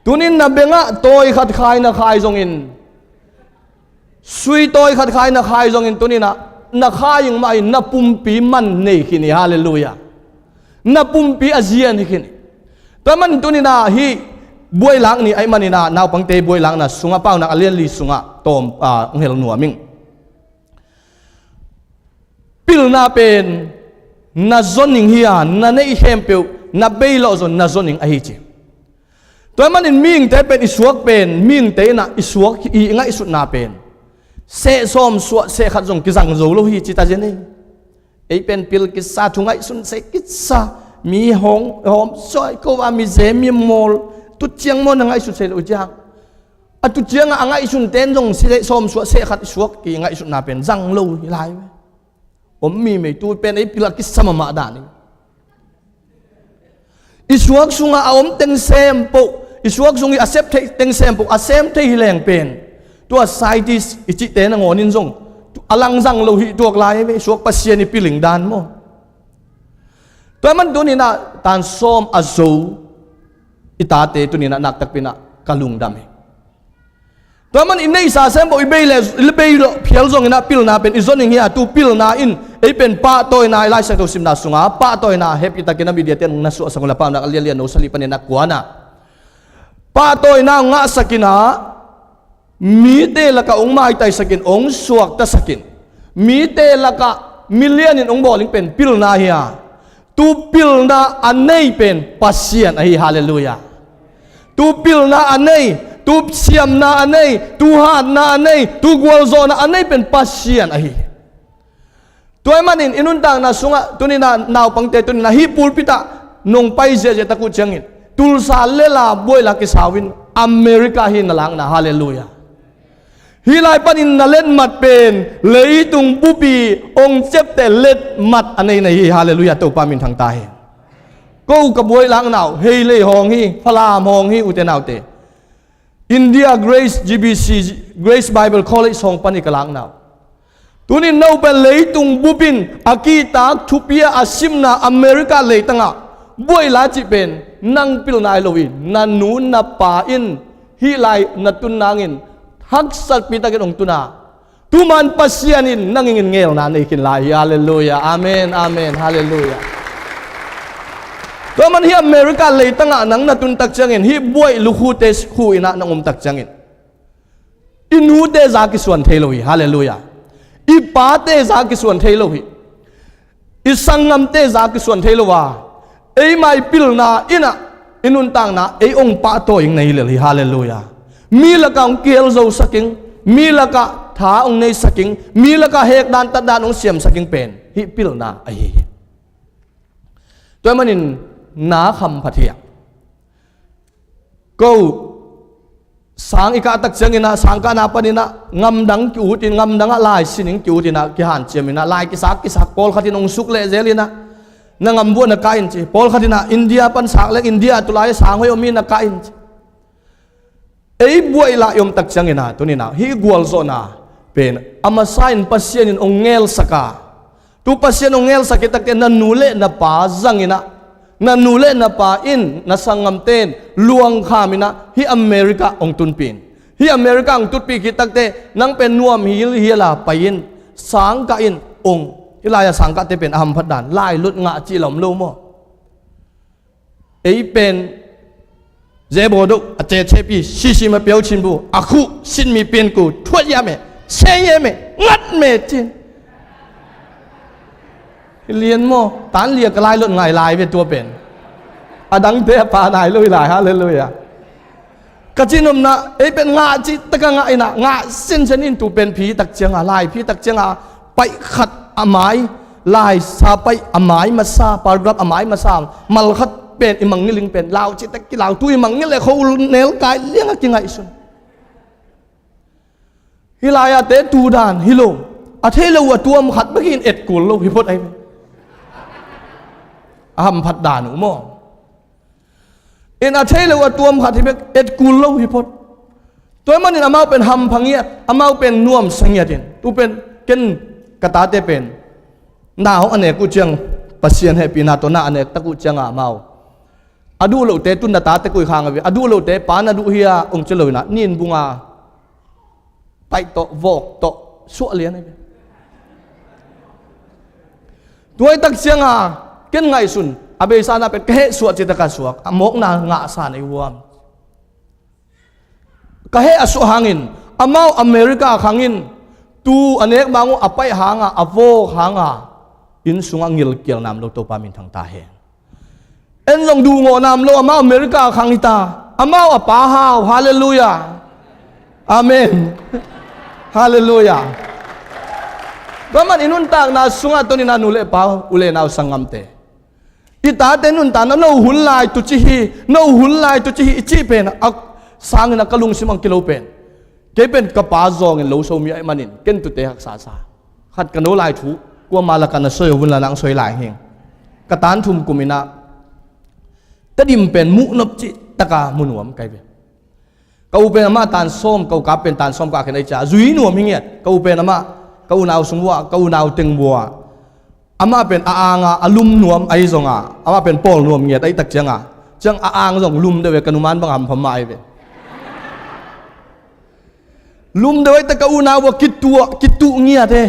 Tuni in na bengah tawi khat khai na khai zongin, sui tawi khat khai na khai zongin tuni in ah na khai ing mah in na pumpi man nei khin hi. Halleluiah. Na pumpi a zian hi khin hi. Tua manin tuni-in ah hih buailak ni ahih manin ah naupangte buailakna sungah Paunak a lian li sungah tawm, ah, hong hel nuam ing. Pilna pen na zoning hi a, na neih khempeuh na bei lawh zong na zoning ahi ci. Tua manin mihingte pen i suak pen mihingte in ah i suak i ngaihsutna pen seh sawm suah seh khat zong kizang zo lo hi ci ta zen ei. Ei pen pil kisa, thu ngaihsun seh kisa, mi hong hawm suai ko a, mi ze mi mawl, tu ciang maw na ngaihsut seh lo ciang. A tu ciangah a ngaihsunte in zong seh sawm suah seh khat i suak i ngaihsutna pen zang lo hi lai ve. Om mi mei tu pen ei pil a kisa mahmah dan hi. I suak sungah a om teng sem poh, i suak sung i a sep thei teng sem poh, a sem thei hi leng pen tua scientist i cihte nangawn in zong a langzang lo hi tuak lai ve, i suak Pasian i piling dan maw. Tua man tuni-in ah tan sawm a zo i tate tuni-in ah naktakpi-in ah ka lungdam hi. Tua man i neihsa sem poh, i bei le, i bei lo phial zongin ah pilna pen i zoning hi a, tu pilna in ei pen pahtawina, i Lai Siangtho simna sungah pahtawina hehpihtakin a mediate'n na suahsak uh la, Paunak a lian li a neu sali panin a kuana pahtawina ngahsakin ah mite lakah hong maitaisakin hong suaktasakin mite lakah milianin hong bawling pen pilna hi a, tu pilna a nei pen Pasian ahi. Halleluiah. Tu pilna a nei, tu siamna a nei, tu hatna a nei, tu gualzawhna a nei pen Pasian ahi. Tua ahih manin i nuntakna sungah tuni-in ah naupangte tuni-in ah hih pulpit ah nong pai ziahziah tak uh ciangin Tulsa lel a buailak kisa uh in America hi na lakna. Halleluiah. Hih lai panin na letmat pen leitung bupi hong ciapteh letmat a nei na hi. Halleluiah, Topa min thang ta hen. Ko ka buailakna uh Heilei hawng hi, Falam hawng hi, ute naute. India Grace G B C, Grace Bible College hawng pan hi ka lakna uh. Tuni-in no pen leitung bup in a kihtak thupi a a simna America leitangah buaila cih pen nang pilna hi lo hi. Na nu na pa in hih lai na tun nangin haksatpi takin hong tun a, tuman Pasian in nang in ngeelna nei khin lai hi. Halleluiah. Amen, amen. Halleluiah. Tua man hih America leitangah nang na tun tak ciangin hih buaih lukhute khu in ah nang om tak ciangin i nute za kisuan thei lo hi. Halleluiah. I pate za kisuan thei lo hi. I sanggamte za kisuan thei lo a, eima i pilna in ah i nuntakna ei hong pahtawi ing na hi lel hi. Halleluiah. Mi lakah hong kihel zosak ing, mi lakah tha hong neisak ing, mi lakah hekdan tatdan hong siamsak ing pen hih pilna ahi hi. Tua ahih manin na hamphat hiam? Ko sang i kah tak ciangin ah, sangkahna panin ah ngamdang ki-ut in, ngamdangah lai sining ki-ut in ah, kihanciam in ah, lai kisak kisak, pawlkhat in hong suk lehzel in ah, na ngambuah na kah in ci. Pawlkhat in ah India pan sak leng India tulai sang hoih om hi na kah in ci. Ei buaih lah i om tak ciangin ah, tuni-in ah hih gualzawhna pen a masa in Pasian in hong ngelsak a, tu Pasian hong ngelsak khit takteh na nu le na pa zangin ah, na nu le na pa in, na sanggamte in luangkham in ah hih America hong tunpih in. Hih America hong tunpih khit takteh nang pen nuam hial hial a pai in, sangkah in hong, hih lai-a sangkahte pen a hamphat dan, lai lot ngah cih lam lo maw? Ei pen zebawdoh a cecepi sisi ma piau chin bu a khuh sinmi pianku thuat yam e, se yam e, ngat me cin. Lian maw, tan lia ka lai lot ngai lai ve tua pen. A dangte a pa nai lo hi lai. Halleluiah. Ka cin omna ei pen ngah cih tak a ngah in ah, ngah sinsen in tu pen phi tak cianga, lai phi tak cianga, paih khat a mai, lai sa paih a mai masa, paragraph a mai masa, mal khat pen i mangngilh ing pen, lau cih tak kilau, tu i mangngilh le kho ul nel kai liang a kingaihsun. Hih lai-a te tu dan hi lo, a thei lo a tuam khat bek in et kul lo hi phot ai. A hamphat dan uh maw? In a thei lo a tuam khat hi bek, et kul lo hi phot. Tua ahih manin amau pen hampha ngiat, amau pen nuamsa ngiat in. Tu pen ken ka tate pen na hong a nek uh ciang, Pasian hehpihna tawh na a nek tak uh cianga amau a duh lohte tun na tate koi khang a ve, a duh lohte pa na duh hi a hong ci lo in ah, nin bunga paih tawh, vawk tawh, suah lian ahi ve. Tuaitak cianga ken ngaihsun, A beisa na pen ka heh suah cih tak a suak, a mawkna ngahsa na hi uh hiam? Ka heh a suah hangin, amau America khang in, tu a nek bang uh a paih hanga, a vawk hanga, inn sungah ngilkial nam lo Topa minthang ta hen. En zong duhngawh nam lo, amau America khang hi ta, amau a pa hau, halleluiah. Amen. Halleluiah. Tua man i nuntakna sungah tuni-in a nu le pa, u le nau sanggamte, i tate nuntakna, no hun lai tuci hi, no hun lai tuci hi i cih pen a sangin a ka lungsim ang kilo pen. Kei pen ka pa zawngin lo so mi ahih manin ken tute haksa sa. Khat ka no lai thu, kuama lakah na soi uh vun la nang soi lai hing. Ka tan thum kum in ah, Tedim pen muhnop cih taka mu nuam ka hi ve. Ka u pen amah tan sawm, ka u kap pen tan sawm ka khen ahi ciah zui nuam hi ngiat. Ka u pen amah, ka unau sung vuah, ka unau teng vuah. Amah pen a anga a lum nuam ahi zonga, amah pen pawl nuam ngiat ahi tak cianga, ciang a ang zong lum deuh ve, ka numan bang hampha mah ahi ve. Lum deuh ahi tak ka unau vuah kituah, kituh ngiat he.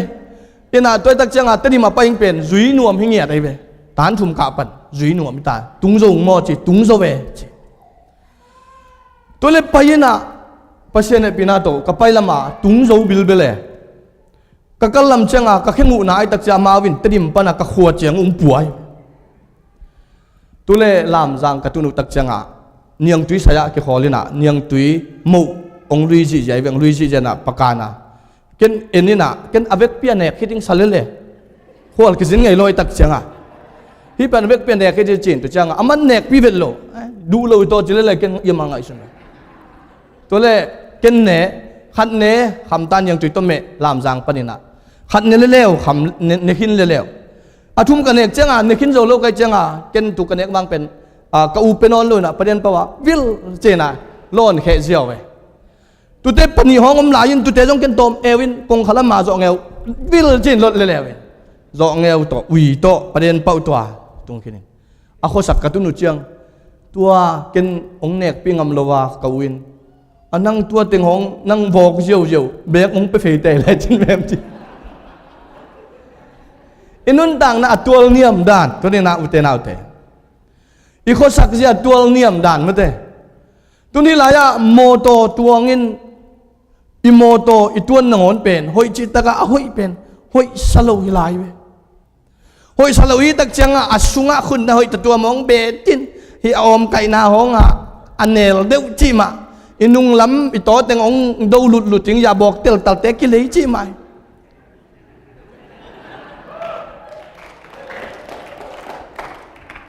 Ina tua ahi tak cianga Tedim a paing pen zui nuam hi ngiat ahi ve. Tan thum kah pan zui nuam hi ta, tung zo maw ci, tung zo ve ci. Tua le pai inah Pasian hehpihna tawh ka pai lama tung zo bilbel e. Ka kal lam cianga ka khe nguhna ahi tak ciah amau in Tedim pana ka khua ciang ung puai. Tule Lamzang ka tun uh tak cianga niangtui sai-ah kikhawl inah niangtui moh ong lui zihziah ahi ve, ong lui zihziah inah pakana. Ken en inah, ken a vekpi a nek khit ing sa lele. Khual kizin ngei lo ahi tak cianga. Hih pen a vekpi a nek khit hi cin tu cianga, a man nekpi vet lo. Duh lo hi tawh ci lele, ken ia mah ngaihsun lo. Tua le, ken ne, khat ne, khamta niangtui tawh meh, Lamzang pan inah. Khat ne leleu, kham ne, ne khin leleu. A thum ka nek cianga, ne khin zo lo ka hih cianga, ken tu ka nek mang pen, a, ka u pe nawn lo inah, padian pau ah, vil ci inah, lawn kheh ziau ve. Tute panih hong om lai-in, tute zong ken tawm eu in, kongkha lama zawh ngeu, vil ci-in lot leleu in. Zawh ngeu tawh, ui tawh, paden pauh tua, tung khinin. A khuasak ka tun uh ciang, tua ken hong nekpi ngam lo a ka u in. A nang tua teng hong, nang vawk ziauziau, bek hong pe fei tei lai cin vem ci. I nuntakna a tual niam dan, tua ni na ute naute. I khuasak zia tual niam dan mate. Tuni lai-ah mawtaw tuangin i mawtaw i tuan nangawn pen hoih cih takah a hoih pen hoihsa lo hi lai ve. Hoihsa lo hi tak ciangah a sungah khutna hoih tatuam hong betin hih a awmkaihna hongah a nel deuh cih mah i nunglam i tawteng hong do lutlut ing, yahbawk teltalte kilei cih mah hi.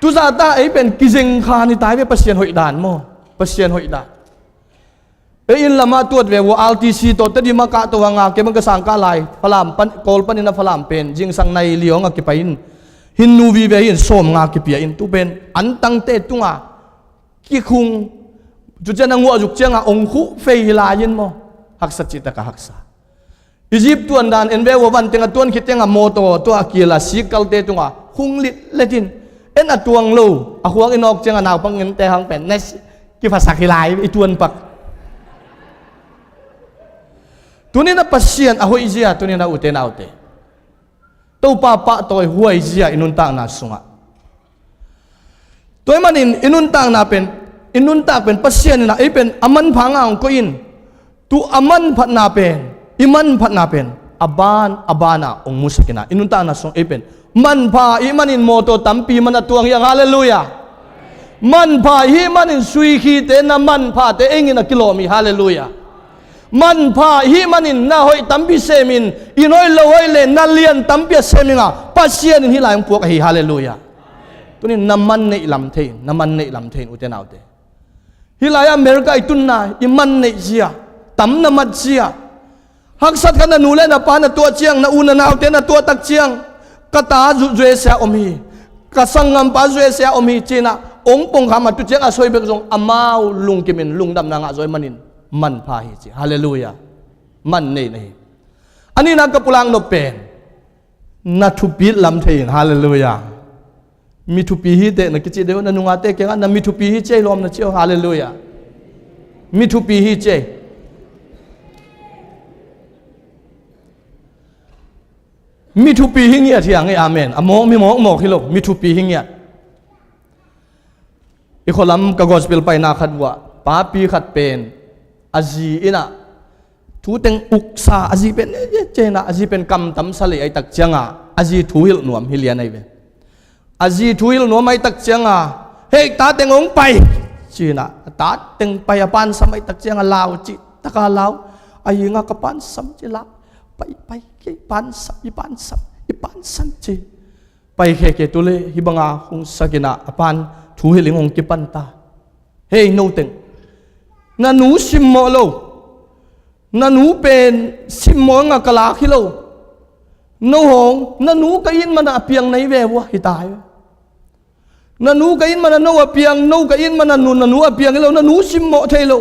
Tuzahta ei pen kizeng khan hi tai ve, Pasian hoih dan maw? Pasian hoih dan. Ei inn lamah tuat ve uh a, R T C tawh Tedim a kahto hanga kei bang ka sang kah lai, Falam pan, Kawl panin a Falam pen zingsang nai li hong a kipai in, hin nu vive hin sawm nga kipia in, tu pen antangte tunga kikhung, cucian a nguahzuk cianga ong khuh fei hi lai in maw? Haksa cih takah haksa. Egypt tuan dan en ve uh a, van teng a tuan khit tengah mawtaw tua a kila sikkalte tungah hung litlet in, en a tuang lo a khuang i nawk ciangah naupang ngente hang pen nes kiphasak hi lai i tuan pak. Tunin a Pasian a hoih zia, tunin a ute naute. Topa pahtawi huai zia i nuntakna sungah. Tua ahih manin i nuntakna pen, i nuntak pen Pasian in a ei pen a manpha ngah hong koih in. Tu a manphatna pen, i manphatna pen a ban a banah hong musak in a, i nuntakna sung ei pen manpha i hih manin mawtaw tampi man a tuang hi hang, halleluiah. Manpha i hih manin suikhite na manphate ei ngin a kilawm hi, halleluiah. Manpha i hih manin na hoih tampi semin, inn hoih lo hoih le na lian tampi a sem inga, Pasian in hih lai hong puak ahi, halleluiah. Tunin na man neih lam thei in, na man neih lam thei in, ute naute. Hih lai-ah America i tunna i man neih zia, tam na mat zia. Haksat khat na nu le na pa na tuah ciang, na u na naute na tuah tak ciang, ka ta zu-, U S A om hi, ka sanggampa U S A om hi, ci-in a hong pongkham a, tu ciang a soi bek zong amau lungkimin lungdamna ngah zaw ahih manin manpha hi ci. Halleluiah. Man nei na hi. A nihna ka pulak nop pen na thupit lam thei in, halleluiah. Mi thupi hi teh na kici deuh, na nungate kiangah na mi thupi hi ci ei lawm na ci aw, halleluiah. Mi thupi hi ci ei. Mi thupi hi ngiat hi a ngei, amen. A mawk, mi mawkmawk hi lo, mi thupi hi ngiat. Khualam ka gospel paina khat vuah papi khat pen a zi innah thu teng uksa, a zi pen eh, eh, cena a zi pen kamtamsa lei aitak cianga a zi thu hilh nuam hi lian ai ve. A zi thu hilh nuam aitak cianga, "Hei, ta teng hong pai," cinah a ta teng pai, a pansam aitak cianga lau cih taka lau, a hinga ka pansam ci lau, "Pai, pai, kei pansam, i pansam, i pansam," ci. Pai khekhe tu le hih banga hong sakinah a pan thu hilh in hong kipanta. Hei, no teng, na nu simmawh lo, na nu pen simmawh nga ka lak hi lo. No hong, na nu ka it mana a piang na hi ve vua, hi ta hi. Na nu ka it mana no a piang, no ka it mana nu, na nu a piang hi lo, na nu simmawh thei lo.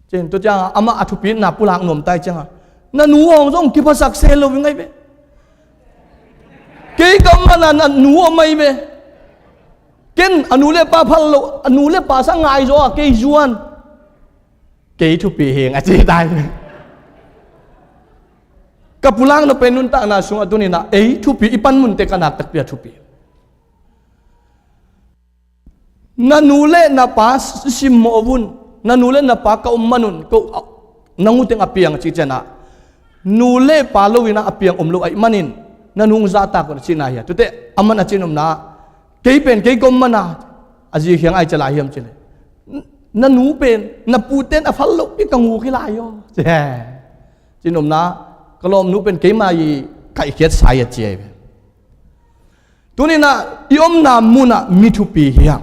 Cin tu cianga amah a thupitna pulak nuam tai cianga, na nu hong zong kiphasak se lo hi ngai ve. Kei ka mana na nu om ai ve. Ken a nu le pa phal lo, a nu le pa sa ngai zaw a kei zuan. Kei thupi hing a ci tai. Ka pulak na pen nuntakna sungah tuninah ei thupi, i panmunte ka nak takpi a thupi. Na nu le na pa simmawh vun, na nu le na pa ka om manun ko, nang uteng a piang cih cianah, nu le pa loinah a piang om lo aih manin na nu hong zahtak un a cihna hi a. Tute a man a cin omna, kei pen kei ka om mana a zi khiang ai ca lai hiam cile, na nu pen na puten a phal lo i ka nguk hi lai aw. Cin omna, ka lawmnu pen keima i kaihkhiat sai a ci ai ve. Tuninah i omna munah mi thupi hiam?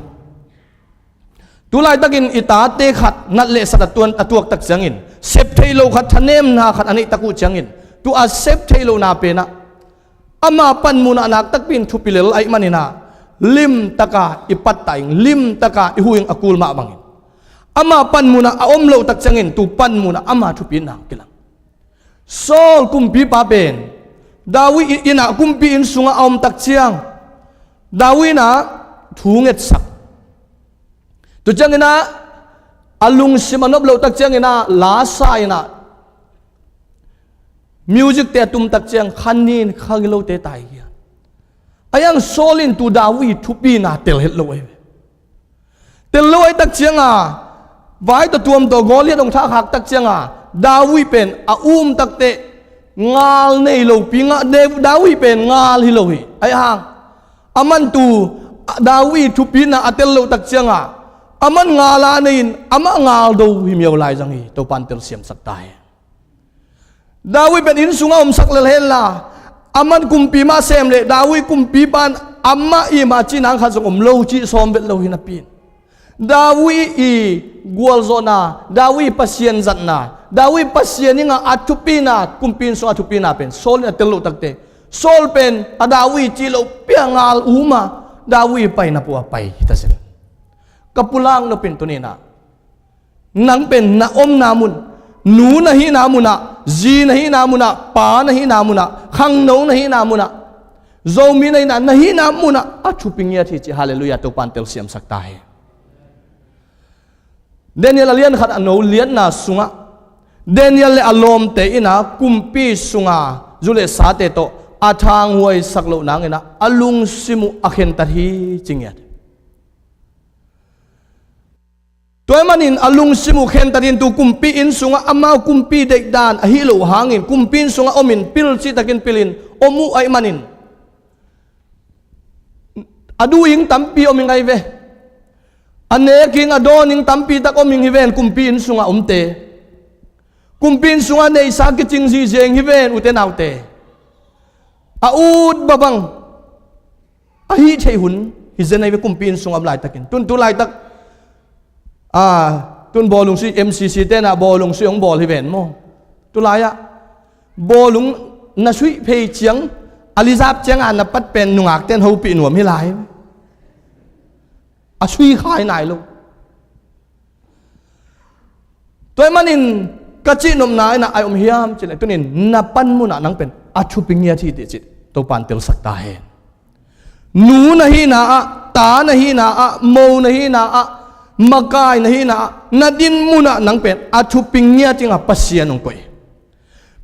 Tulaitakin i tate khat nat le sat a tuan a tuak tak ciangin, sep thei lo khat, thanemna khat a neih tak uh ciangin, tua sep thei lohna penah ama panmunah naktakpi in thupi lel aih maninah limtaka i pattah ing, limtaka i huh ing a kul mah bangin. Ama panmunah a om loh tak ciangin tu panmunah ama thupitna hong kilang. Saul kumpipa pen David innah kumpi inn sungah a om tak ciang David innah thu ngetsak. Tu cianginah a lungsim a nop loh tak cianginah lasa innah music te a tum tak ciang khanin khagilote tai hia. A yang Saul in tu David thupina tel het lo ai ve. Tel lo ai tak cianga, vai tawh tuam tawh Goliath hong thahkhak tak cianga, David pen a um takteh ngal nei lopi nga, David pen ngal hi lo hi. Ai hang, a man tu David thupina a tel loh tak cianga, a man ngal a nei in, amah ngal do hi miau lai zang hi, Topan telsiamsak ta hi. David pen inn sungah omsak lel henla, a man kumpi mah sem leh David kumpipa in amah i mah cih nang khat zong om lo cih sawm vet lo hi napi in. David i gualzawhna, David Pasian zatna, David Pasian inga a thupina, kumpi inn sungah a thupina pen Saul in a tel loh takte, Saul pen a David cih lopi a ngal uma, David paina pua pai hi ta sin. Ka pulak nopin tuninah nang pen na omna mun, nu na hihna munah, zi na hihna munah, pa na hihna munah, khangno na hihna munah, Zomi na hihna, na hihna munah a thupi ngiat hi ci. Halleluiah, Topan telsiamsak ta hi. Daniel a lian khat a no liatna sungah Daniel le a lawmte innah kumpi sunga zu le sate tawh a thanghuaisak loh nanginah a lungsim uh a khentat hi ci ngiat. Tua ahih manin a lungsim uh khentatin tu kumpi inn sungah amau kumpi deihdan ahi loh hangin kumpi inn sungah omin pil cihtakin pilin om uh ahih manin a duh ing tampi om ing ai ve. A nek ing a dawn ing tampi tak om ing hi ven kumpi inn sungah omte. Kumpi inn sungah neihsa kicing zihziah ing hi ven ute naute. A ut babang ahi theih hun hi zen ahi ve kumpi inn sungah om laitakin. Tun tu laitak, a, tun bawlung sui M C C tenah bawlung sui hong bawl hi ven maw? Tulaiah bawlung na suih phei ciang a lizap cianga na pat pen nungak ten hopih nuam hi lai. A sui khai nai lo. Tua ahih manin ka cihnopna inah ai om hiam cileh tunin na panmunah nang pen a thupi ngiat hi ti cih Topan telsak ta hen. Nu na hihna ah, ta na hihna ah, mo na hihna ah, makai na hihna ah, na din munah nang pen a thupi ngiat inga Pasian hong koih.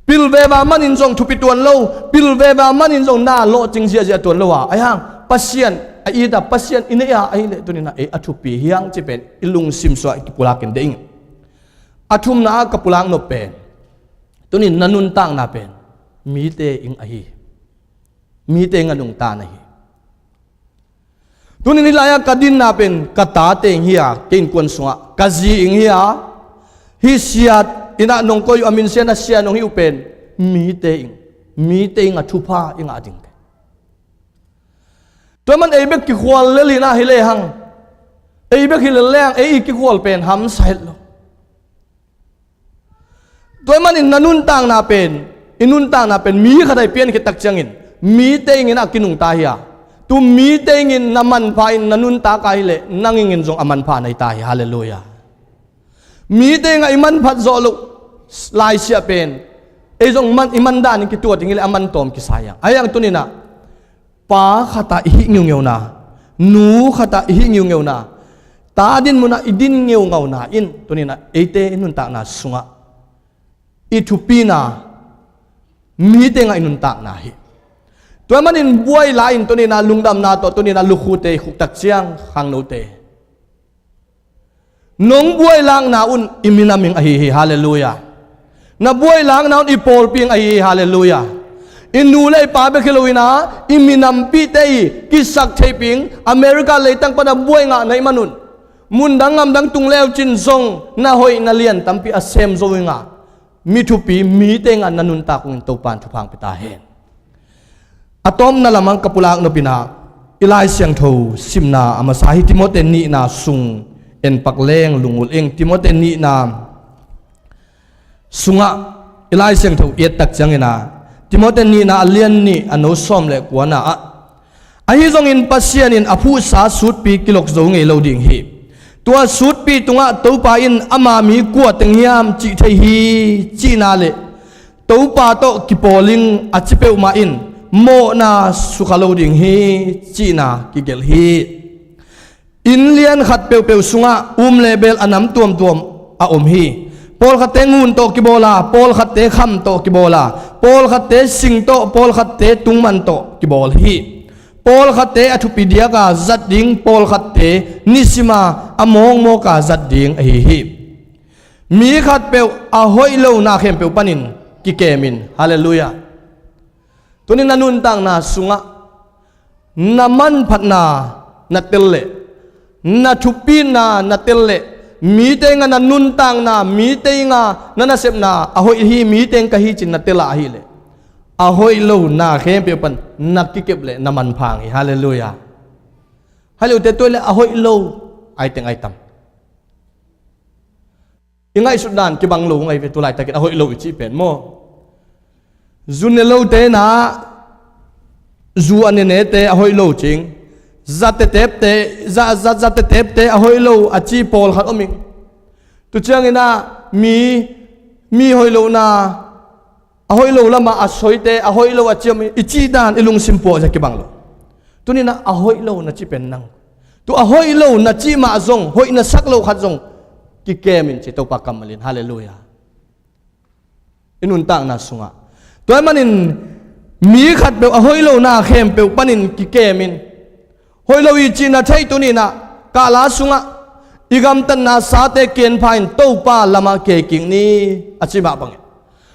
Pil veva manin zong thupi tuan lo, pil veva manin zong na lawhcing ziahziah tuan lo a, ahi hang Pasian a it a Pasian i neih a ahih leh tuni-in ah ei a thupi hi hang cih pen i lungsim sungah i kipulak in deih ing. A thumna ah ka pulak nop pen, tuni-in na nuntakna pen mite ing ahi hi. Mite ing a nungta na hi. Tuni-in hih lai-ah ka dinna pen ka tate ing hi a, ka innkuan sungah ka zi ing hi a, hih sia in ah nong koih uh, a minsiatna sia nong hih uh pen mite ing, mite ing a thupha i ngah ding. Tua ahih manin ei bek kikhual lel in ah hi lehang, ei bek hi lel lehang ei i kikhual pen hamsa het lo. Tua ahih manin na nuntakna pen, i nuntakna pen mi khat ah i pian khit tak ciangin mite ing in ah kinungta hi a, tu mite ing in na manpha in na nuntak a ahih leh nang ing in zong a manpha na hi ta hi. Halleluiah. Mite ing ah i manphat zawh loh laisiah pen ei zong man, i man dan in kituat ding hi leh a man tawm kisa hi hang. Ahi hang tuni-in ah pa khat ah i hih ngeungeuna, nu khat ah i hih ngeungeuna, ta din mun ah i din ngeungauna in tuni-in ah eite i nuntakna sungah i thupina mite ing ah i nuntakna hi. Tua ahih manin buai la in tuni-in ah lungdamna tawh tuni-in ah lukhute i khuk tak ciang khangnote, nong buailakna un i minam ing ahi hi. Halleluiah. Na buailakna un i pawlpi ing ahi hi. Halleluiah. I nu le i pa bek hi lo-in ah i minampihte i kisak theihpih ing. America leitang pan a buai ngah na hih man un, mundang ngamdang tung le uh cin zong na hoih na lian tampi a sem zo ing a, mi thupi mite ing a na nuntak ung in Topa in thupha hong pia ta hen. A tawpna lamah ka pulak nop in ah i Lai Siangtho simna a masa hi. Timote nihna sung en pak leng lungul ing. Timote nihna sungah i Lai Siangtho i et tak ciangin ah, Timote nihna a lian nih a neu sawm le kuana ah, ahi zongin Pasian in a phuhsa sutpi kilok zo ngei lo ding hi. Tua sutpi tungah Topa in ama mi kua teng hiam cih thei hi cihna le Topa tawh kipawl ing a ci peuhmah in mawhna sukha lo ding hi cihna kigelh hi. Inn lian khat peuhpeuh sungah um le bel a nam tuamtuam a om hi. Pawlkhatte ngun tawh kibawl a, pawlkhatte kham tawh kibawl a, pawlkhatte sing tawh, pawlkhatte tungman tawh kibawl hi. Pawlkhatte a thupi diaka zat ding, pawlkhatte nisima a mawkmawka zat ding ahi hi. Mi khatpeuh a hoih lo na khempeuh panin kikem in. Halleluiah. Tuni na nuntakna sungah na manphatna na tel leh, na thupina na tel leh, mite ing a na nuntakna, mite ing a na nasepna a hoih hi, mite ing ka hi ci-in na tel a ahih leh, a hoih lo na khempeuh pan na kikep leh na manpha ing hi. Halleluiah. Haleute, tua leh a hoih lo ai teng ai tam. I ngaihsut dan kibang lo ngai ve, tu laitakin a hoih lo i cih pen maw. Zu ne lote na, zu a ne nete a hoih lo cing. Zate tepte, za, za, zate tepte a hoih lo a ci pawlkhat om ing. Tu ciangin ah mi, mi hoih lo na, a hoih lo lamah a soite, a hoih lo a ciam i cih dan i lungsim puah zia kibang lo. Tuni-in ah a hoih lo na cih pen nang. Tu a hoih lo na cih mah zong, hoih na sak lo khat zong kikem in ci Topa kammal in. Halleluiah. I nuntakna sungah. Tua ahih manin mi khatpeuh a hoih lo na khempeuh panin kikem in. Hoih lo hi cih na theih tuni-in ah, kah la sungah i gamtatna sate kianpha in Topa lamah kei kik ni a ci mah bangin,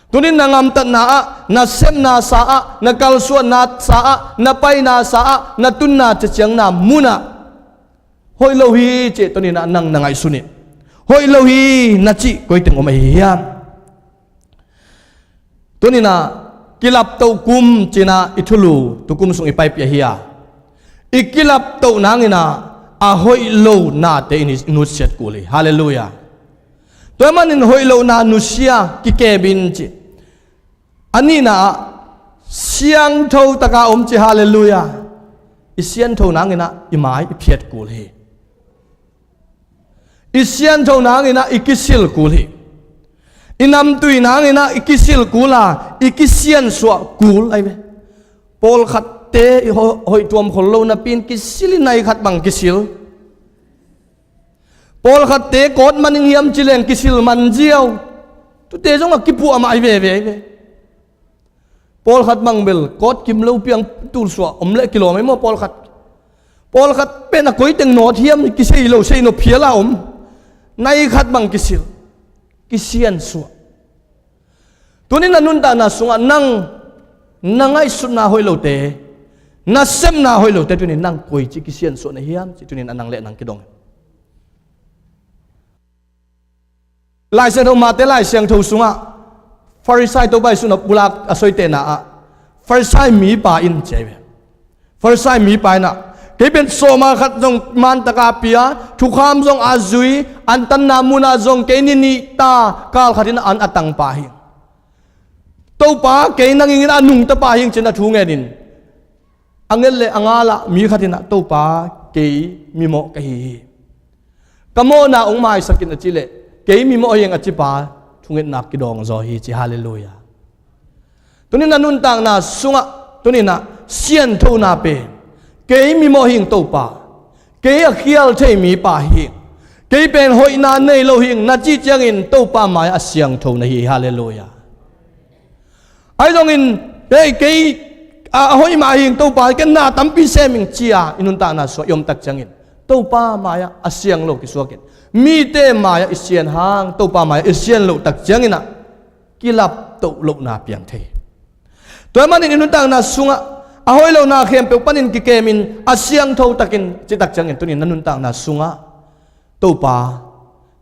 tuni-in na gamtatna ah, na sepna sa ah, na kalsuanna sa ah, na paina sa ah, na tunna ciaciangna munah hoih lo hi cih tuni-in ah nang na ngaihsun in. Hoih lo hi na cih koi teng om ahi hiam? Tuni-in ah kilaptoh kum ci-in ah i thulu tukum sung i paipih ahi a, i kilaptoh nangin ah a hoih lo nate in i nusiat kul hi. Halleluiah. Tua ahih manin hoih lo na nusia, kikem in ci. A nihna ah siangtho taka om ci. Halleluiah. I siangtho nangin ah i mai i phiat kul hi. I siangtho nangin ah i kisil kul hi. I namtui nangin ah i kisil kul a, i kisiansuah kul ahi ve. Pawlkhatte i ho-, hoih tuam khol lo napi-in kisil in, nai khat bang kisil. Pawlkhatte kawt man ing hiam ci leng kisil man ziau. Tute zong a kipuah mah ahi veve ahi ve. Pawlkhat bang bel kawt kim lo piang tulsuah om leh kilawm ahi maw pawlkhat. Pawlkhat pen a koiteng nawt hiam kisei lo, sei nop phial a om. Nai khat bang kisil, kisiansuah. Tunin na nuntakna sungah nang, na ngaihsutna hoih lote, na sepna hoih lote, tunin nang koici kisiansuah na hiam ci, tunin a nang le nang kidong. Lai Siangtho, Mate Lai Siangtho sungah Farisai, Topa Jesuh in a pulak a soitehna ah Farisai mipa in ci hi ve. Farisai mipa in ah, kei pen sawma khat zong mantaka pia, thukham zong a zui, antanna munah zong kei ni nih ta, kal khat in an a tangpa hi. Topa, kei nang in a nungtapa hi ing ci-in a thu ngenin, a nget le a ngal ah mi khat in ah, Topa, kei mimawh ka hi hi. Ka mawhna hong maisak in a cih leh, kei mimawh hi ing a cipa thungetna kidawng zaw hi ci. Halleluiah. Tunin na nuntakna sungah, tunin ah sianthona pen, kei mimawh hi ing Topa, kei a khial thei mipa hi ing, kei pen hoihna nei lo hi ing na cih ciangin Topa mai-ah a siangtho na hi. Halleluiah. Ahi zongin, hei, kei a, a hoih mah hi ing Topa, ken na tampi sem ing ci-a i nuntakna sungah i om tak ciangin, Topa mai-ah a siang lo kisuak in, mite mai-ah i sian hang Topa mai-ah i sian loh tak ciangin ah kilaptoh lohna piang thei. Tua ahih manin i nuntakna sungah a hoih lohna khempeuh panin kikemin a siangtho takin cih tak ciangin, tunin na nuntakna sungah, Topa,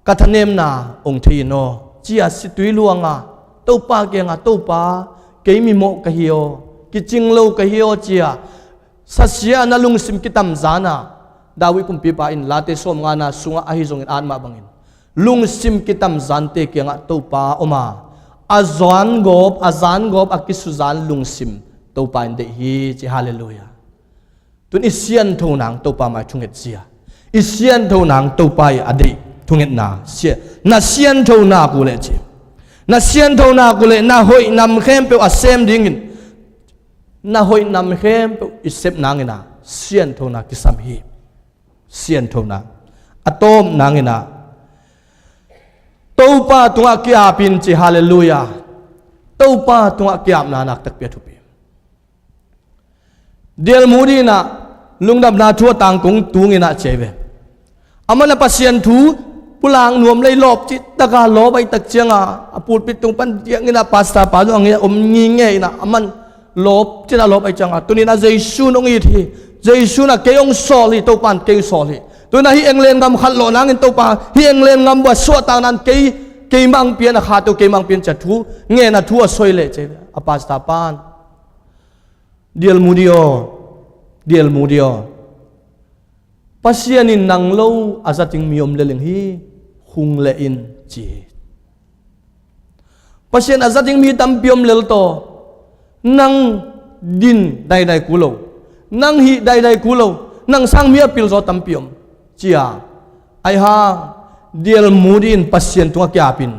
ka thanemna hong thei in aw, ci-a situi luanga Topa kiangah, Topa, kei mimawh ka hi aw, kicing lo ka hi aw, ci-a sasia na lungsim kitamzan a, David kumpipa in Late sawmngana sungah ahi zongin at mah bangin, lungsim kitamzante kiangah Topa om a, a zangawp, a zangawp, a kisuzan lungsim Topa in deih hi ci. Halleluiah. Tun i sianthona hang Topa mai thunget sia. I sianthona hang Topa i a deih thungetna sia. Na sianthona uh leh ci. Na sianthona uh leh na hoih nam khempeuh a sem dingin, na hoih nam khempeuh i sep nangin ah sianthona kisam hi. Sianthona. A tawp nangin ah Topa tungah ki-ap in ci. Halleluiah. Topa tungah ki-apna naktakpi a thupi. D L Moody in ah lungdamna thu a tangkung tungin ah ci hi ve. Aman a Pasian thu pulak nuam lei lawp cih taka lawp ahih tak cianga a pulpit tung pan diangin ah pastor pa zong a om ngingei in ah aman lawp cih a lawp ahih cianga, tunin ah Jesu in hong it hi. Jesu in ah kei hong sawl hi, Topa in kei hong sawl hi. Tunin ah hih England gam khat lawh nangin Topa, hih England gam bua suahtak nangin kei, keimah hong pia in, a khate uh keimah hong pia in ci-a thu ngen a, thu a soi leh ci hi ve. A pastor pa in, D L Moody aw, D L Moody aw, Pasian in nang lo a za ding mi om lel ing hi, hung leh in ci hi. Pasian a za ding mi tampi om lel tawh, nang din daidai kul lo, nang hih daidai kul lo, nang sang mi a pilzaw tampi om, ci-a. Ahi hang D L Moody in Pasian tungah ki-ap in,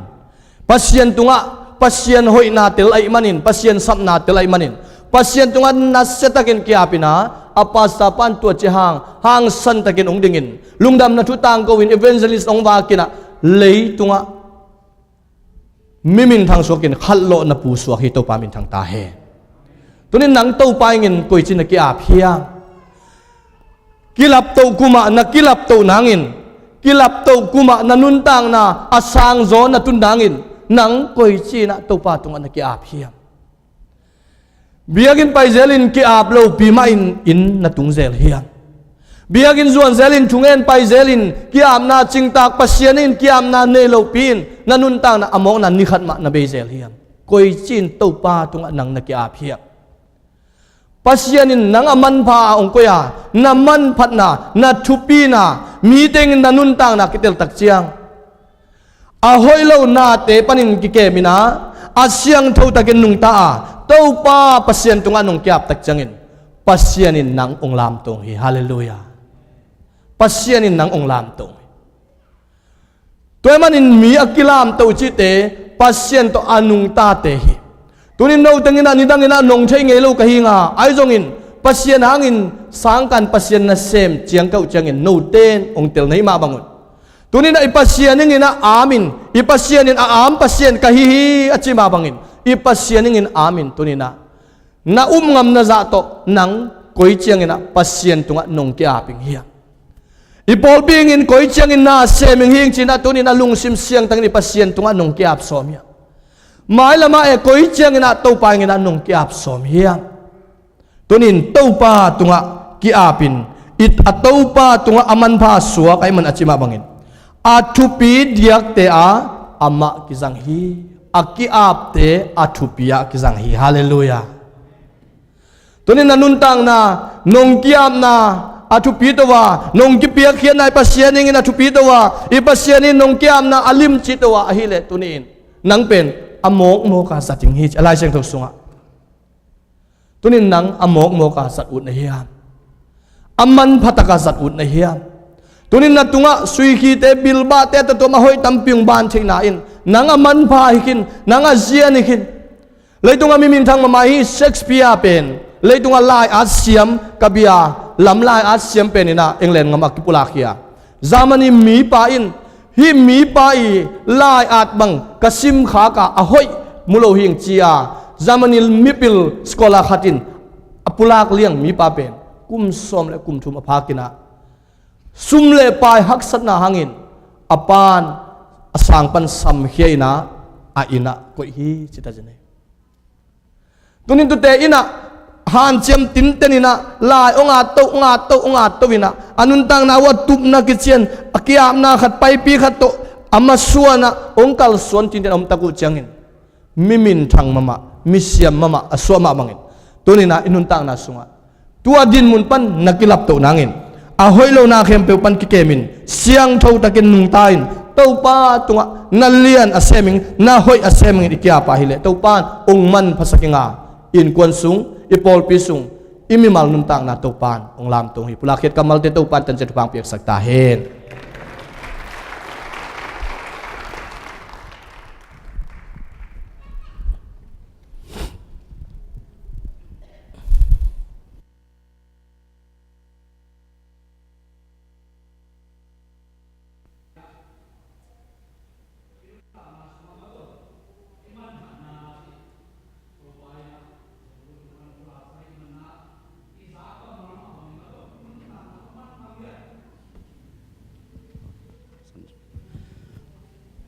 Pasian tungah, Pasian hoihna tel ahih manin, Pasian sapna tel ahih manin, Pasian tungah nasiatakin ki-ap in ah, a pastor pa in tua ci hang hangsantakin hong dingin, lungdamna thu tangko in, evangelist hong vak in ah, leitungah mi minthang suakin khatlawhna pu suak hi. Topa minthang ta hen. Tunin nang Topa in koici na ki-ap hiam? Kilaptoh kum ah na kilaptoh nangin, kilaptoh kum ah na nuntakna a sangzaw na tun nangin, nang koici in ah Topa tungah na ki-ap hiam? Biakinn paizelin ki-ap lopi mahin inn na tungzel hiam? Biakinn zuanzelin, thungen paizelin, ki-apna cingtak, Pasian in ki-apna nei lopi-in na nuntakna a mawkna ni khat mah na beisel hiam? Koici in Topa tungah nang na ki-ap hiam? Pasian in nang a manpha a hong koih a, na manphatna, na thupina, mi tengin na nuntakna kitel tak ciang, a hoih lo nate panin kikem in ah, a siangtho takin nungta a, Topa Pasian tungah nong ki-ap tak ciangin, Pasian in nang hong lamto hi. Halleluiah. Pasian in nang hong lamto hi. Tua ahih manin mi a kilamto cihte Pasian tawh a nungtate hi. Tunin no tengin ah nidangin ah nong thei ngei lo ka hi ing a, ahi zongin Pasian hangin sangkan Pasian nasem ciang ka uh ciangin note in hong tel na hih mah bangun, tunin ah i Pasian in a amin, i Pasian in a am Pasian ka hi hi a cih mah bangin, i Pasian in a amin tunin ah na um ngam na zah tawh nang koi ciangin ah Pasian tungah nong ki-ap ing hiam? I pawlpi in koi ciangin na sem ing hiam ci-in ah tuni-in a lungsim siangtho in i Pasian tungah nong ki-ap sawm hiam? Mailam ah e koi ciangin ah Topa in ah nong ki-ap sawm hiam? Tuni-in Topa tungah ki-ap in, i, a Topa tungah a manpha suak ahih manin a cih mah bangin, a thupi diakte ah amah kizang hi. A ki-apte a thupi ah kizang hi. Halleluiah. Tuni-in na nuntakna, nong ki-apna a thupi to a, nong kipiakkhiatna i Pasian in a thupi to a, i Pasian in nong ki-apna a limci to a, ahih leh tuni-in nang pen a mawkmawk a zat ing hi ci a Lai Siangtho sungah. Tuni-in nang a mawkmawk a zat ut na hiam? A manpha tak a zat ut na hiam? Tuni-in na tungah suikhite, bilbahte, a tuamtuam a hoih tampi hong ban theihna in nang a manpha hi khin, nang a zian hi khin. Leitungah mi minthang mahmah hi Shakespeare pen, leitungah lai-at siam, kabia lam lai-at siam pen in ah England gam ah kipulak hi a, Germany mipa in, hih mipa i lai-at bang ka simkhak a, a hoih mu lo hi ing ci a, Germany mipil scholar khat in a pulak liang mipa pen kum sawm le kum thum a phak in ah, sum le pai haksatna hangin a pa'n a sang pan samkhia in ah a inn ah koih hi ci ta zen hi. Tuni-in tute in ah hanciam tinten in ah lai hong at to, hong at to, hong at to in ah a nuntakna uh a tupna kician, a ki-apna khat, paipi khat tawh a masuan ah hong kalsuan tinten a om tak uh ciangin, mi minthang mahmah, mi siam mahmah a suah mah bangin, tuni-in ah i nuntakna sungah tua dinmun pan na kilaptoh nangin, a hoih lohna khempeuh pan kikemin, siangtho takin nungta in, Topa tungah na lian a sem ing, na hoih a sem ingin i ki-ap a hih leh Topa'n hong manphasak ing a, innkuan sung, i pawlpi sung, i mimal nuntakna Topa'n hong lamto hi. Pulakkhiat kammalte Topa'n tanciat thupha hong piaksak ta hen.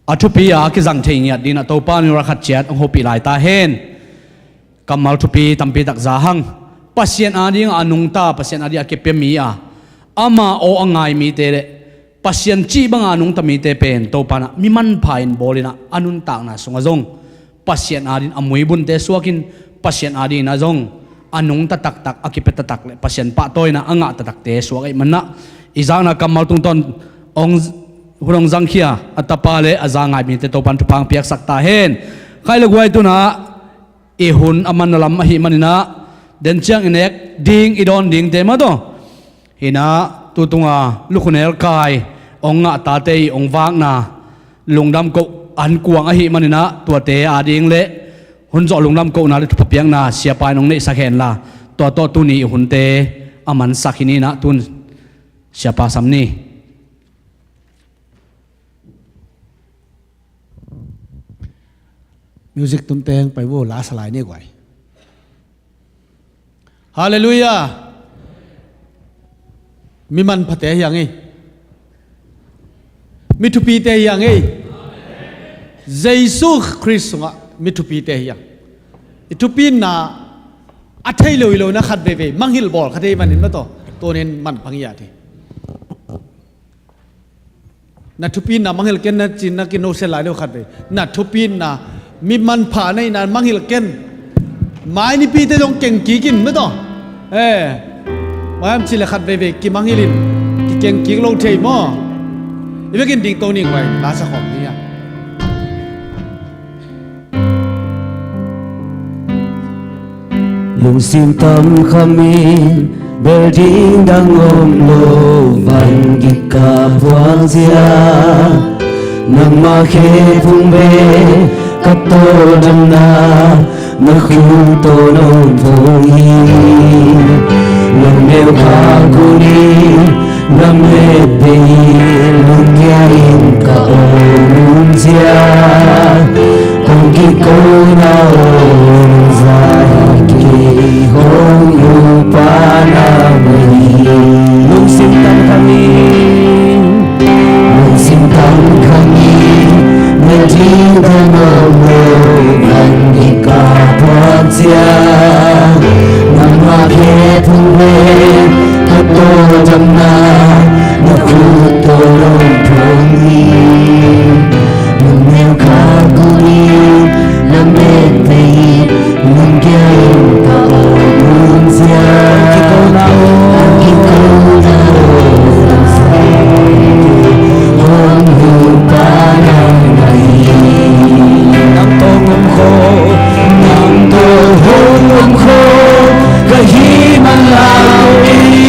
A thupi a kizang thei ngiat dingin ah Topa in hora khat ciat hong hopih lai ta hen. Kammal thupi tampi tak za hang. Pasian adingin a nungta, Pasian adingin a kipia mi a, ama aw a ngai mite le Pasian cih banga a nungta mite pen Topa in ah mi manpha in bawl in ah a nuntakna sungah zong Pasian adingin a muibunte suakin, Pasian adingin ah zong a nungta taktak, a kipia taktak le Pasian pahtawi in ah a ngah taktakte suak ahih manin ah, i zakna kammal tungtawn hong, hun hong zangkhia a tapa le a za ngai mite Topa'n thupha hong piaksak ta hen. Khai le guai, tu-in ah i hun a manna lam ahih manin ah, den ciang i nek ding, i dawn dingte mah tawh, hi-in ah tu tunga lukhunel kai hong ngah tate i hong vakna lungdam koh ankuang ahih manin ah, tuate ading le hun zawh lungdam kohna le thupha piakna Siapa in hong neihsak hen la, tua tawh tuni i hunte a mansak hi ni. In ah tu-in Siapa sam ni. Music tumte hong pai vo, la sa lai ni guai. Halleluiah. Mi manphate hi hang ei. Mi thupite hi hang ei. Jesu Khrist sungah mi thupite hi hang. I thupina a thei lo hi lo na khat veivei mangngilh bawl kha thei manin mah tawh, tu-in manpha ngiat hi. Na thupina mangngilh ken na ci-in na kinosia lai lo khat vei. Na thupina mi manpha na hihna mangngilh ken. Mai nipite zong keng kik in mah tawh. Eh. Bang hiam cih leh khat veivei kimangngilh in, kikeng kik lo thei maw. I vekin dingto ni guai, la sa khawm ni a. Lungsim tam khamin bel ding dang om lo, van gik ka phuang zia. Nangmah khe phung bek ka tawldamna, na khut tawh nong phong hi. Nong neu khak uh ni, na met bei in nong ngiat in ka om zia. Kong kikoihna om zah hi kei, hong upa na Ka tawldamna na khut tawh hong phawng hi. Nang neu kha kong hi, na mette hi, nang kia in ka awk hun ciang. Nang kikona aw, nang kikona aw, hong hu pa nang na hi. Nang tawh hong om khawm, nang tawh hong om khawm ka hih man lai hi.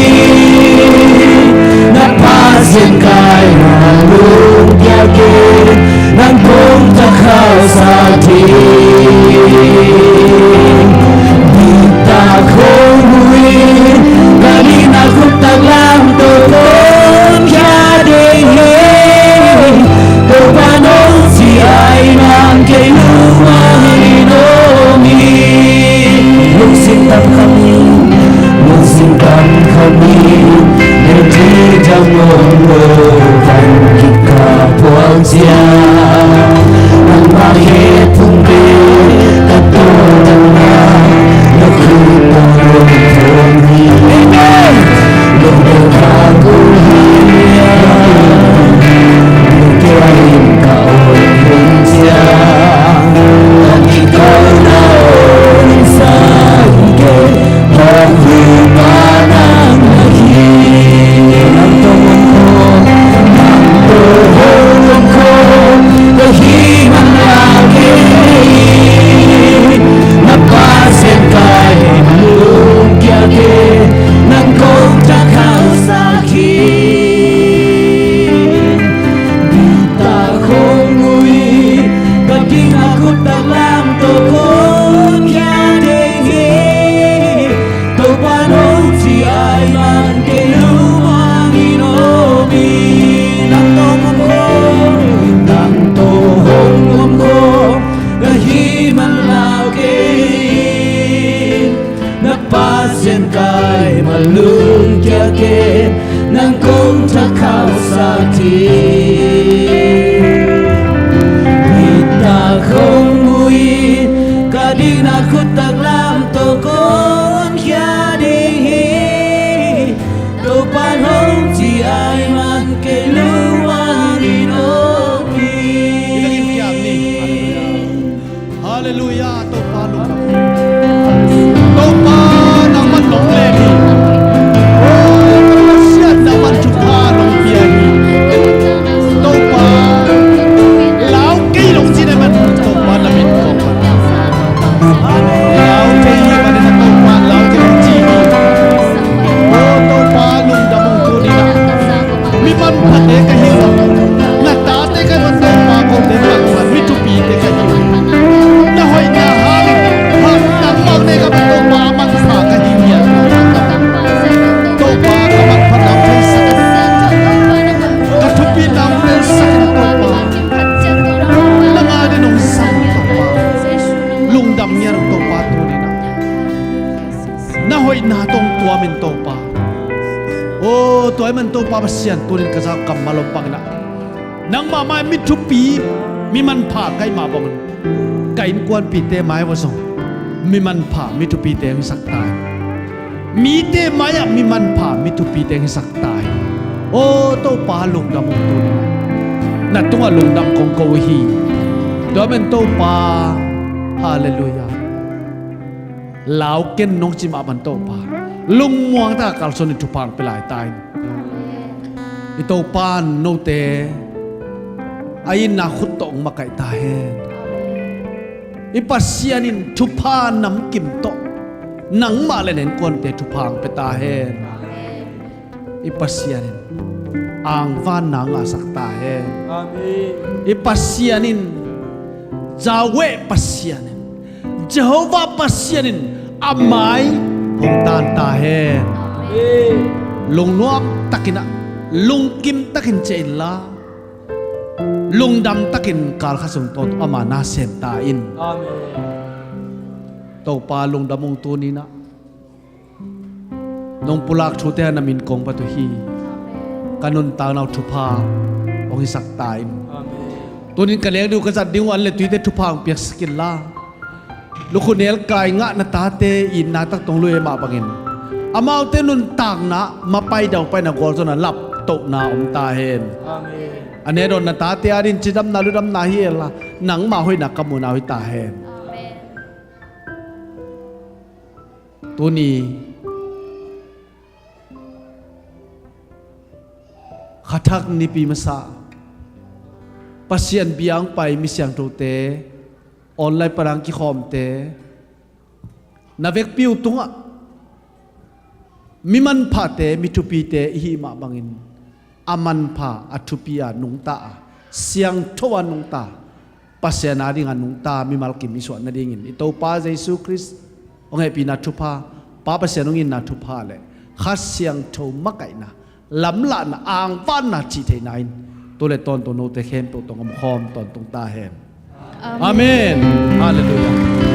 Na Pasian ka hih man lungkia kei, nang kong tha khauhsak hi. Nitak hong ui, ka dikna khut taklam tawh kong khia ding hi. Topa nong cih ahih man kei lungmuang in om hi. Lungsim tam khamin, lungsim tam khamin, nang ci ciang om lo, van gik ka phuak ciang, nangmah khe phung pen ka tawldamna na khut tawh hong phawng hi. Amen. Lungdam ka kong hi. Nang kia in ka awk hun ciang, nang kikona aw, nang sa in kei hong hu pa nang na hi. Nang tawh hong om khawm, nang tawh hong om khawm ka hih man lai hi. Na Pasian ka hih man lungkia kei, nang kong tha khauhsak hi. Nitak hong ui, ka dikna khut taklam tawh kong khia ding hi. Topa nong cih ahih man kei lungmuang in om hi. Nang tawh hong om khawm, nang tawh hong om khawm ka hih man lai hi. Na Pasian ka hih man lungkia kei, nang kong tha khauhsak hi. Nitak hong ui, ka dikna khut taklam tawh kong khia ding hi. Topa nong cih ahih man kei lungmuang in om hi. Halleluiah, Topa lungdam. Topa nangman nong lem hi. O, ka Pasian nangman thupha nong pia hi. Topa, lau kei nong ci na man, Topa na min kong. Lau kei hi manin a Topa, lau kei nong ci hi. O Topa lungdam ung tuni-in ah. Mi manphate ka hi lo. Na tate ka hi lo Topa, kote manpha, mi thupite ka hi lo. Na hoihna hangin, hang nangmah ne ka Topa manpha ka hi ngiat. Topa ka manphatna hong paisak in. Ka thupitna hong paisak in Topa. Nang adingin hong sang Topa. Lungdam ngiat Topa tuni-in ah. Na hoihna tawh hong tuam in Topa. O, tua ahih man Topa Pasian tuni-in ka zak kammal om bangin ah. Nangmah mai mi thupi, mi manpha ka hih mah bangin. Ka innkuanpihte mai-ah zong. Mi manpha, mi thupite hong hisak ta in. Mite mai-ah mi manpha, mi thupite hong hisak ta in. O Topa lungdam ung tuni-in ah. Na tungah lungdam kong ko uh hi. Tua ahih man Topa. Halleluiah. Lau ken nong ci mah bang Topa. Lungmuang taka kalsuan in thupha hong pia lai ta in. I Topa in note a itna khut tawh hong makaih ta hen. I Pasian in thupha namkim tawh nangmah le na innkuante thupha hong pia ta hen. I Pasian in angvanna ngahsak ta hen. Amen. I Pasian in, Yahweh Pasian in, Jehovah Pasian in a mai hong taan ta hen. Amen. Lungnuam takin ah, lungkim takin ciah inla, lungdam takin kalkhat sung tawh ama na sem ta in. Amen. Topa lungdam ung tuni-in ah. Nong pulak thute na min kong phat uh hi. Ka nuntakna uh thupha hong hisak ta in. Amen. Tuni-in ka lek ding uh ka zat ding uh an le tuite thupha hong piaksak inla. Lukhu nelkai ngah na tate itna tak tawh hong lui mah bangin Amaute nuntakna mapai daupaina gualzawhna laptohna om ta hen. Amen. A ne dawn na tate adingin cidamna ludamna hi e la, nangmah hoihna ka muhna hi ta hen. Amen. Tuni Khathak nipi masa Pasian biang pai mi siangthote, online panang kikhawmte, na vekpi uh tungah mi manphate, mi thupite i hih mah bangin a manpha, a thupi a nungta a, siangtho a nungta, Pasian ading a nungta mimal kim i suah nadingin i Topa Jesu Khrist hong hehpihna thupha, Pa Pasian hong itna thupha le Kha Siangtho makaihna, lamlahna, angvanna cih theihna in tu le tawntung note khempeuh tawh om khawm tawntung ta hen. Amen. Amen. Halleluiah.